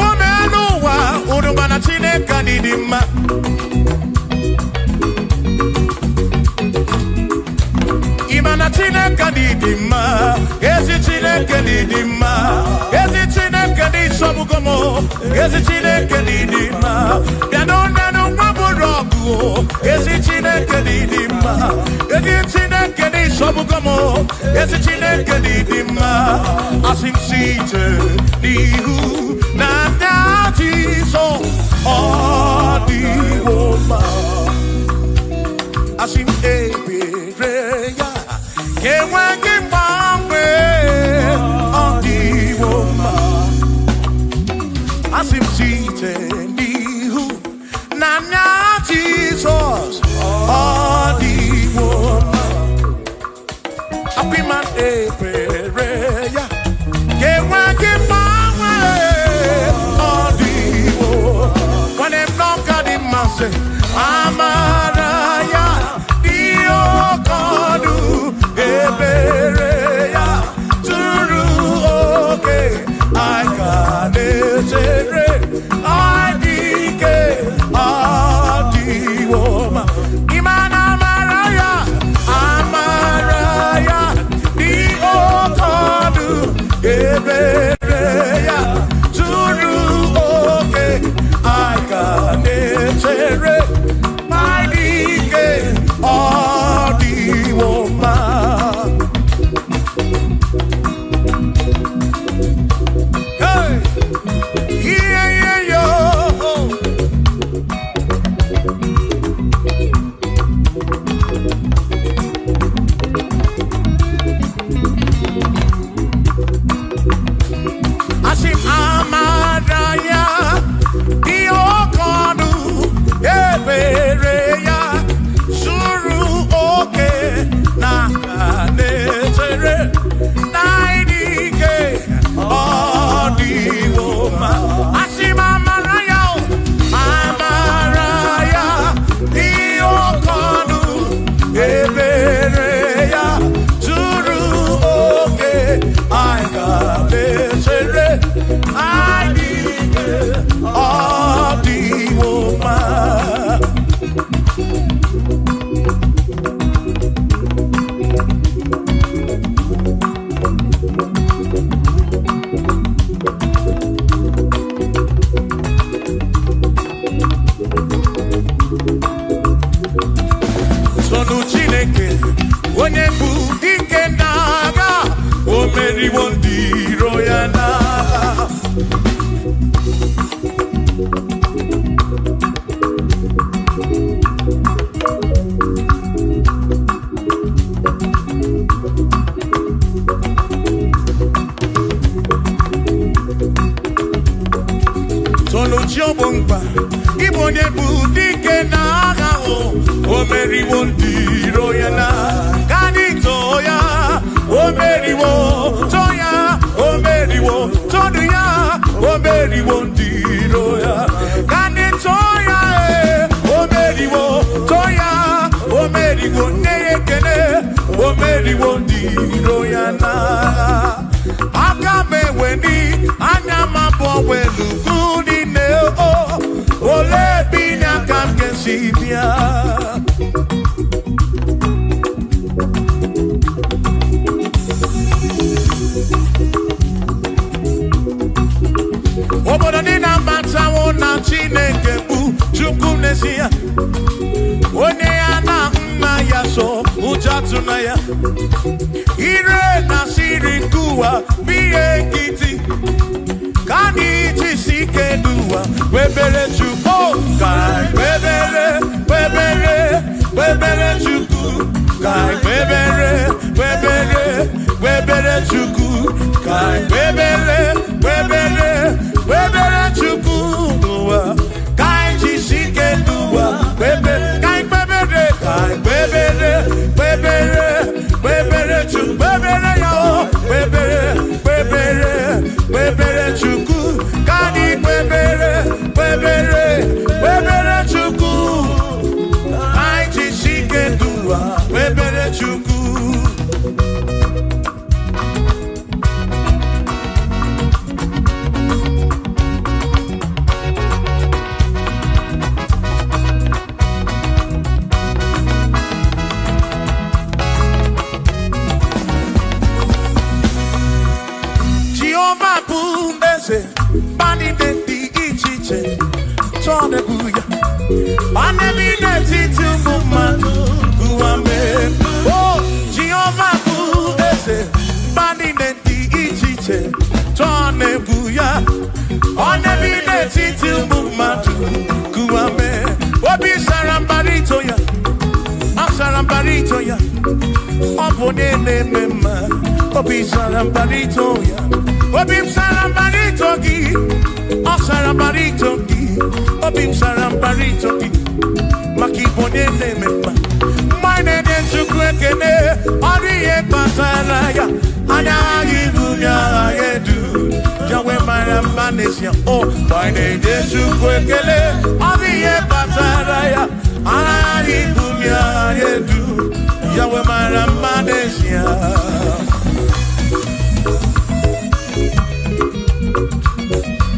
Speaker 4: Omenụwa, unu ma na Chineke anyị dị mma. Ịma na Chineke anyị dị mma. Ezi Chineke dị mma. Ezi Chineke dị nsọgbugo m. Ezi Chineke dị mma. Bịanụ nenụ nwa bụrụ ọgụ. Ezi Chineke dị mma. Ezi Chineke dị nsọgbugo m. Ezi Chineke dị mma. Asị m site n'ihu na ndị Jizọs ọ dịwo mma. Asị m ebere ya ka enweghị mgbanwe, ọ dịwo mma. Asị m site n'ihu na anya Jizọs ọ dịwo mma. Apịma ebere ya ka enweghị mgbanwe, ọ dịwo. Nwanne m n'ọka dị mma sị amara ya dị oke ọnụ, ebere ya zuru oke, anyị ka na-echere anyị dị ike, ọ dịwo mma. Ịma na amara ya, amara ya dị oke ọnụ, ebere ya zuru oke, anyị ka na-echere anyị dị ike, ọ dịwo mma. Hey! Yeah, yeah, yo. Asị m amara ya dị oke ọnụ, ebere ya zuru oke, na aka na-echere na ịdị ike, ọ dịwo mma. Asị m amara ya, amara ya dị oke ọnụ, ebere ya zuru oke, anyị ga na-echere anyị dị ike, ọ dịwo mma. Sonu Chineke, onye bụ dike n'agha, o meriwo ndị iro ya n'agha. Sonu chi ọgbọ mkpa, ịbụ onye bụ dike n'agha, o meriwo ndị iro ya na ka anyị too ya, o meriwo, too ya, o meriwo, tonu ya, o meriwo ndị iro ya, ka anyị too ya, ee, o meriwo, too ya, o meriwo, nne ya ekene, o meriwo ndị iro ya na aka m eweni anya m abụọ welugu niile, o olee ebe inye aka m ga-esi bịa? Obodo niile amatawo na Chineke bụ Chukwu n'ezie, onye ya na nna ya so ụjọ atụna ya. Ire na siri nke ụwa bụ ihe nkịtị, ka anyị jisi ike n'ụwa kwebere Chukwu, ka anyị kwebere, kwebere, kwebere Chukwu, ka anyị kwebere, kwebere. Chukwu, ka anyị kpebere, kpebere, kpebere Chukwu n'ụwa, ka anyị jisi ike n'ụwa, kpebere, ka anyị kpebere, ka anyị kpebere, kpebere, kpebere Chukwu, kpebere ya o, kpebere, kpebere, kpebere Chukwu, ka anyị kpebere, kpebere, kpebere Chukwu, anyị jisi ike n'ụwa, kpebere Chukwu. Jehova bụ eze, mba niile dị iche iche chọọ na-egwu ya. Ma na-ebi n'etiti ụmụ mmadụ ụwa mee. O Jehova bụ eze, mba niile dị iche iche chọọ na-egwu ya. Ọ na-ebi n'etiti ụmụ mmadụ ụwa mee. Obi sara mbara ito ya, ọ sara mbara ito ya. Ọ bụ onye na-eme mma, obi sara mbara ito ya. Obi m sara mbara ito gị, ọ sara mbara ito gị, obi m sara mbara ito gị, maka ịbụ onye na-eme mma. Mgbe anyị na-enye Chukwu ekele, ọ dị ihe kpatara ya, anya agha ibu ya agha edu, ya wee mara mma n'ezie. O, mgbe anyị na-enye Chukwu ekele, ọ dị ihe kpatara ya, anya agha ibu ya agha edu, ya wee mara mma n'ezie.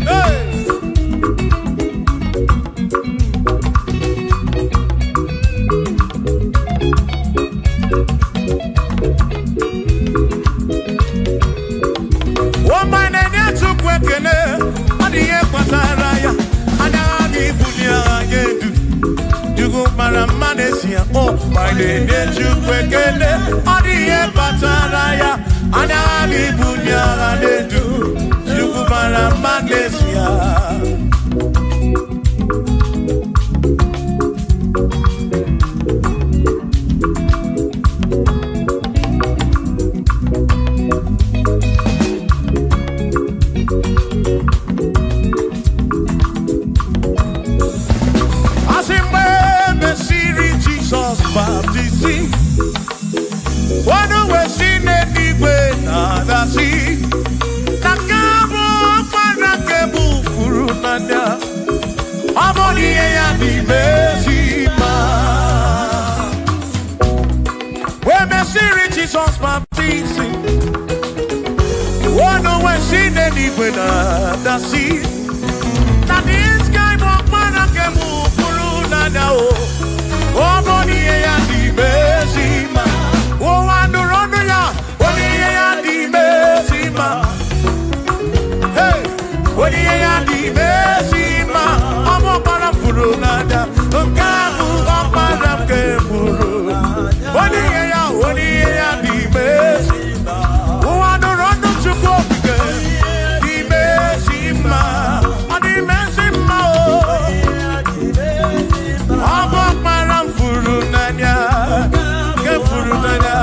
Speaker 4: Hey! Ụmụ na-enye Chukwu ekele, ọ dị ihe kpatara ya, anya agha ibuli agha ya edu. Chukwu mara mma n'ezi ya, o ma na-enye Chukwu ekele, ọ dị ihe kpatara ya, anya agha ibuli agha na-edu. Chukwu mara mma n'ezi ya. Asị mgbe e mesịrị Jizọs baptizim, ọnụ wee si n'eluigwe na-adasị, na nke a bụ ọkpara nke bụ furu n'anya, ọ bụ n'ihe ya n'ime ezi mma. Wee mesịrị Jizọs baptizim, ọnụ wee si n'eluigwe na-adasị, na this guy bụ ọkpara nke bụ furu n'anya o. Ọ bụ n'ihe ya n'ime ezi mma. Ụwa nụrụ ọnụ ya, ọ n'ihe ya n'ime ezi mma. Hey! Onye ihe ya n'ime ezi mma. Ọ bụ ọkpara furu n'anya, nke a bụ ọkpara nke furu. Onye ihe ya, onye ihe ya n'ime ezi mma. Ụwa nụrụ ọnụ Chukwu okike n'ime ezi mma. Ọ n'ime ezi mma o. Ọ bụ ọkpara m furu n'anya, nke furu n'anya.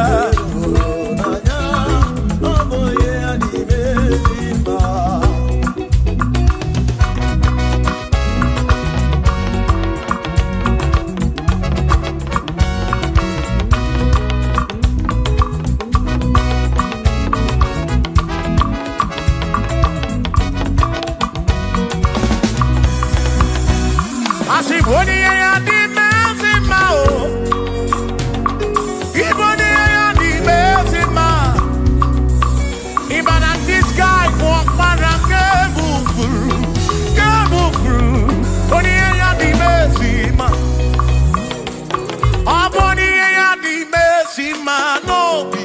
Speaker 4: Asị bụ onye ihe ya dị ezi mma o. Ịbụ onye ihe ya dị ezi mma. Ịma na this guy bụ ọkpara nke bụ furu, nke bụ furu. Onye ihe ya dị ezi mma. Ọ bụ onye ihe ya dị ezi mma n'obi.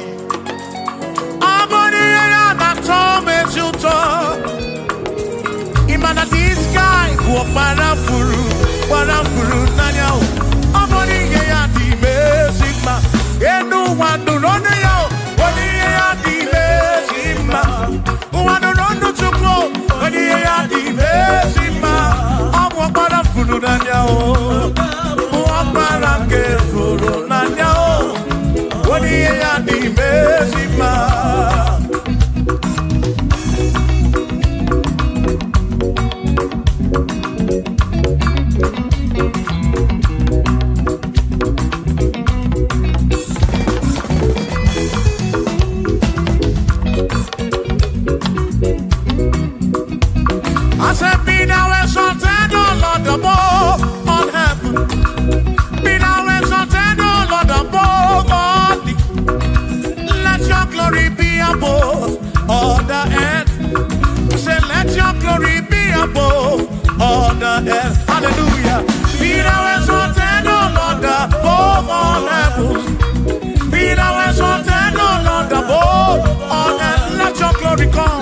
Speaker 4: Ọ bụ onye ihe ya na-atọ m ezi ụtọ. Ịma na this guy bụ ọkpara furu, gbara furu n'anya o. Ọ bụ n'ihe ya dị ezi mma. Enu ụwa nụrụ ọnụ ya o. Ọ n'ihe ya dị ezi mma. Ụwa nụrụ ọnụ Chukwu o. Ọ n'ihe ya dị ezi mma. Ọ bụ ọkpara furu n'anya o. Bụ ọkpara nke furu n'anya o. Ọ n'ihe ya dị ezi mma. all the earth. Hallelujah. Be thou exalted, O Lord, above all heavens. Be thou exalted, O Lord, above all earth. Let your glory come.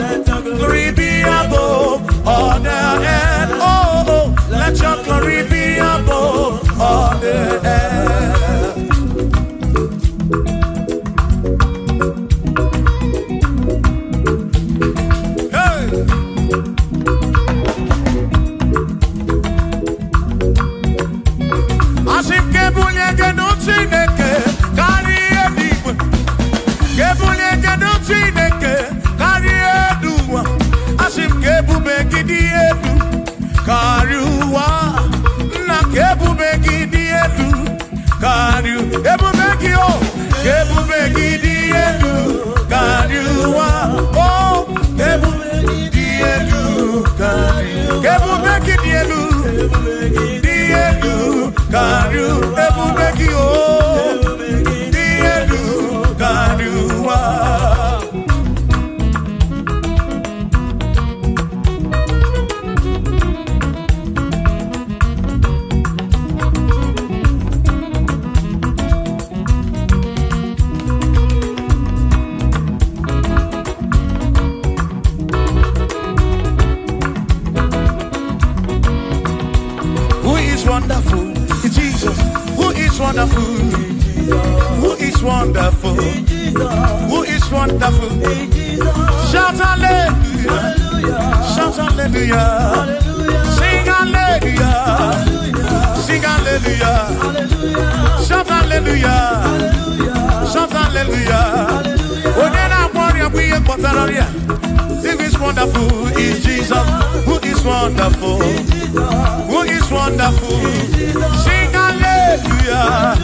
Speaker 4: Glory be above all the earth. Oh, oh, let your glory be above all the earth. Hey! Asị m ka ebulie gị nụ Chineke karịa eluigwe. Ka ebulie gị nụ Chineke karịa elu ụwa. Asị m ka ebube gị dị elu karịa ụwa. Nna ka ebube gị dị elu karịa ebube gị o. Ka ebube gị dị elu karịa ụwa. O ebube gị dị elu karịa. Ka ebube gị dị elu. Dị elu karịa ebube gị o. Dị elu karịa ụwa. Who is wonderful? Jesus. Who is wonderful? Who is wonderful? Who is wonderful? Shout hallelujah. Shout hallelujah. Sing hallelujah. Sing hallelujah. Shout hallelujah. Shout hallelujah. Onye na-agwọ ọrịa bụ ihe kpọtara ọrịa. Who is wonderful is Jesus. Who is wonderful? Who is wonderful? Sing hallelujah.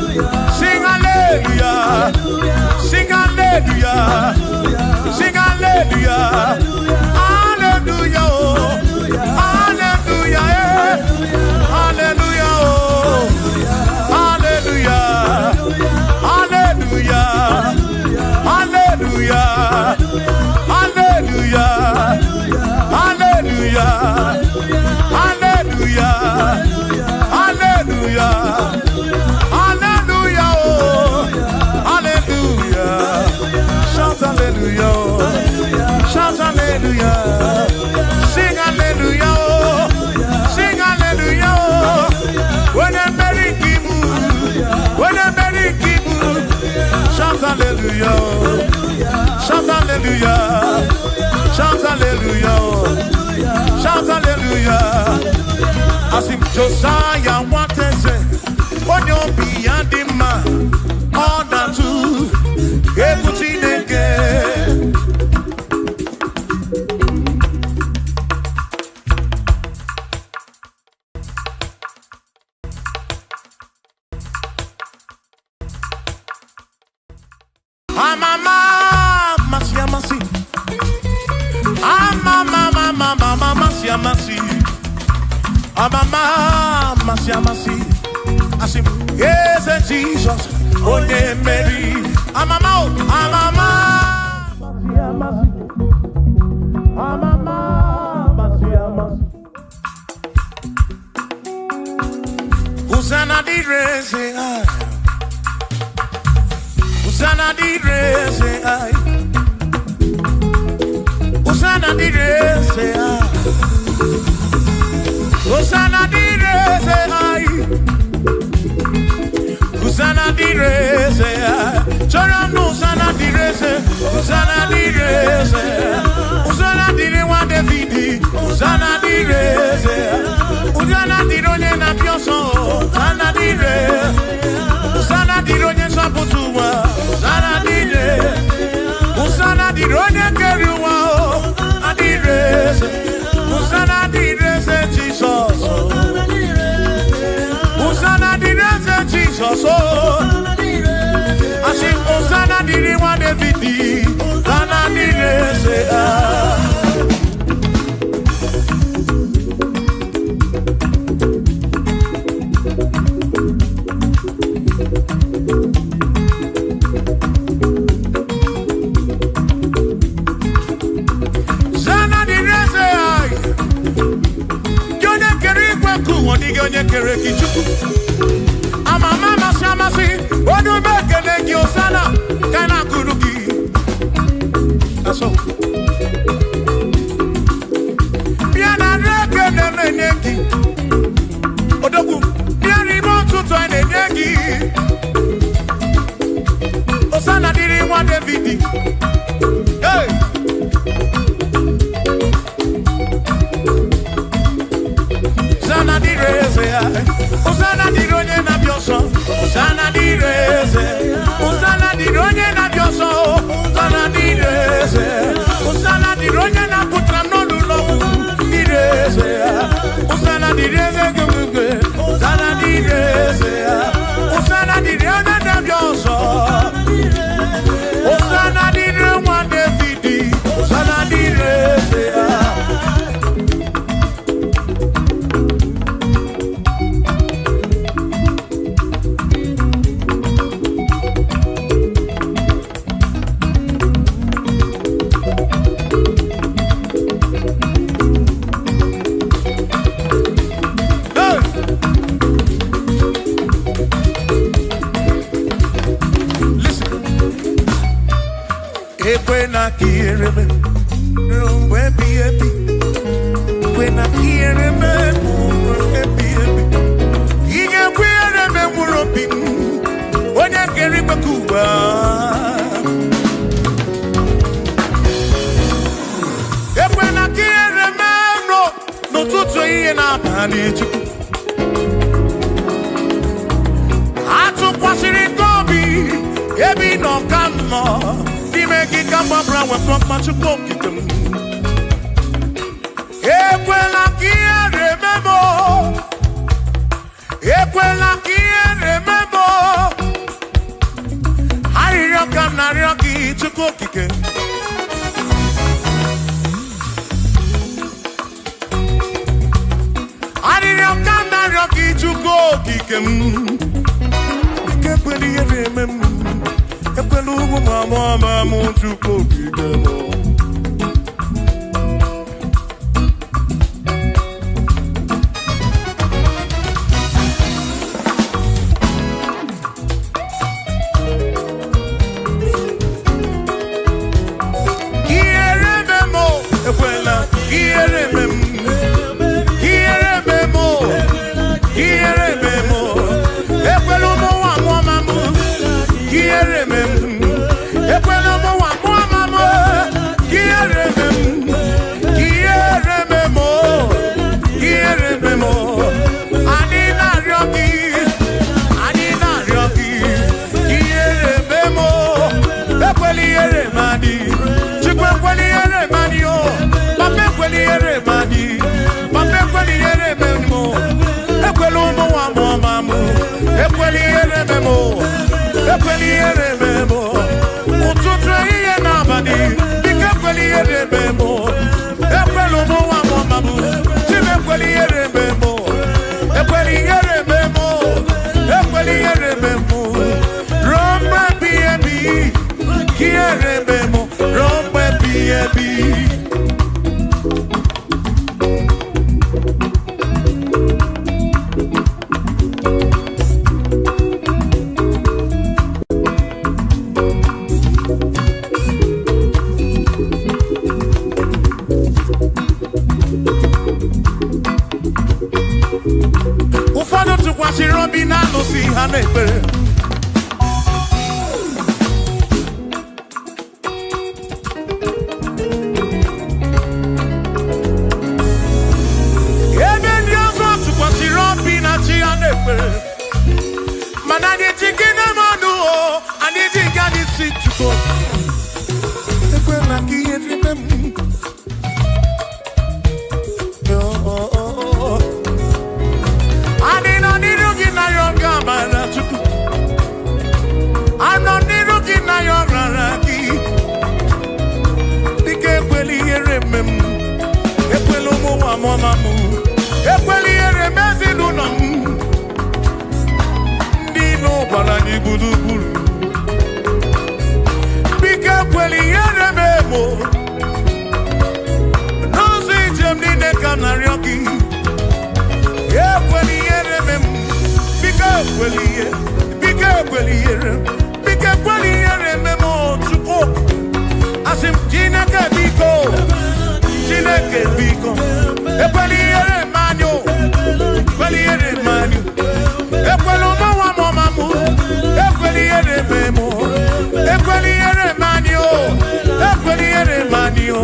Speaker 4: Sing hallelujah. Sing hallelujah. Sing hallelujah. Hallelujah. Oh. Hallelujah. Eh. Hallelujah. Oh. Hallelujah. Hallelujah. Hallelujah. Hallelujah. Hallelujah. Hallelujah. Hallelujah. Hallelujah. Oh. Hallelujah. Shout hallelujah. Shout hallelujah. Sing hallelujah. Oh. Sing hallelujah. Oh. When I'm very kibu. When I'm very kibu. Shout hallelujah. Shout hallelujah. Shout hallelujah. Shout hallelujah. Asị m Josiah nwateze onye obi ya dị mma ọ na-atụ egwu Chineke. Amama amasị amasị. Amama amama amasị amasị. Amama amasị amasị. Asị m eze Jizọs onye mmeri. Amama o amama amasị amasị. Amama amasị amasị. Hosanna dịrị eze anyị. Hosanna dịrị eze anyị. Hosanna dịrị eze anyị. Hosanna dịrị eze anyị. Hosanna dịrị eze anyị. Chọrọ m Hosanna dịrị eze. Hosanna dịrị eze. Hosanna dịrị nwa Davidi. Hosanna dịrị eze. Hosanna dịrị onye na-apịa ọsọ. Hosanna dịrị. Hosanna dịrị onye nzọpụta ụwa. Hosanna dịrị. Hosanna dịrị onye kere ụwa. Hosanna dịrị eze. Hosanna dịrị eze Jizọs. Hosanna dịrị eze Jizọs. Asị Hosanna dịrị nwa Davidi. Hosanna dịrị eze. Hosanna dịrị eze anyị. Gị onye kere dịghị onye kere gị Chukwu. Ama ama amasị amasị, onye ume ekele gị Hosana ka a na-akụrụ gị. Asọ. Bịa na nri ekele na-enye gị. Odogwu, bịa n'ime ụtụtụ a na-enye gị. Hosana dịrị nwa David. Hey! Hosanna dịrị eze ya. Hosanna dịrị onye na-abịa ọsọ. Hosanna dịrị eze. Hosanna dịrị onye na-abịa ọsọ. Hosanna dịrị eze. Hosanna dịrị onye na-apụtara m n'ọnụ ụlọ ọgwụ. Dịrị eze ya. Hosanna dịrị eze gị. Hosanna dịrị eze ya. Hosanna dịrị onye na-abịa ọsọ. Hosanna dịrị nwa David. Hosanna dịrị eze ya. Hey! Listen. Ekwena ka ihere mee ruo mgbe ebighị ebi. Ekwena ka ihere mee ruo mgbe ebighị ebi. Ị ga-ekwe ihere mee mkpụrụ obi m, onye kere igwe ka ụwa. Ekwena ka ihere mee m n'ụtụtụ ehihie na abalị Chukwu. Atụkwasịrị gị obi ebe ị nọ ka m nọ n'ime gị ka m gbabara wepụ mkpa Chukwu okike m. Ekwela ka ihere mee m o. Ekwela ka ihere mee m o. Arịrịọ ka m na-arịọ gị Chukwu okike. Arịrịọ ka m na-arịọ gị Chukwu okike m. Ike ekwela ihere eme m. Ekwela ugwu ma ama ama m Chukwu okike m. Ihere eme m o, ekwela ihere eme m. Ihere eme m o, ihere eme m o. Ekwela ụmụ nwa mụọ ma m. Ihere eme m. Ekwela ụmụ nwa mụọ ma m. Ihere eme m. Ihere eme m o. Ihere eme m o. Anyị na-arịọ gị. Anyị na-arịọ gị. Ihere eme m o. Ekwela ihere eme anyị. Chukwu ekwela ihere eme anyị o. Papa ekwela ihere eme anyị. Papa ekwela ihere eme m o. Ekwela ụmụ nwa mụọ ma m. Ekwela ihere eme m o. Ekwela ihere eme m o. Ụtụtụ ehihie na abalị, biko ekwela ihere eme m o. Ekwela ụmụ nwa mụọ ma m. Chim ekwela ihere eme m o. Ekwela ihere eme m o. Ekwela ihere eme m o. Ruo mgbe ebighị ebi, ka ihere eme m o. Ruo mgbe ebighị ebi. Ụfọdụ tụkwasịrị obi na-alụsị ha n'ekpere. Ebe ndị ọzọ tụkwasịrị obi na chi ha n'ekpere. Mana anyị ji gị na mmadụ o, anyị ji gị anyị si Chukwu. Ekwela ka ihe rite m. Oh, oh, oh, oh. Anyị nọ n'iru gị na ya oge amara Chukwu. Anọ n'iru gị na ya ọrara gị. Dịka ekwela ihere eme m. Ekwela ụmụ nwa mụọ m. Ekwela ihere eme ezinụlọ m. Ndị ilo gbara anyị gburugburu. Biko ekwela ihere eme m o. ekwela ihe, biko ekwela ihere, biko ekwela ihere eme m Chukwu. Asị m Chineke biko, Chineke biko, ekwela ihere eme anyị o, ekwela ihere eme anyị. Ekwela ụmụ nwa m ọma mụ, ekwela ihere eme mụ, ekwela ihere eme anyị o, ekwela ihere eme anyị o.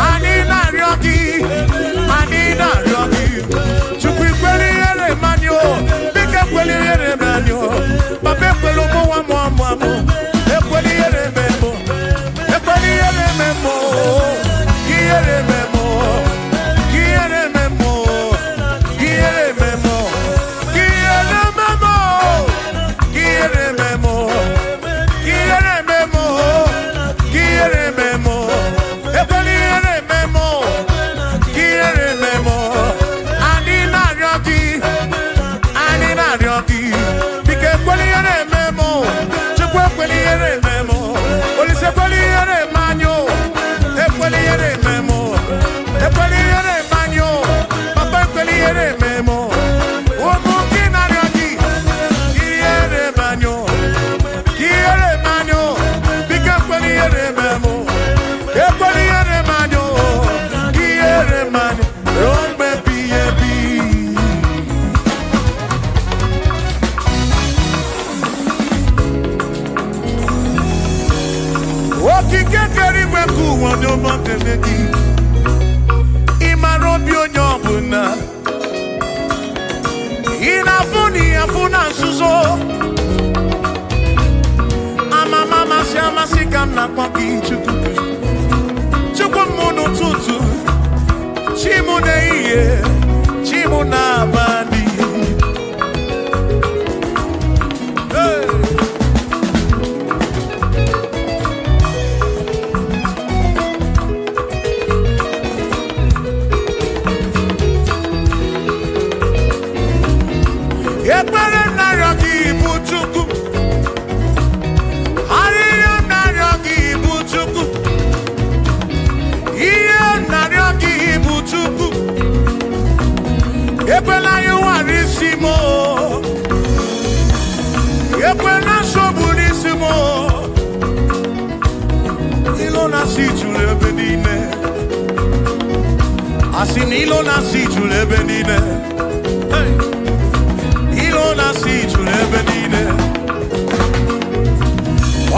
Speaker 4: Anyị na-arịọ gị, anyị na-arịọ gị, Chukwu ekwela ihere eme anyị o, biko ekwela ihere eme anyị o. Papa ekwela ụmụ nwa m ọma mụ, ekwela ihere eme mụ, ekwela ihere eme mụ, ihere eme mụ, ihere eme mụ, ihere eme mụ. Quiere memo, quiere memo, quiere memo, quiere memo, quiere memo. Ani na rioki, ani na rioki. Bike kweli memo, chukwe kweli memo. Olise kweli manyo, ekweli memo, ekweli manyo, papa ekweli memo. Omu kina rioki. Quiere manyo, quiere manyo, bika kweli memo, ekweli manyo, quiere manyo, rombe biye bi. Okike kere igwe ka ụwa dị ọma kele gị, ị mara obi onye ọbụla, ị na-afụ na ị afụ na nzuzo. Amama amasị amasị ka m na-akpọ gị Chukwu. Chukwu m n'ụtụtụ, chi m n'ehihie, chi m n'abalị. Hey! Ekpere m na-arịọ gị bụ Chukwu. Arịrịọ m na-arịọ gị bụ Chukwu. Ihe m na-arịọ gị bụ Chukwu. Ekwela ya ụghara isi m o. Ekwela nsogbu n'isi m o. Ilo na-asị juru ebe niile. Asị na ilo na-asị juru ebe niile. Hey! Ilo na-asị juru ebe niile.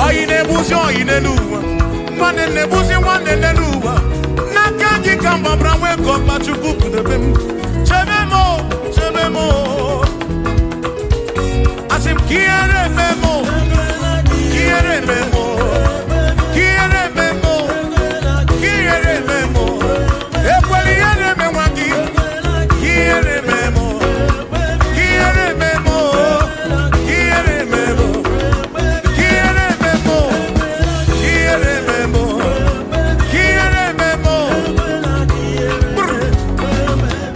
Speaker 4: Oyi na-egbuzi oyi n'elu ụwa, nwanne na-egbuzi nwanne n'elu ụwa. N'aka gị ka mgbabara nwee ka ọkpa Chukwu kudebe m. Chebe m o, chebe m o. Asị m ka ihere eme m o, ka ihere eme m o, ka ihere eme m o, ka ihere eme m o. Ekwela ihere eme nwa gị, ka ihere eme m o, ka ihere eme m o, ka ihere eme m o. Quiere memo, quiere memo, quiere memo.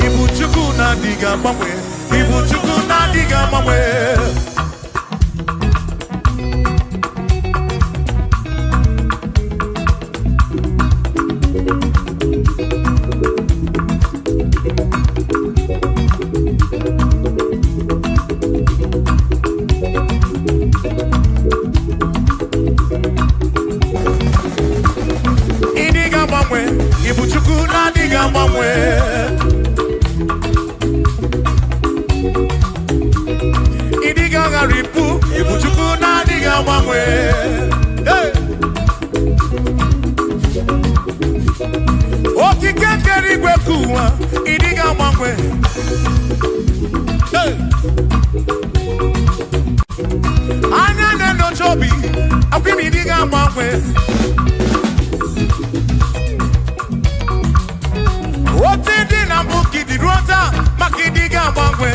Speaker 4: Ibu Chukwu na-adịghị agbanwe, Ibu Chukwu na-adịghị agbanwe. Ịdịghị agbanwe, Ibu Chukwu na-adịghị agbanwe. Ịdịghị agharịpụ, Ibu Chukwu na-adịghị agbanwe. Hey! Okike kere igwe ka ụwa, ịdịghị agbanwe. Hey! Anya na-enyocha obi, akwa ime ịdịghị agbanwe. Otu dị na mbụ ka ịdị ruo taa, maka ịdịghị agbanwe.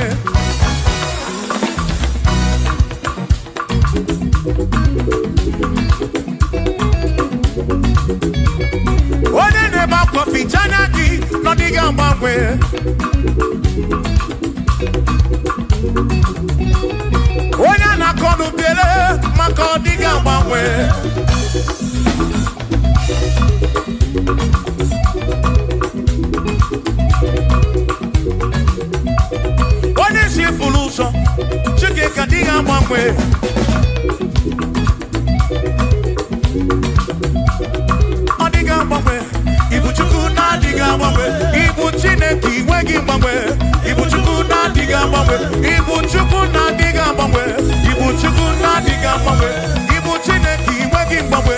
Speaker 4: Onye na-ebe akwa ficha anya gị na ọ dịghị agbanwe. Onye a na-akọ n'ubere maka ọ dịghị agbanwe. Onye isi fụrụ ụzọ, Chike Chineke adịghị agbanwe. Ọ dịghị agbanwe. Ibu Chukwu na-adịghị agbanwe. Ibu Chineke inweghị mgbanwe. Ibu Chukwu na-adịghị agbanwe. Ibu Chukwu na-adịghị agbanwe. Ibu Chukwu na-adịghị agbanwe. Ibu Chineke inweghị mgbanwe.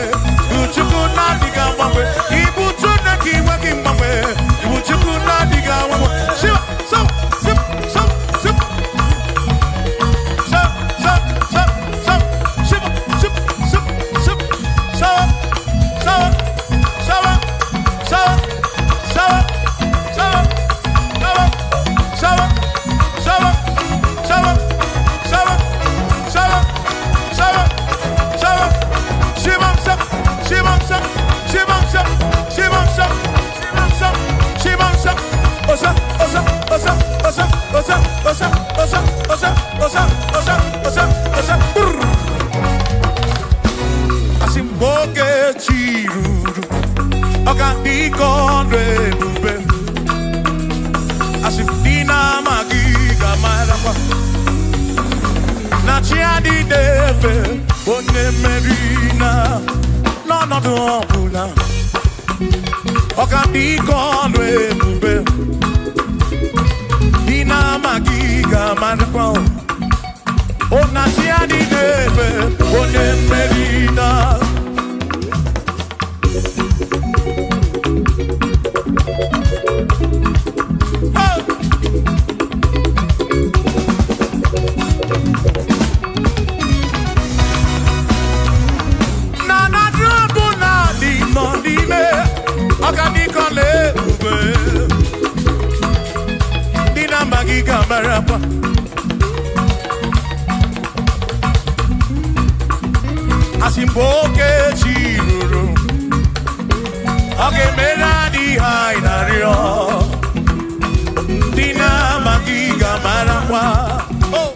Speaker 4: Ibu Chukwu na-adịghị agbanwe. Ibu Chineke inweghị mgbanwe. Ibu Chukwu na-adịghị agbanwe. Shiva, so, sip, so, sip. So, so, so, so. Shiva, sip, sip, sip. So, so, so, so, so, so, so, so, so, so, so, so, so, so. Shivam sap, shivam sap, shivam sap, shivam sap, shivam sap, shivam sap. Osa, osa, osa, osa, osa, osa, osa, osa, osa, osa, osa, osa. Brr. Asị m oge chi ruru, ọ ga-adị ka ọnụ ebube. Asị m ndị na-amaghị ga-amarakwa na chi adịghị efe onye mmeri na n'ọnọdụ ọbụla. Ọ ga-adị ka ọnụ ebube. Ndị na-amaghị ga-amarakwa o na chi adịghị efe onye mmeri na. Oh! Na na drọbụ na dị nọ n'ime ọgadịkọla ebube. Ndị na-amaghị ga-amarakwa. Asị mgbe oge chi ruru, ọ ga-emere anyị ihe anyị na-arịọ. Ndị na-amaghị ga-amarakwa. Oh!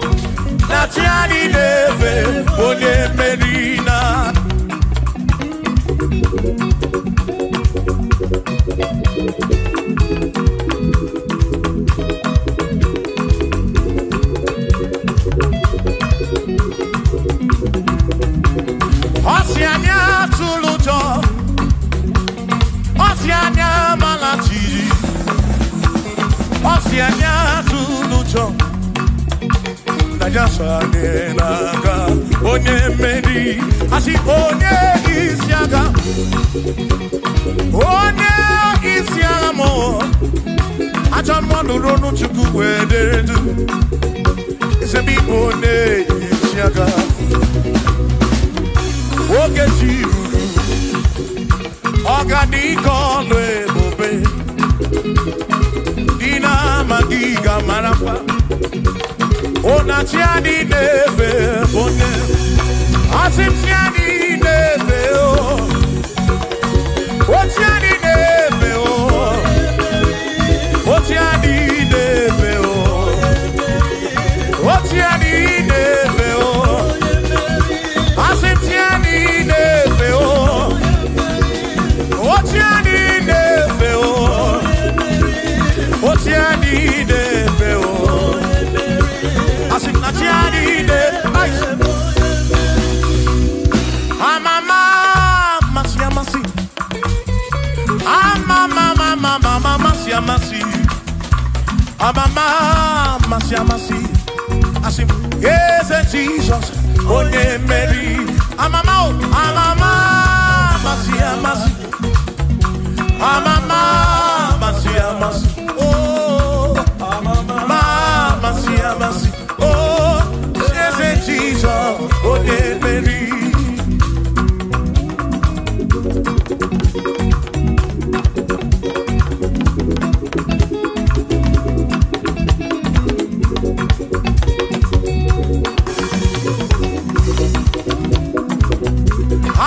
Speaker 4: Na chi anyị na-efe onye mmeri na. Ọ sị anyị atụla ụjọ, ọ sị anyị amala jijiji, ọ sị anyị atụla ụjọ, na ya so anyị n'aka onye mmeri. Asị onye isi agha, onye isi agha mụ, ajọ mmụọ nụrụ ọnụ Chukwu wee dere du. Eze m ịbụ onye isi agha. Oge chi ruru, ọ ga-adị ka ọlụ ebube. Ndị na-amaghị ga-amarakwa. Ụna chi adị na-efe bụ onye. Asị m chi adị na-efe o. O chi adị na-efe o. O chi adị na-efe o. O chi adị na-efe o. Asị m chi adị na-efe o. O chi adị na-efe o. O chi adị na-efe o. Asị m na chi adị na-efe. Amama amasị amasị. Amama amama amasị amasị. Amama amasị amasị. Asị m eze Jizọs onye mmeri. Amama o, amama amasị amasị. Amama amasị amasị. Oh, amama amasị amasị. Oh, eze Jizọs onye mmeri.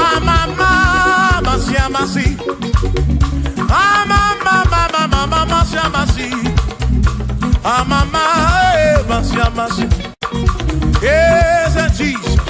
Speaker 4: Amama amasị amasị. Amama amama amasị amasị. Amama amasị amasị. Eze Jizọs.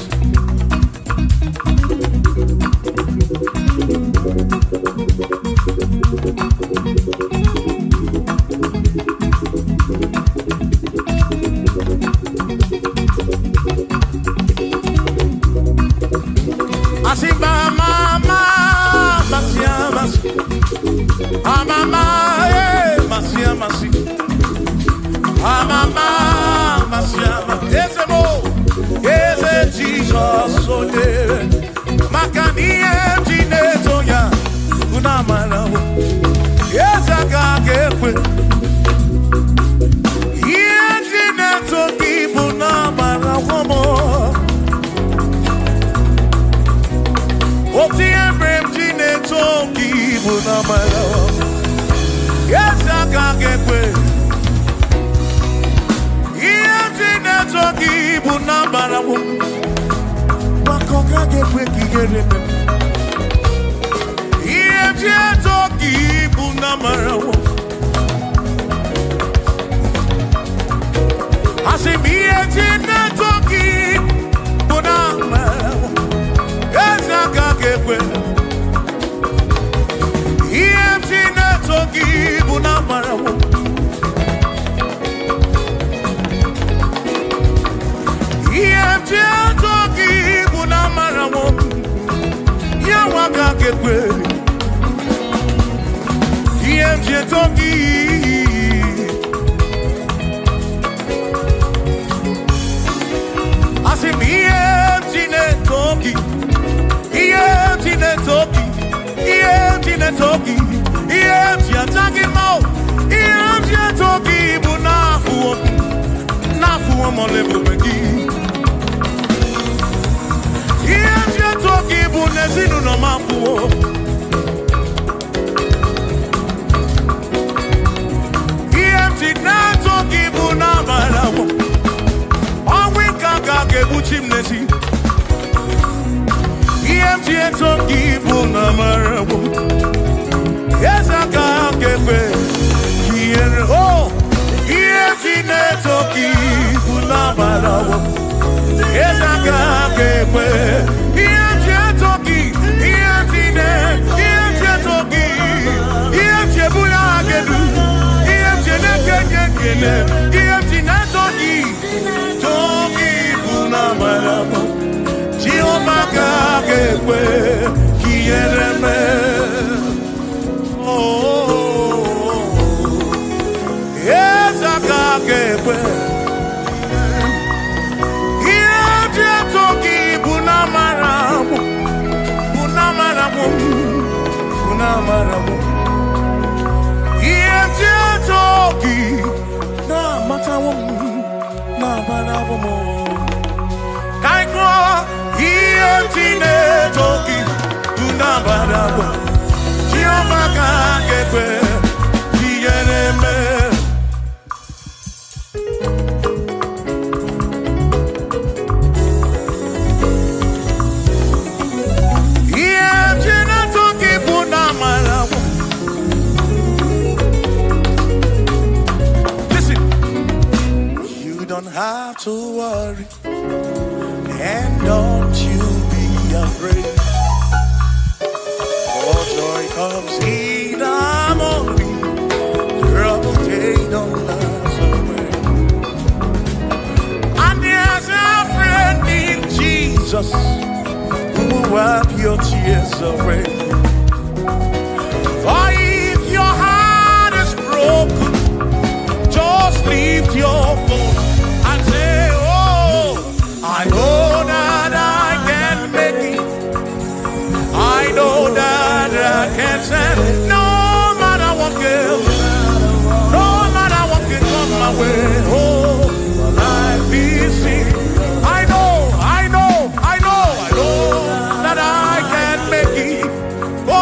Speaker 4: amara. Eze aka ga-ekwe. Ihe ji na-eto gị bụ na amara m. Maka ọ gaghị ekwe ka ihere mee m. Ihe ji eto gị bụ na amara m. Asị m ihe ji na-eto gị bụ na amara m. Eze aka ga-ekwe. Ihe ji na-eto gị bụ na amara m. Ihe ji eto gị bụ na amara m. Ya nwa aka ga-ekwe. Ihe ji eto gị. Asị m ihe ji na-eto gị. Ihe ji na-eto gị. Ihe ji na-eto gị. Ihe ji aja gị mma o. Ihe ji eto gị bụ n'afọ n'afọ ọmọlebube gị. Ihe ji eto gị bụ n'ezinụlọ m afụwo. Ihe ji na-eto gị bụ n'amara m. Ọnwụ ike aka ga-egbuchi m n'ezi. Ihe m ji eto gị bụ n'amara m. Eze aka ga-ekwe ka ihere o. Ihe ji na-eto gị bụ n'amara m. Eze aka ga-ekwe. Ihe ji eto gị, ihe ji na ihe ji eto gị, ihe ji ebuli aha gị elu, ihe ji na-eke nye ekele, ihe ji na-eto gị, too gị bụ n'amara m. Jehova ka ga-ekwe ka ihere mee. Oh, eze aka ga-ekwe. Ihe ji eto gị bụ n'amara m, bụ n'amara m, bụ n'amara m. Ihe ji eto gị na-amatawo m, na-amarawo m. Ka anyị gụọ, ihe ji na-eto gị bụ n'amara m. Jehova ka ga-ekwe ka ihere mee. Ihe ji na-eto gị bụ n'amara m. Listen, you don't have to worry, and don't you be afraid. For joy comes in the morning, trouble they don't last away. And there's a friend in Jesus who will wipe your tears away. For if your heart is broken, just lift your voice and say, oh, I know that I can make it. I know that I can stand. No matter what goes, no matter what can come my way. Oh, my life is seen. I know, I know, I know, I know that I can make it. Oh,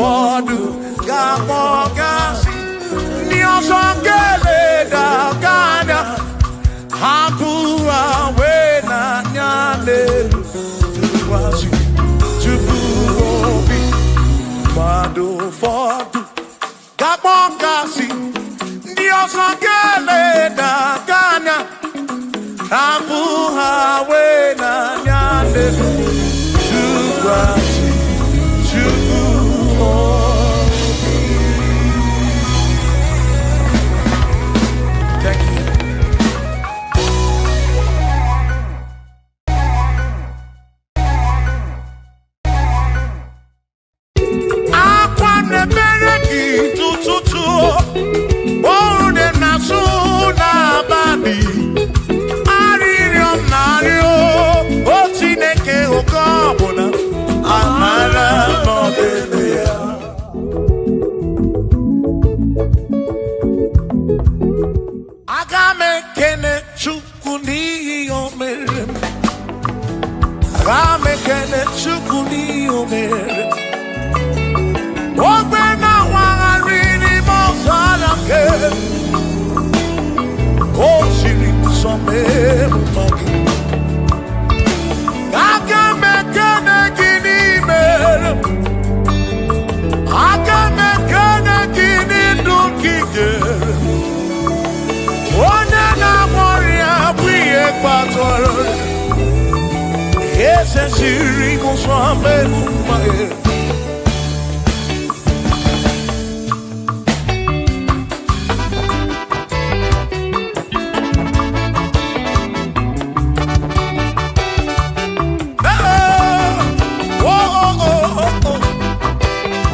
Speaker 4: ụfọdụ ga-akpọ gasị, ndị ọzọ ga-eleda gị anya, hapụ ha wee n'anya n'elu tụkwasị Chukwu obi. Mmadụ ụfọdụ ga-akpọ gasị, ndị ọzọ ga-eleda gị anya, hapụ ha wee n'anya n'elu tụkwasị Chukwu obi. Thank you. Akwa na-emere gị tụtụtụ, oru na-asụ n'abalị, arịrịọ m na-arịọ, o Chineke, oke ọbụla amara n'ọdịdị ya. Aga m ekene Chukwu n'ihi o mere m. Aga m ekene Chukwu n'ihi o mere m. Ogbe na-awagharị n'ime ọzara nke o siri nsọ mee mma gị. Aga m ekene gị n'ime m. Aga m ekene gị n'ndụ gị nyere m. Onye na-agwọ ọrịa bụ ihe kpatara eze siri ụzọ mee mma gị. Oh, oh, oh, oh, oh.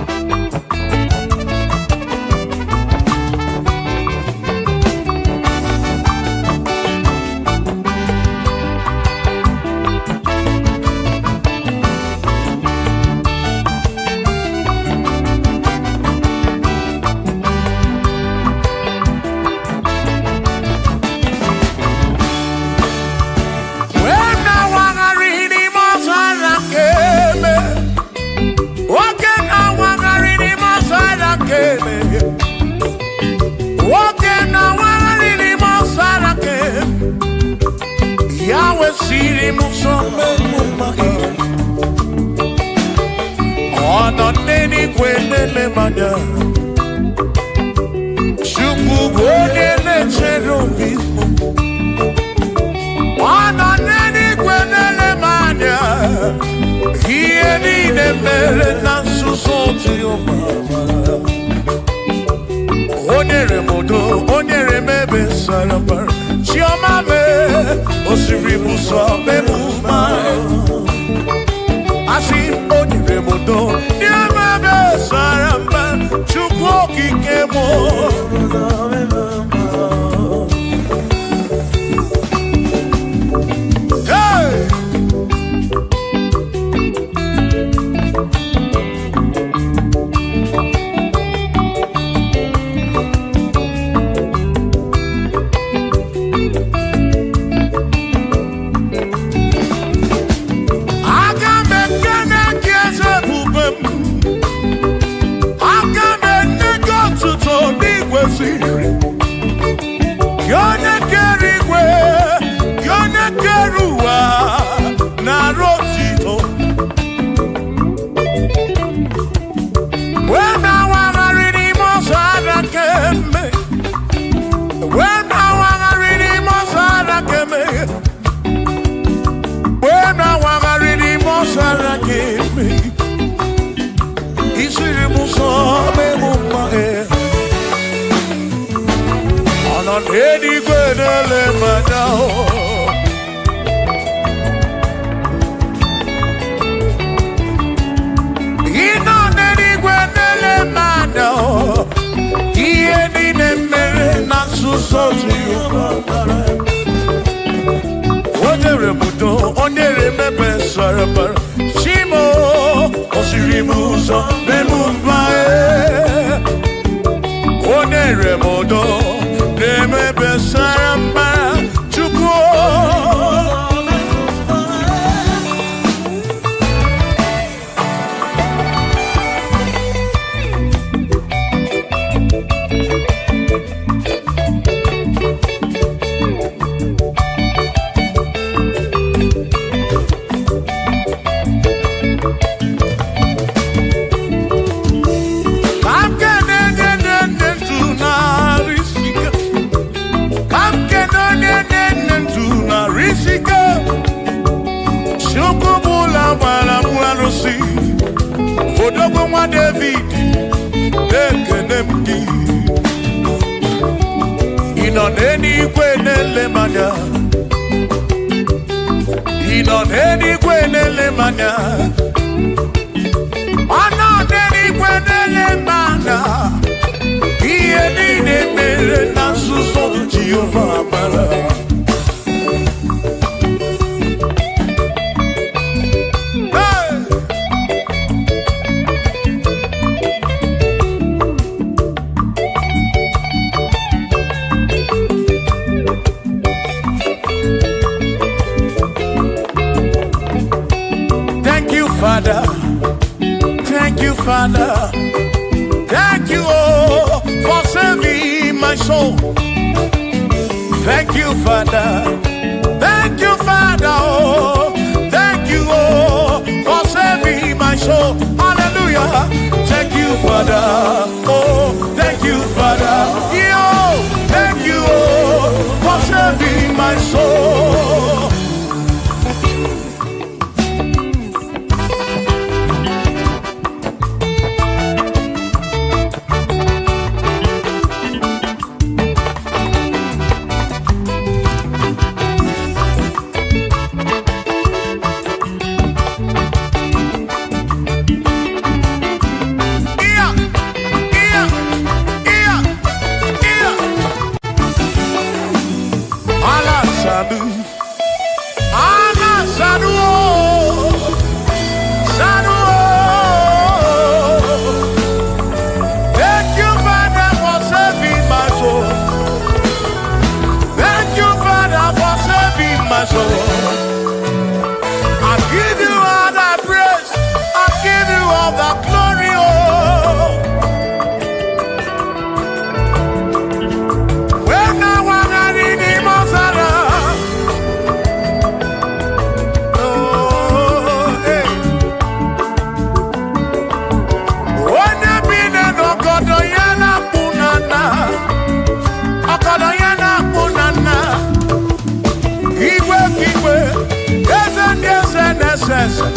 Speaker 4: Wee na-awagharị n'ime ọzara nke eme. Nwoke na-awagharị n'ime ọzara nke eme. Nwoke na-awagharị n'ime ọzara nke eme. Ya wesịrị m ụzọ mmemme mma gị. Ọ nọ n'eluigwe na-ele m anya. Chukwu bụ onye na-echere obi m. Ọ nọ n'eluigwe na-ele m anya. Ihe niile mere na nzuzo Jehova. O nyere m udo, o nyere m ebe sara mbara. Chiọma mee, o siri m ụzọ mee m mma. Asị m, o nyere m udo, nye m ebe sara mbara. Chukwu okike m. Hey! Aga m ekene gị eze ebube m. Aga m enye gị otuto n'igwe siri. Gị onye kere igwe, gị onye kere ụwa, nara otito. Wee na-awagharị n'ime ọzara kemgbe. Wee na-awagharị n'ime ọzara kemgbe. Wee na-awagharị n'ime ọzara kemgbe. Isiri m ụzọ mee m mma e. Ọ nọ n'eluigwe na-ele m anya o. Ị nọ n'eluigwe na-ele m anya o. Ihe niile mere na nzuzo Jehova. O nyere m udo, o nyere m ebe sara mbara. Chimo, o siri m ụzọ mee m mma e. O nyere m udo, na-eme ebe sara mbara. Chukwu. nwa David, ekene m gị. Ị nọ n'eluigwe na-ele m anya. Ị nọ n'eluigwe na-ele m anya. Ọ nọ n'eluigwe na-ele m anya. Ihe niile mere na nzuzo Jehova mara. Hey! Thank you, Father. Thank you, Father. Thank you, oh, for saving my soul. Thank you, Father. Thank you, Father. Oh, thank you, oh, for saving my soul. Hallelujah. Thank you, Father. Oh, thank you, Father. Yo, thank you, oh, for saving my soul. Yeah, yeah, yeah, yeah. Allah Sadu, Allah Sadu, oh, Sadu. Oh. Thank you, Father, for saving my soul. Thank you, Father, for saving my soul. I give you all the praise. I give you all the glory. Oh. When I was in the Mozara, oh, hey. Onye bi n'ọgọdọ ya na-akpụ na nna, ọgọdọ ya na-akpụ na nna. Igwe ka igwe, eze ndị eze na-ese ese.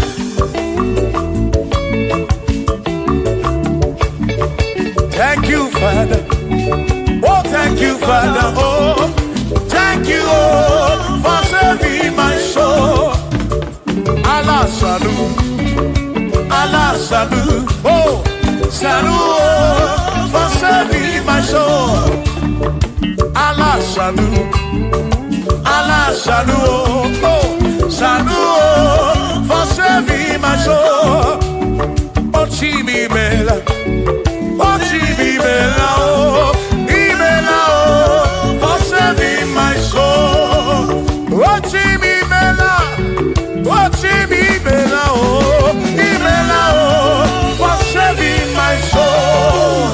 Speaker 4: Thank you, Father. Oh, thank you, Father. Oh, thank you, oh, for saving my soul. Allah salu, Allah salu, oh, salu, oh, for saving my soul. Allah salu, Allah salu, oh, oh, salu, oh, for saving my soul. Oh, Chimimela. Oh, Chimimela, oh, Imela, oh, for saving my soul. Oh, Chimimela, oh, Chimimela, oh, Imela, oh, for saving my soul.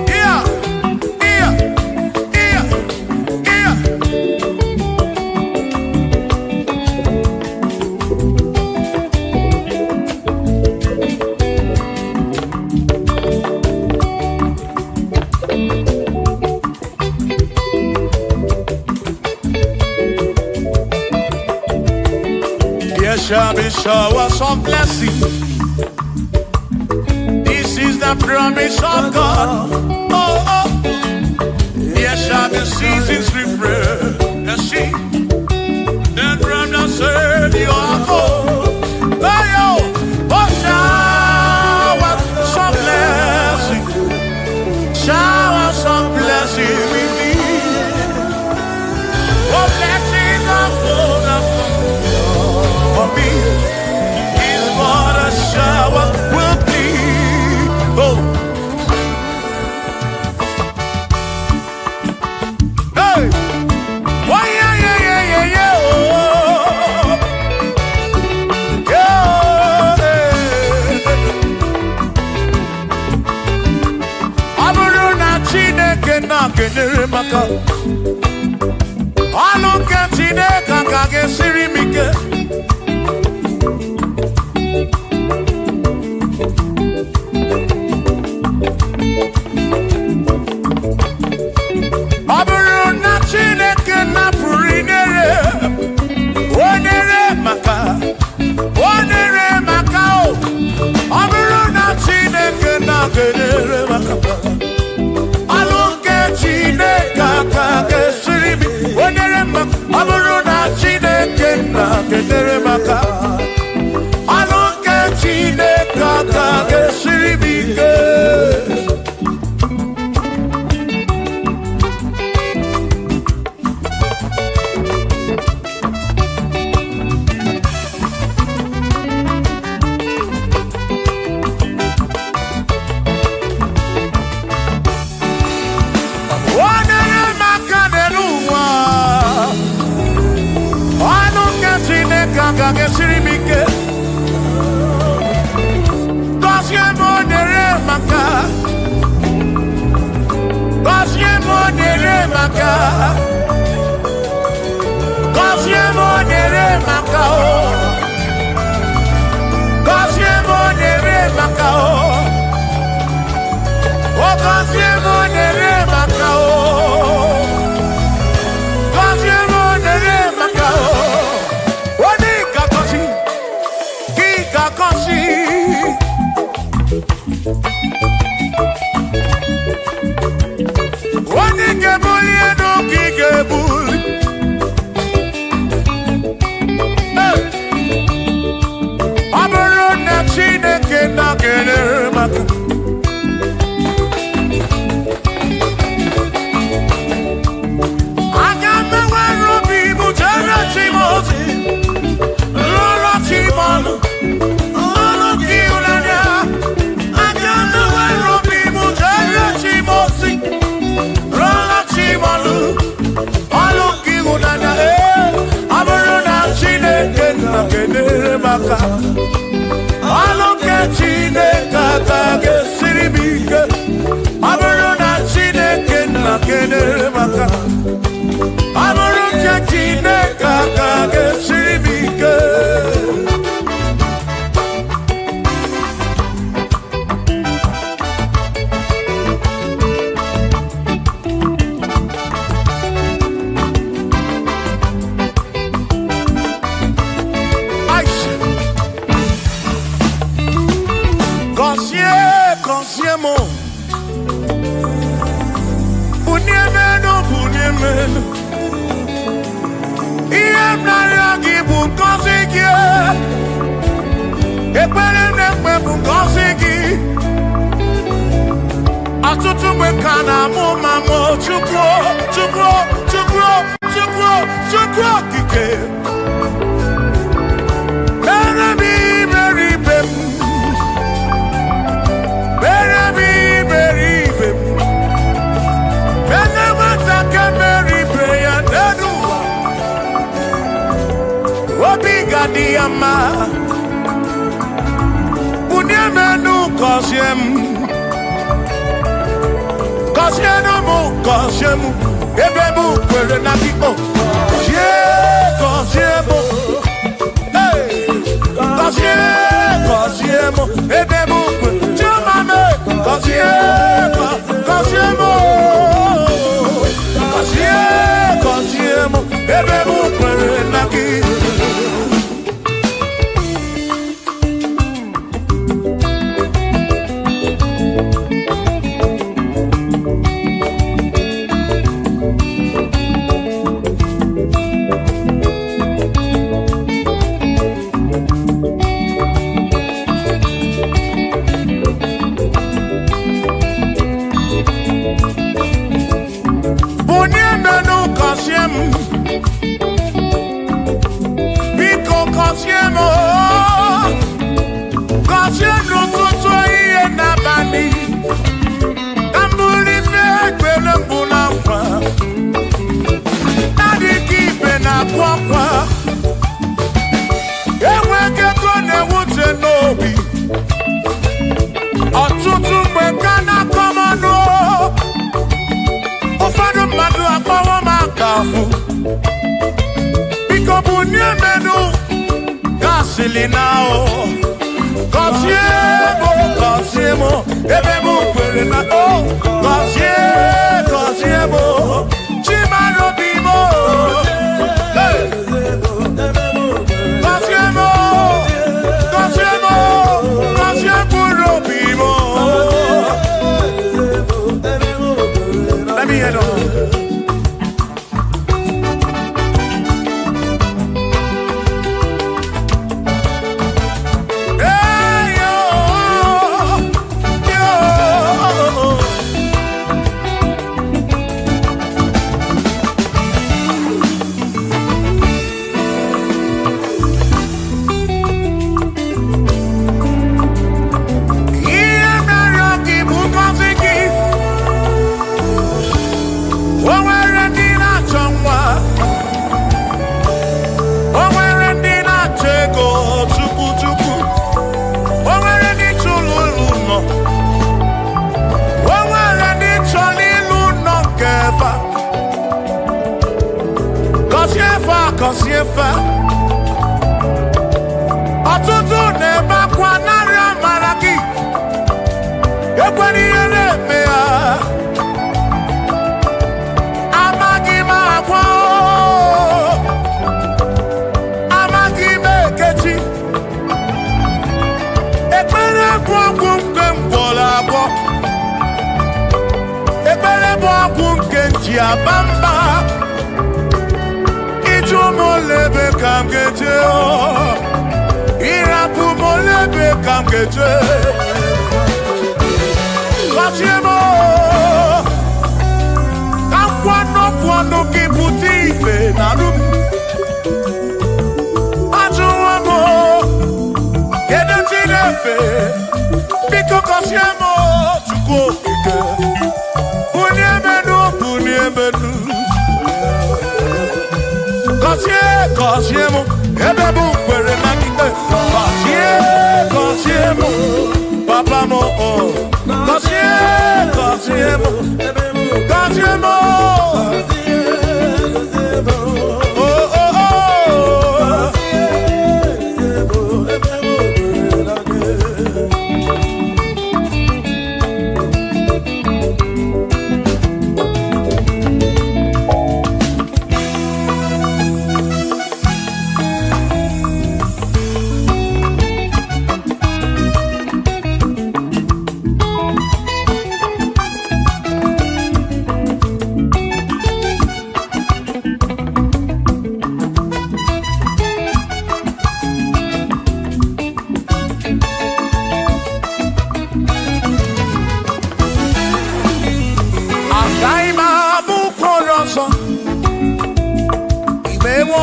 Speaker 4: Yeah, yeah, yeah, yeah. There shall be showers of blessing. This is the promise of God. Oh, oh. There shall be seasons refreshing. Then from the Savior, oh, oh, oh, showers of blessing. Showers of blessing we need. Oh, blessings are full of for me is what a shower will be. Oh, hey, why, yeah, yeah, yeah, yeah, yeah, oh, yeah, hey. Ọ bụrụ na Chineke na-kenyere m aka, ọnụ nke Chineke ka ga-esiri m ike. Ọ bụrụ na Chineke napụrụ inyere, o nyere maka aka. Ọlụ nke Chineke aka ga-esiri m ike. O nyere m aka n'elu ụwa. Ọnụ nke Chineke aka ga-esiri m ike. Gọzie m, o nyere m aka. Gọzie m, o nyere m aka. Gọzie m, o nyere m aka o. Gọzie m, o nyere m aka o. O gọzie m, o nyere m aka o. Gọzie m, o nyere m aka o. Onye ga-agọzi, gị ga-agọzi. Onye ga-ebuli elu ka ị ga-ebuli. Hey! Ọ bụrụ na Chineke nọgidere m aka, aga m enwere obi m jere chi m ozi, lụrụ chi m ọlụ, ọlụ gị ịhụnanya. Aga m enwere obi m jere chi m ozi, lụrụ chi m ọlụ, ọlụ gị ịhụnanya. Ee, ọ bụrụ na Chineke nọgidere m aka, ọlụ nke Chineke aka ga-esiri m ike. Ọ bụrụ na Chineke nọgidere m aka, ọ bụrụ nke Chineke aka ga-esiri m ike. Aisha. Gọzie, gọzie m, bunie m elu, bunie m elu. Ihe m na-arịọ gị bụ ngọzi gị. Ekpere m na-ekpe bụ ngọzi gị. Ọtụtụ mgbe ka na-amụ ma mụ, Chukwu, Chukwu, Chukwu, Chukwu, Chukwu okike, mere m iberibe m, mere m iberibe m, mere nwata ka mere ibe ya n'elu ụwa, obi ga-adị ya mma. Bunie m enu, gọzie m, gọzienụ m, gọzie m, ebe m kwere na gị o. Gọzie, gọzie m. Hey! Gọzie, gọzie m, ebe m kwere. Chioma m, gọzie, gọzie m o. Gọzie, gọzie m, ebe m kwere na gị. Bunie m enu, gọzie m, biko gọzie m o. Gọzie n'ụtụtụ, ehihie n'abalị, ka m bụrụ ife ekpere mbụ na nkwa na-adịghị ibe na-akwa akwa. Enweghị ego na-ewute n'obi. Ọtụtụ mgbe ka na-akọ m ọnụ, ụfọdụ mmadụ akpọwọ m aka afụ. Biko bunie m enu, gasịlị na o. Gọzie m, gọzie m, ebe m kwere na o. Gọzie, gọzie m, chimarobi m. Hey! Gọzie m, gọzie m, gọzie mkpụrụ obi m. Let me hear them. Gọzie fa, gọzie fa. Ọtụtụ na-ebe akwa narị amara gị. Ekwela ihe na-eme ya. Amaghị m agwa o. Amaghị m ekechi. Ekpere bụ ọgwụ nke m gwọrọ agwọ. Ekpere bụ ọgwụ nke m ji aba mba. Ịjụ m ole ebe ka m ga-eje o. Ịrapụ m ole ebe ka m ga-eje. Gọzie m o. Ka nkwanụ kwanụ gị pụta ife na arụ m. Ajụwo m o. Kedu chi na-efe? Biko gọzie m o, Chukwu okike. Bulie m enu, bulie m enu. Gọzie, gọzie m, ebe m kwere na gị. Gọzie, gọzie m, papa m o. Gọzie, gọzie m, gọzie m o. Oh, oh, oh. Agaghị m abụ ụkwụ ọzọ. Imewo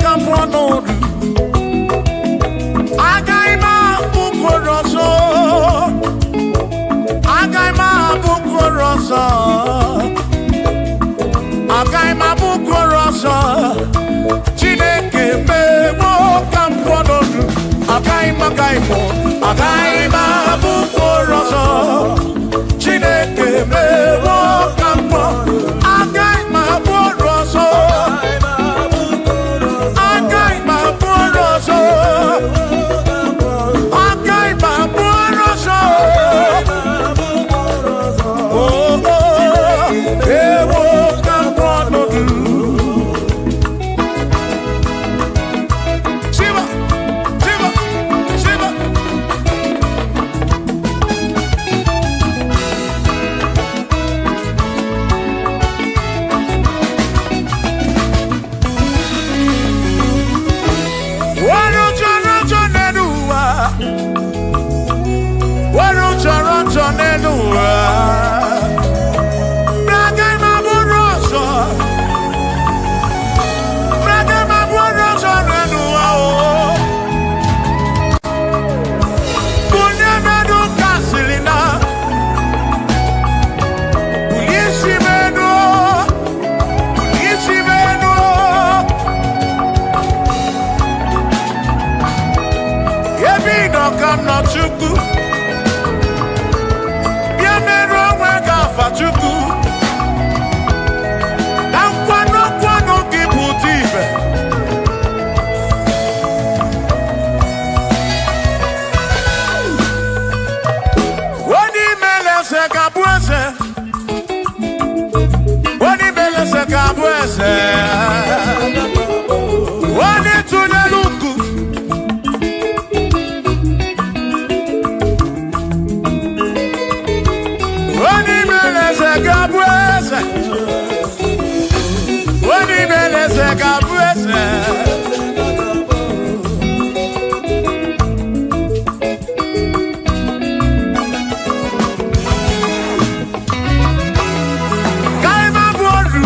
Speaker 4: ka m pụọ n'ọrụ. Agaghị m abụ ụkwụ ọzọ. Agaghị m abụ ụkwụ ọzọ. Agaghị m abụ ụkwụ ọzọ. Chineke mewo ka m pụọ n'ọrụ. Agaghị m, agaghị m, agaghị m abụ ụkwụ ọzọ. Chineke mewo ka m pụọ. Agaghị m abụ ọrụ ọzọ. Agaghị m abụ ọrụ ọzọ. Agaghị m abụ ọrụ ọzọ. Oh, oh, ewo ka m pụọ n'ọdụ. Shiva, Shiva, Shiva. Wọ́n jọrọ jọ nínú wa. Wọ́n jọrọ jọ nínú wa. Braga ma bụrụ ọzọ. Braga ma bụrụ ọzọ nínú wa o. Bulie mmadụ kasịrị na. Bulie isi m enu. Bulie isi m enu. Ebe ị nọ ka m nọ Chukwu. Bịa merụ onwe gị afa Chukwu. Ka nkwanụ nkwanụ gị pụta ibe. Onye imele eze ga-abụ eze. Onye imele eze ga-abụ eze. Onye tụnyere uku. Onye imele eze ga-abụ eze. Onye imele eze ga-abụ eze. Ka ị ma bụ oru.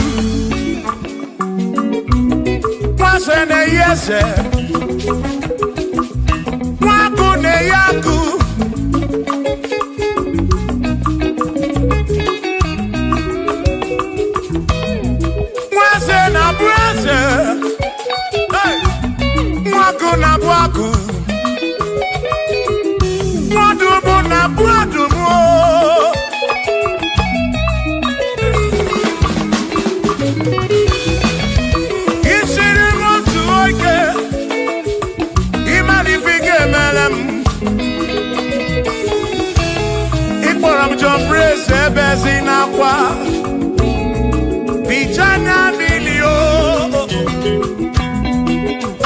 Speaker 4: Nwa na-eyi eze. Nwa agụ na-eyi agụ. Nwa eze na-abụ eze. Hey! Nwa agụ na-abụ agụ. Nwa ọdụm na-abụ ọdụm o. Ebezi n'akwa, bija anya mmiri o.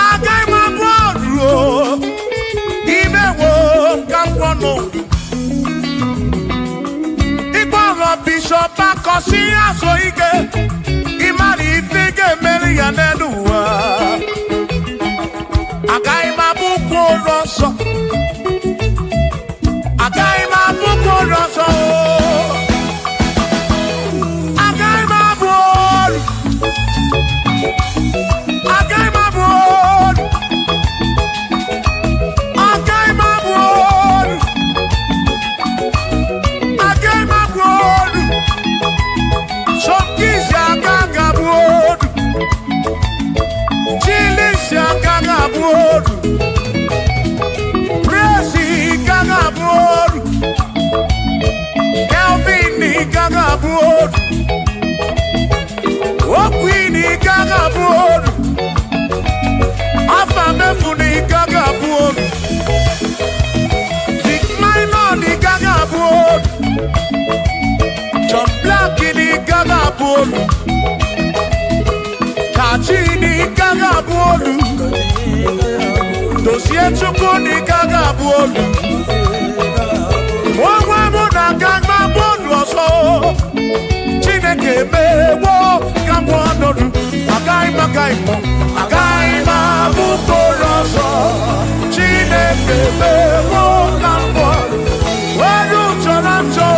Speaker 4: Agaghị m abụ ọrụ o, imewo ka m kwọ n'ụdụ. Ịkpọrọ Bishọp Akọsi azụ ike, ịmara ife ị ga-emeri ya n'elu ụwa. Agaghị m abụ ụkwụ ụlọ nsọ. Agaghị m abụ ụkwụ ụlọ nsọ o. Agaghị m abụ ọrụ. Agaghị m abụ ọrụ. Agaghị m abụ ọrụ. Agaghị m abụ ọrụ. Sọmkisi agaghị abụ ọrụ. Chilisi agaghị abụ ọrụ. Presi gaghị abụ ọrụ. Kelvin gaghị abụ ọrụ. Okwini gaghị abụ ọrụ. Afa mefuni gaghị abụ ọrụ. Dick Minor gaghị abụ ọrụ. John Black gaghị abụ ọrụ. Kachi gaghị abụ ọrụ. Dozie Chukwu gaghị abụ ọrụ. Onwe mụ na aga m abụ ọrụ ọzọ. Chineke mewo ka m ọnọdụ. Agaghị m agaghị m agaghị m abụ mkpụrụ ọzọ. Chineke mewo ka m ọnọdụ. Were chọrọ m chọọ.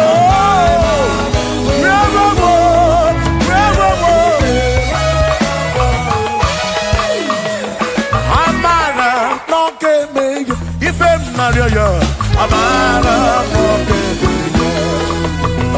Speaker 4: Rewo m, rewo m. Amara n'oge eme ya, ife m narịọ ya. Amara n'oge eme ya.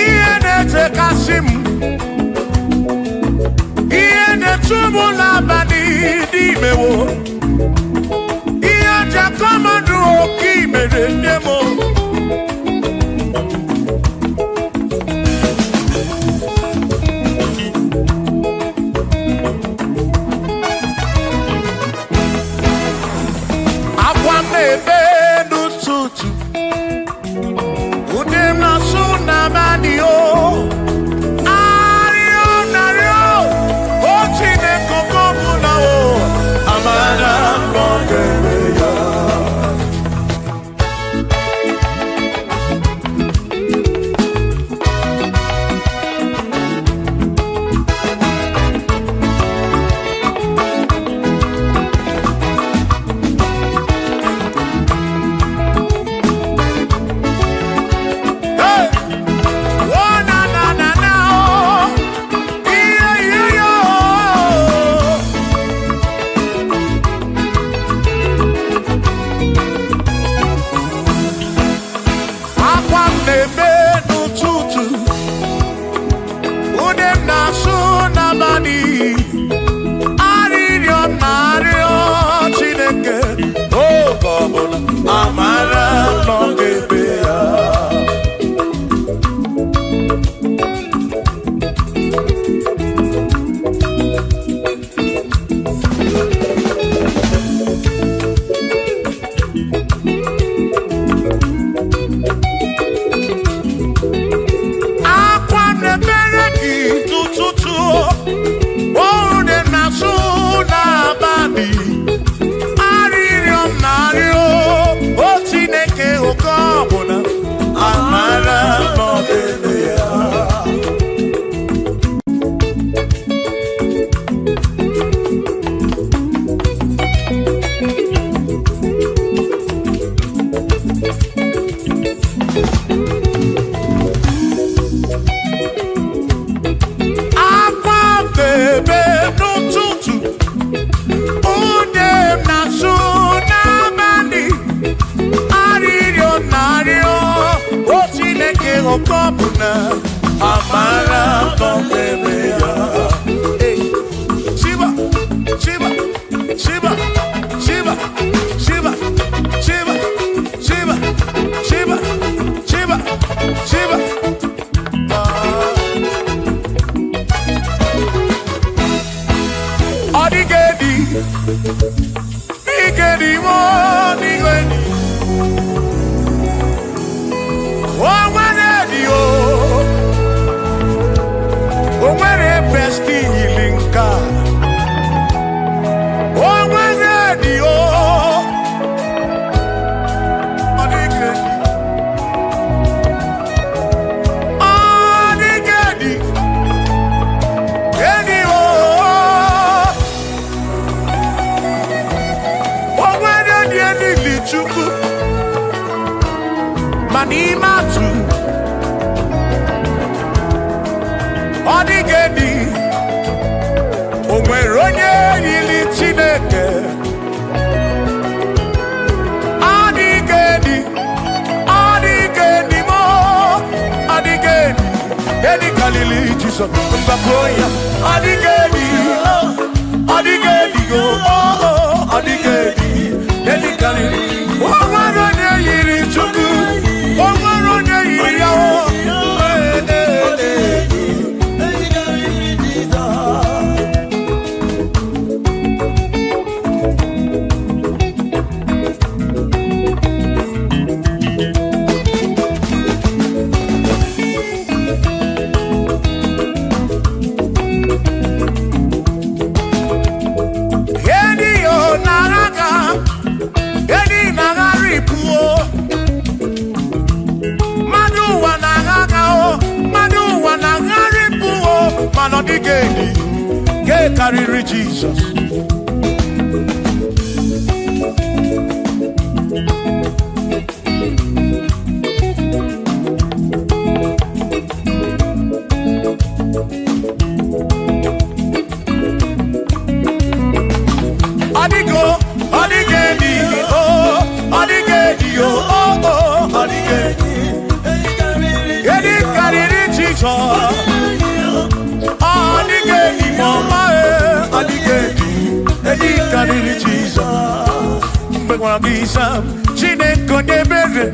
Speaker 4: Ihe na-echekasị m, ihe na-echu m n'abalị n'imewo, ihe ji akọmọdụ oke imere nne m. Akwa m na-ebe n'ụtụtụ, ụdị m na-asụ n'abalị o. Arịọ narịọ, o Chineke oke ọbụla o, amara m ọ ga-eme ya. Hey! Ike dị mo n'igwe dị. O nwere dị o. O nwere besti yiri nke a. O nwere dị o. Ọ dịghị dị. Ọ dịghị dị. Enyi o. O nwere dị enili Chukwu. Ma n'ime atụ. Ọ dịghị dị. O nwere onye yiri Chineke. Ọ dịghị dị. Ọ dịghị dị mo. Ọ dịghị dị. Edi kalili Jizọs mgbakọ ya. Ọ dịghị dị. Ọ dịghị dị o. Ọ dịghị dị. Edi kalili. O nwere onye yiri Chukwu. O nwere onye yiri ya o. Ee, ee, ee. Edi o n'agha, edi n'agha ripuo. Mmadụ ụwa n'agha o, mmadụ ụwa n'agha ripuo. Mana ọ dịghị edi, nke karịrị Jizọs. Ọ dịgo, ọ dịghị edi o, ọ dịghị edi o, o, o, ọ dịghị edi. Edi karịrị Jizọs. Ọ dịghị edi ma ọma e, ọ dịghị edi. Edi karịrị Jizọs. Mgbe gwara gị sam, Chineke onye ebere,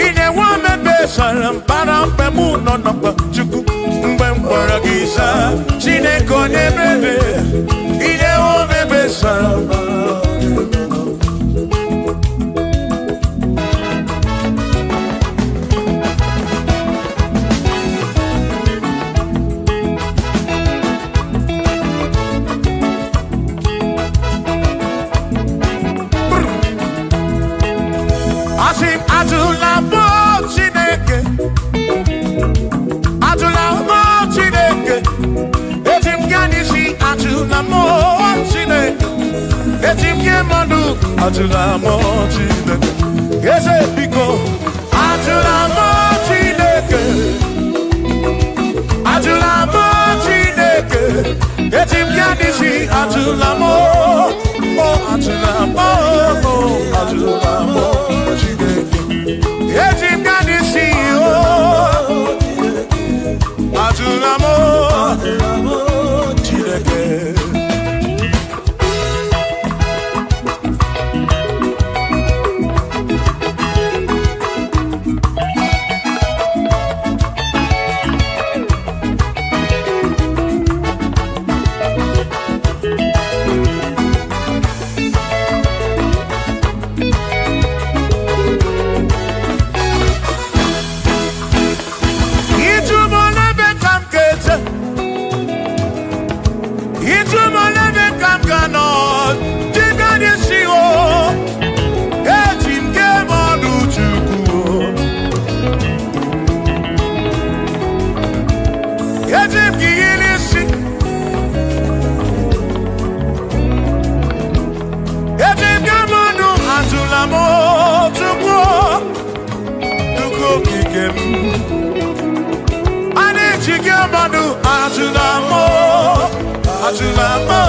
Speaker 4: inyewa m ebe sara mbara mgbe mụ nọ na mkpa Chukwu. Mgbe m gwara gị sam, Chineke onye ebere, inyewa m ebe sara mbara. Asị m ajụla mụ Chineke, ajụla mụ Chineke, eji m gaa n'isi ajụla mụ Chineke, eji m gị mmadụ ajụla mụ Chineke, eze biko ajụla mụ Chineke, ajụla mụ Chineke, eji m gaa n'isi ajụla mụ, o ajụla mụ, o ajụla mụ Chineke. Eji m gaa n'isi o, ajụla m Chineke. Ijumolebe ka m ga-eje, ijumolebe ka m ga-anọ, dịka n'isi o, eji m gee m ọnụ Chukwu o. Eji m gị yiri isi, eji m gee m ọnụ ajụla m o, Chukwu o, Chukwu okike m. A na-eji gị mmadụ ajụla m o, ajụla m o,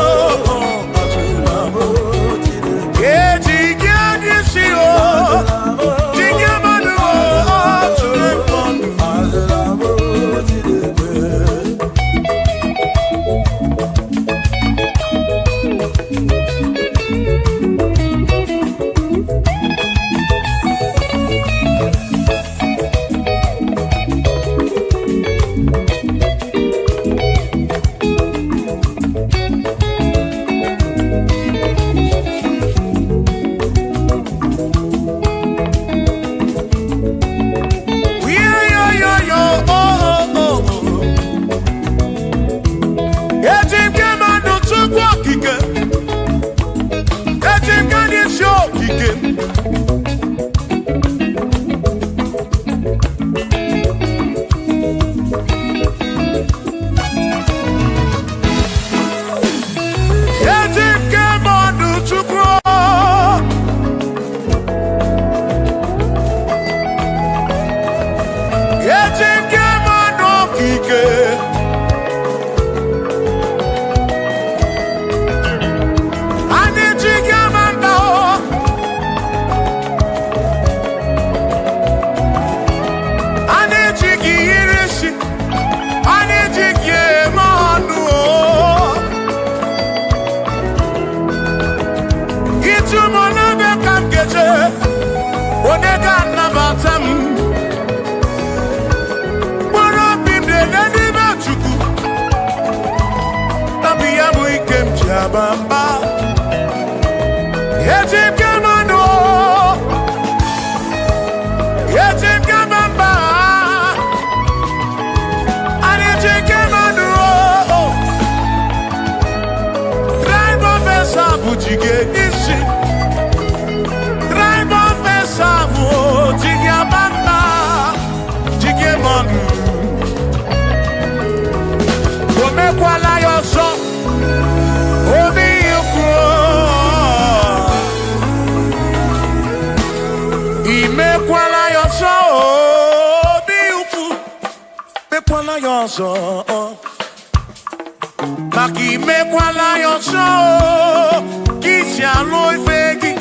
Speaker 4: ajụla m o. Eji gị n'isi o, ji gị mmadụ o, ajụla m o. Ejike mọdụ Chukwu. Ejike mọdụ okike. Anyị jike ma mba o. Anyị ji gị yiri isi. Anyị ji gị eme ọnụ o. Ịtụmọ n'ebe ka m ga-eje, onye ga-anabata m. Mkpụrụ obi m dị n'ime Chukwu, ọ bụ ya bụ ike m ji aba mba. Eji m gị mmanụ o, eji m gị ama mba. Anyị ji gị mmanụ o. Tribe of Esau bụ ji gị isi. Tribe of Esau bụ ji gị aba mba, ji gị mmanụ. O mekwala ya ọzọ, obi ikwu. I mekwala ya ọzọ, obi ukwu. Mekwala ya ọzọ. Maka imekwala ya ọzọ, ka isi alụ ife gị,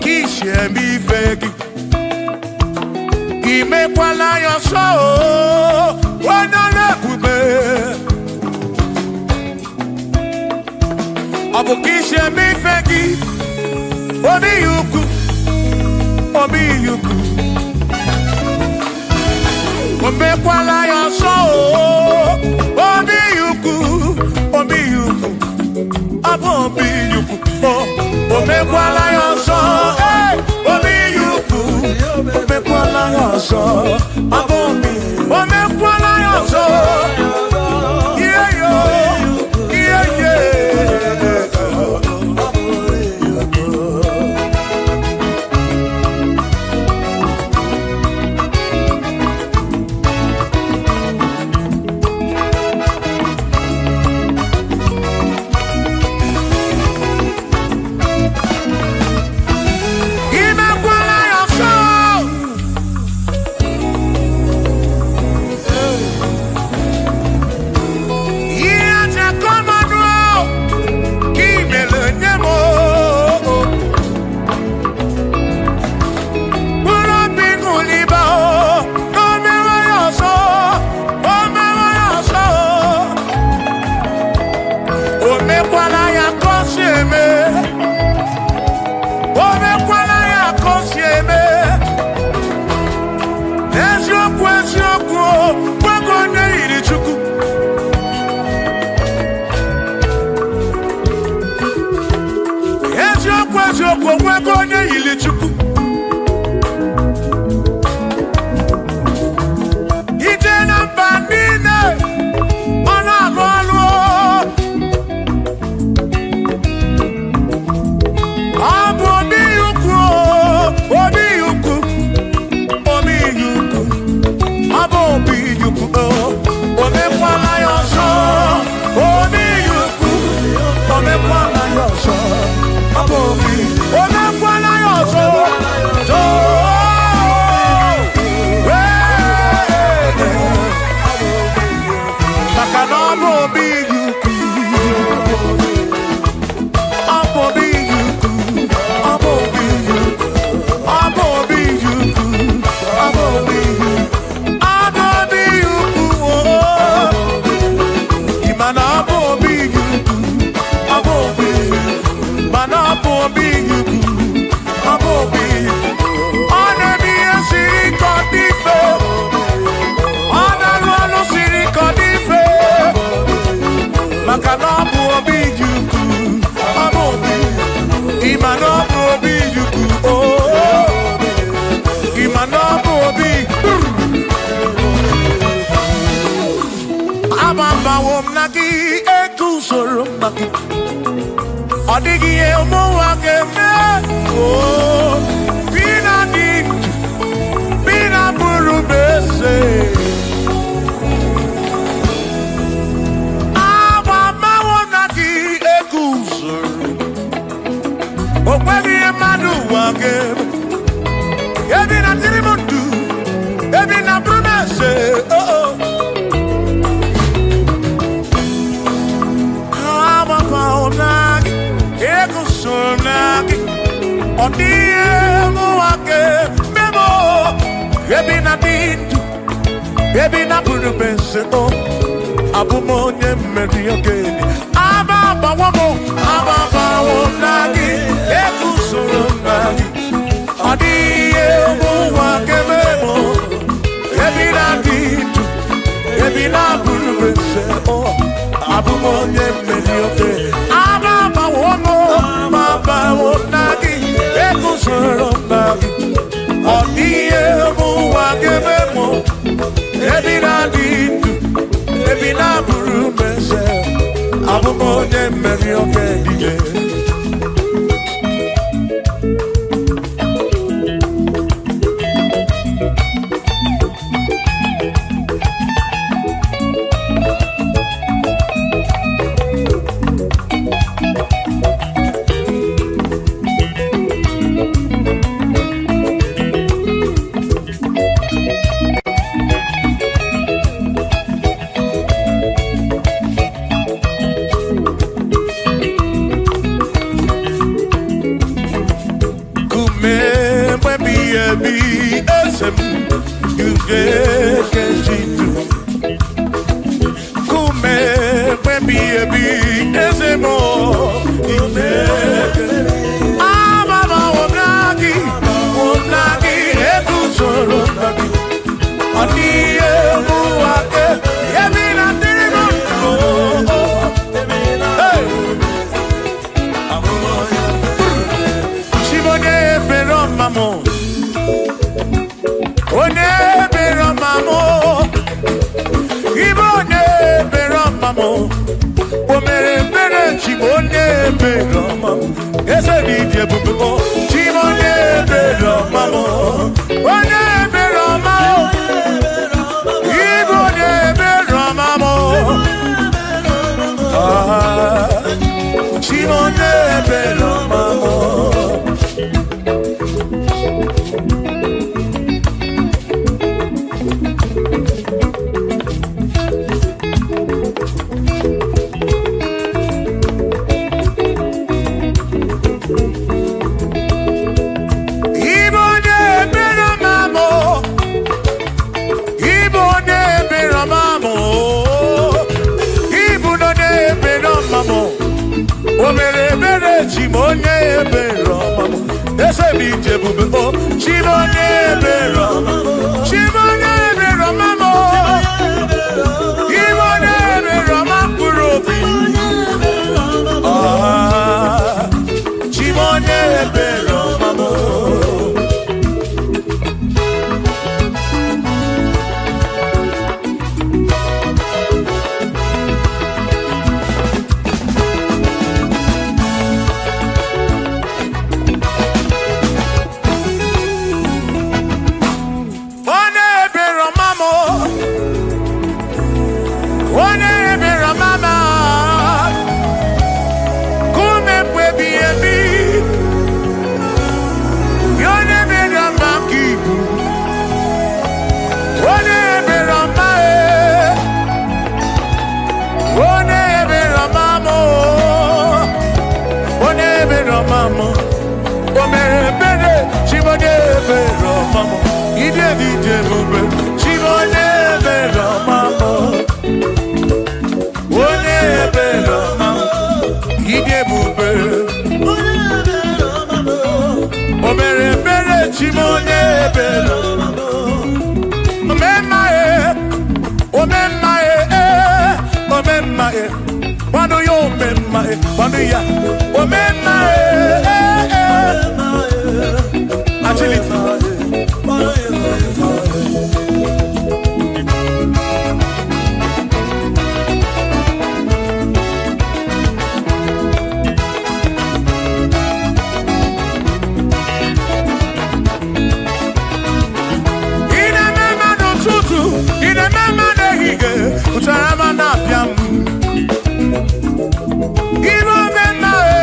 Speaker 4: ka isi eme ife gị. Imekwala ya ọzọ, onye ọrụ ebube. Ọ bụ ka isi eme ife gị, obi ya ukwu, obi ya ukwu. O mekwala ya ọzọ, obi ya ukwu, obi ya ukwu, ọ bụ obi ya ukwu. O mekwala ya ọzọ, ee, obi ya ukwu, o mekwala ya ọzọ, ọ bụ obi. O mekwala ya ọzọ, ihe yo, ihe ye. Imekwala ya ọzọ. Ihe aja kọmanụ ka imere nye m o. Mkpụrụ obi ṅụliba o, na o mewe ya ọzọ, o mewe ya ọzọ. O mekwala ya ka o si eme. O mekwala ya ka o si eme. Eziokwu eziokwu o, nwoke onye yiri Chukwu. Eziokwu eziokwu, nwoke onye yiri Chukwu. Ije na mba niile, ọ na-alụ ọlụ o. Ọ bụ obi ukwu o, obi ukwu, obi ukwu, ọ bụ obi ukwu o. O mekwala ya ọzọ, obi ukwu, o mekwala ya ọzọ, ọ bụ obi. O mekwala ya ọzọ, ọzọ. Ee. Maka na ọ bụ obi ukwu, ọ bụ obi ukwu. Ọ bụ obi ukwu, ọ bụ obi ukwu, ọ bụ obi ukwu, ọ bụ obi ukwu, oo. Ị ma na ọ bụ obi ukwu, ọ bụ obi ukwu, mana ọ bụ obi ukwu, ọ bụ obi ukwu. Ọ na-eme ihe siri ike ọ dị mfe. Ọ na-arụ ọrụ siri ike ọ dị mfe. Maka na ọ bụ obi ukwu, ọ bụ obi ị ma na ọ bụ obi ukwu, oo. Ị ma na ọ bụ obi. Agbabawo m na gị eguzoro m na gị. Ọ dịghị ihe ụmụ nwa ga-eme. Oo. O nweghị ihe mmadụ ụwa ga-eme. Ebi na dịrị m ndụ, ebi na bụrụ m eze, oh oh. Agbabawo na gị, eguzoro m na gị. Ọ dịghị ihe mụnwa ga-eme m o. Ebi na dị ndụ, ebi na bụrụ m eze, oh. Abụ m onye mmeri ogene. Agbabawo m, agbabawo m na gị, eguzoro m na gị. Ọ dịghị ihe mụnwa ga-eme m o. Ebi na dị ndụ, ebi na bụrụ m eze, oh. Abụ m onye mmeri ogene. Agbabawo m, agbabawo m na gị, eguzoro m na gị. Ọ dịghị ihe mụnwa ga-eme m o. Ebi na dị ndụ, ebi na bụrụ m eze, abụ m onye mmeri oke dike. Kume mgbe ebi eze m uge kejitu. Kume mgbe ebi eze m uge. Agbabawo m na gị, m na gị, eguzoro m na gị. Ọ dịghị ihe mụnwa ga- ebi na dịrị m ndụ. Hey! Chibonye ebere ọma m. Onye ebere ọma m. Ibe onye ebere ọma m. O mere ebere Chibu onye ebere ọma m. Eze dị dị ebube o. Chibu onye ebere ọma m. Onye ebere ọma m. Ibe onye ebere ọma m. Ah, Chibu onye ebere ọma m. Ibe onye ebere ọma m. Ibe onye ebere ọma m. Ibu onye ebere ọma m. O mere ebere chi m onye ebere ọma m. Eze m ije ebube o. Chi m onye ebere ọma m. Chi m onye ebere ọma m. Ibe onye ebere ọma mkpụrụ obi. Ah, Chi m onye ebere ọma m. Onye ebere ọma m. Onye ebere ọma m. Kume mgbe ebighị ebi. Ya onye ebere ọma ka ibu. Onye ebere ọma e. Onye ebere ọma m. Onye ebere ọma m. O mere ebere chi m onye ebere ọma m. Ide dị ije ebube chi m onye ebere ọma m. Onye ebere ọma m. Ide ebube. O mere ebere chi m onye ebere ọma m. Omemma e, omemma e, eh, omemma e. Kwado ya omemma e, kwado ya. Omemma e, eh, eh. Agility. Ị na-eme mma n'ụtụtụ, ị na-eme mma n'ehihie, ụtara m na-apịa m. Ibe omemma e,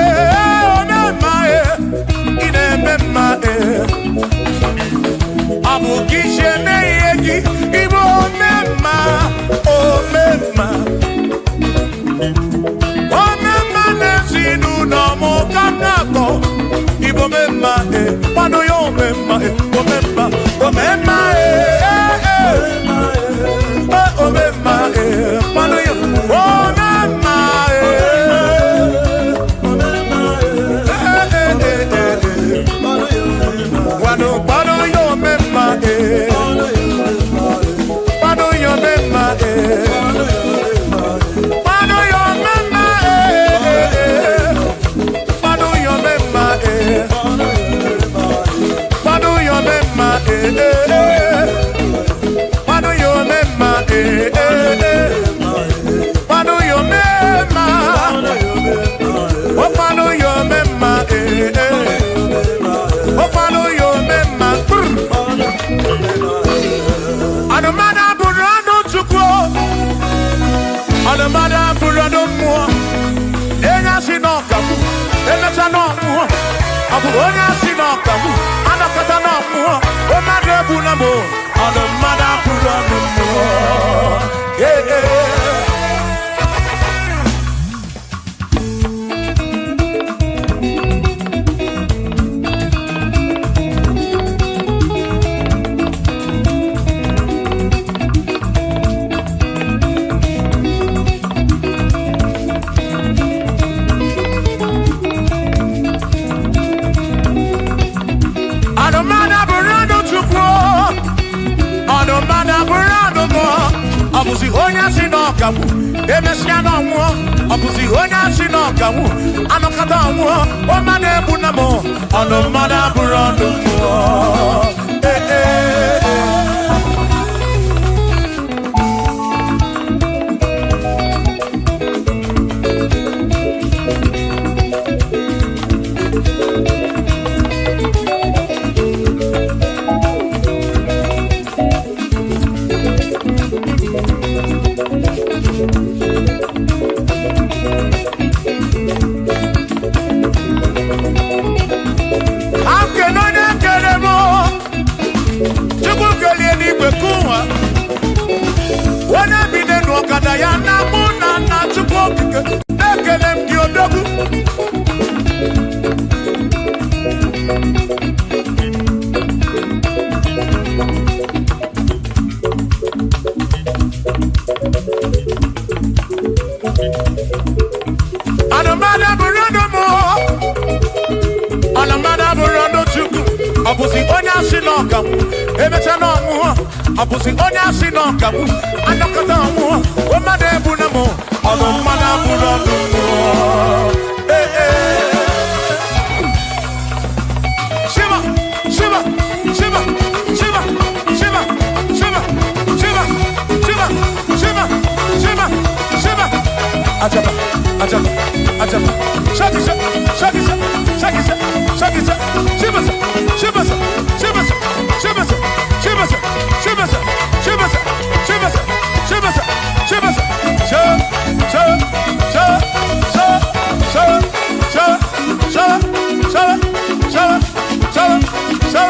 Speaker 4: Ọ bụ onye asị na ọkagbu anakọta na mmụọ mmadụ egbu na mụ ọnụ mmadụ abụrụ ọnụ mmụọ. Ee, ee. Ọnụmmadụ abụrụ ọnụ Chukwu, ọnụmmadụ abụrụ ọnụ mmụọ. Ọ bụzi onye asị na ọkagbu emesịa na ọnwụọ. Ọ bụzi onye asị na ọkagbu anọkọta ọnwụọ. Ọmmadụ egbu na mụ ọnụmmadụ abụrụ ọnụ mmụọ. Ee, ee, ee. Akene onye kere m, Chukwu kelie n'igwe kụwa onye bi n'elu ọkada ya na mụ na nna Chukwu okike na-ekele m gị odogwu. Anụmanụ bụrụ ọnụ mụ, ọnụmmadụ abụrụ ọnụ Chukwu. Ọ bụzi onye asị na ọkagbu emecha na ọnwụọ. Ọ bụzi onye asị na ọkagbu anọkọta ọnwụọ. Mmadụ egbu na mụ ọnụ mmadụ abụrụ ọnụ mmụọ. Ee, ee. Shiva, shiva, shiva, shiva, shiva, shiva, shiva, shiva, shiva, shiva, shiva. Ajaba, ajaba, ajaba. Shaki, shaki, shaki, shaki, shaki, shiva, shiva, shiva, shiva, shiva, shiva, shiva, shiva, shiva, shiva, sha, sha, sha, sha, sha, sha, sha, sha, sha, sha, sha,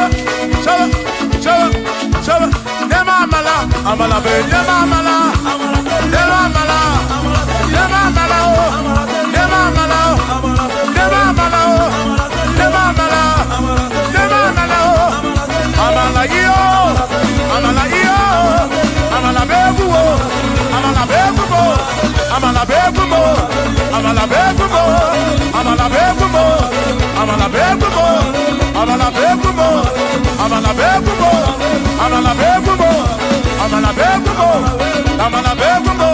Speaker 4: sha, sha, sha. Nema amala, amala be, nema amala, nema amala, nema amala o, nema amala o, nema amala o, nema amala, nema amala o, amala iyo, amala iyo, amala be guo, amala be guo, amala be guo, amala be guo, amala be guo, amala be guo, amala be guo, amala be guo, amala be guo, amala be guo, amala be guo,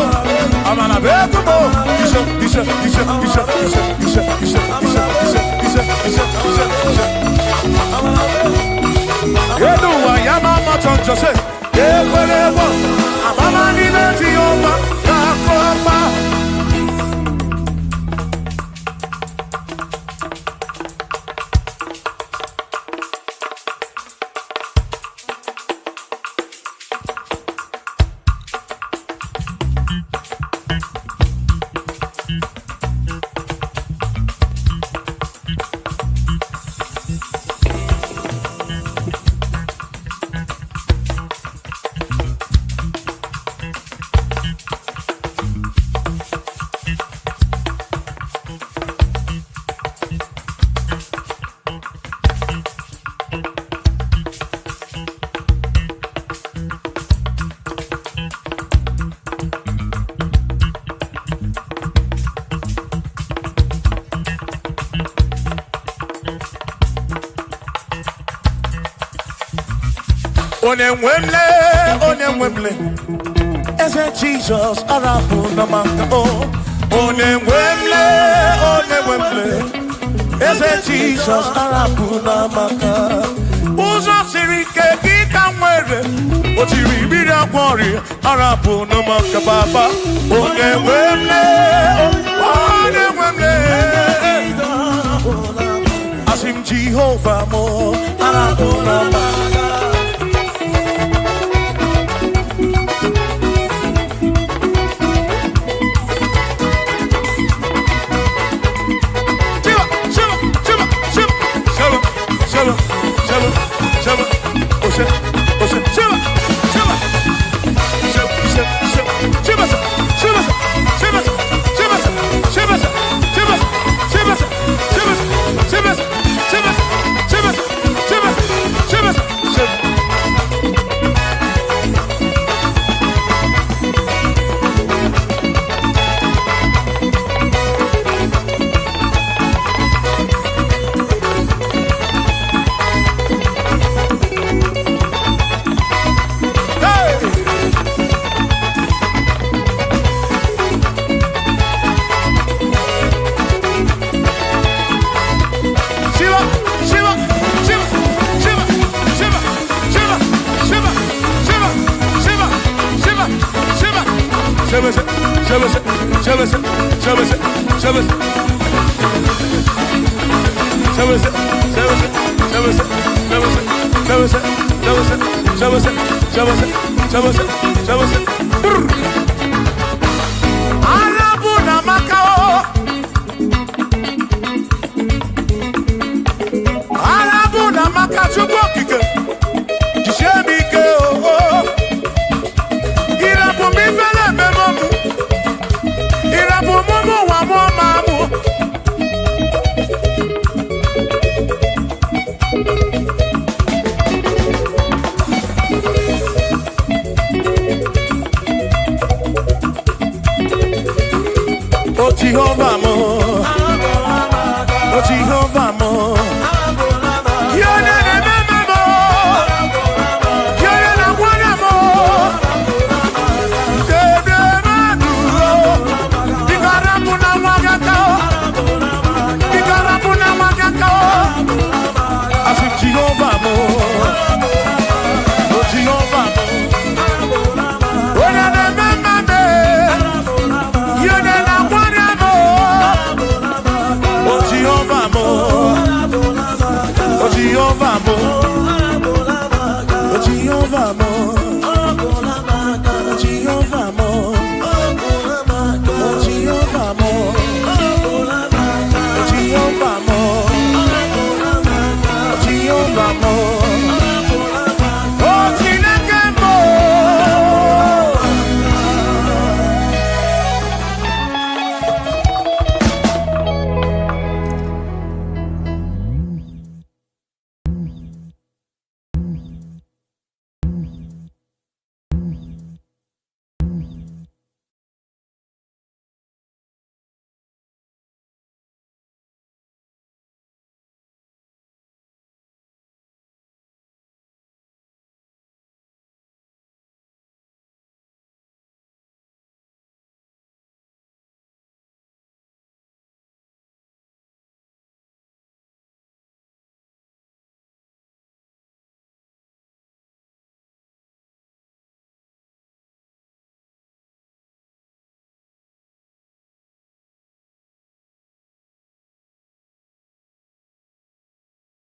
Speaker 4: amala be guo. Isha, isha, isha, isha, isha, isha, isha, isha, isha, isha, isha, isha. Yeduwa ya mama choncho se ekwerewo amama n'ime Jehova ga-akọpa. Onye nwe m lee, onye nwe m lee, eze Jizọs arapụ na maka o. Onye nwe m lee, onye nwe m lee, eze Jizọs arapụ na maka. Ụzọ siri ike gị ka m nwere, o tiri mmiri agwọ ọrịa arapụ na maka baba. Onye nwe m lee, onye nwe m lee, asị m Jehova mụ arapụ na maka. Shiva, Shiva, Shiva, Shiva, Shiva, Shebese, shebese, shebese, shebese, shebese. Shebese, shebese, shebese, shebese, shebese, shebese, shebese, shebese, shebese, shebese. Arabu na Macao. Arabu na Macao chukwu okike. Jisie m ike o. Irapụ m ifele ememe mụ. Irapụ m ụmụ ụwa mụọ ma mụ. O Jehovah mo, O Jehovah mo. Yone na mama mo, yone na mwana mo. Dede maduro, ikarapu na mwagaka, ikarapu na mwagaka. Asi Jehovah mo, O Jehovah mo. Yone na mama me. Yone na mwana mo. O Jehovah mo, O Jehovah mo, O Jehovah mo, O Jehovah mo, O Jehovah mo, O Jehovah mo, O Jehovah mo.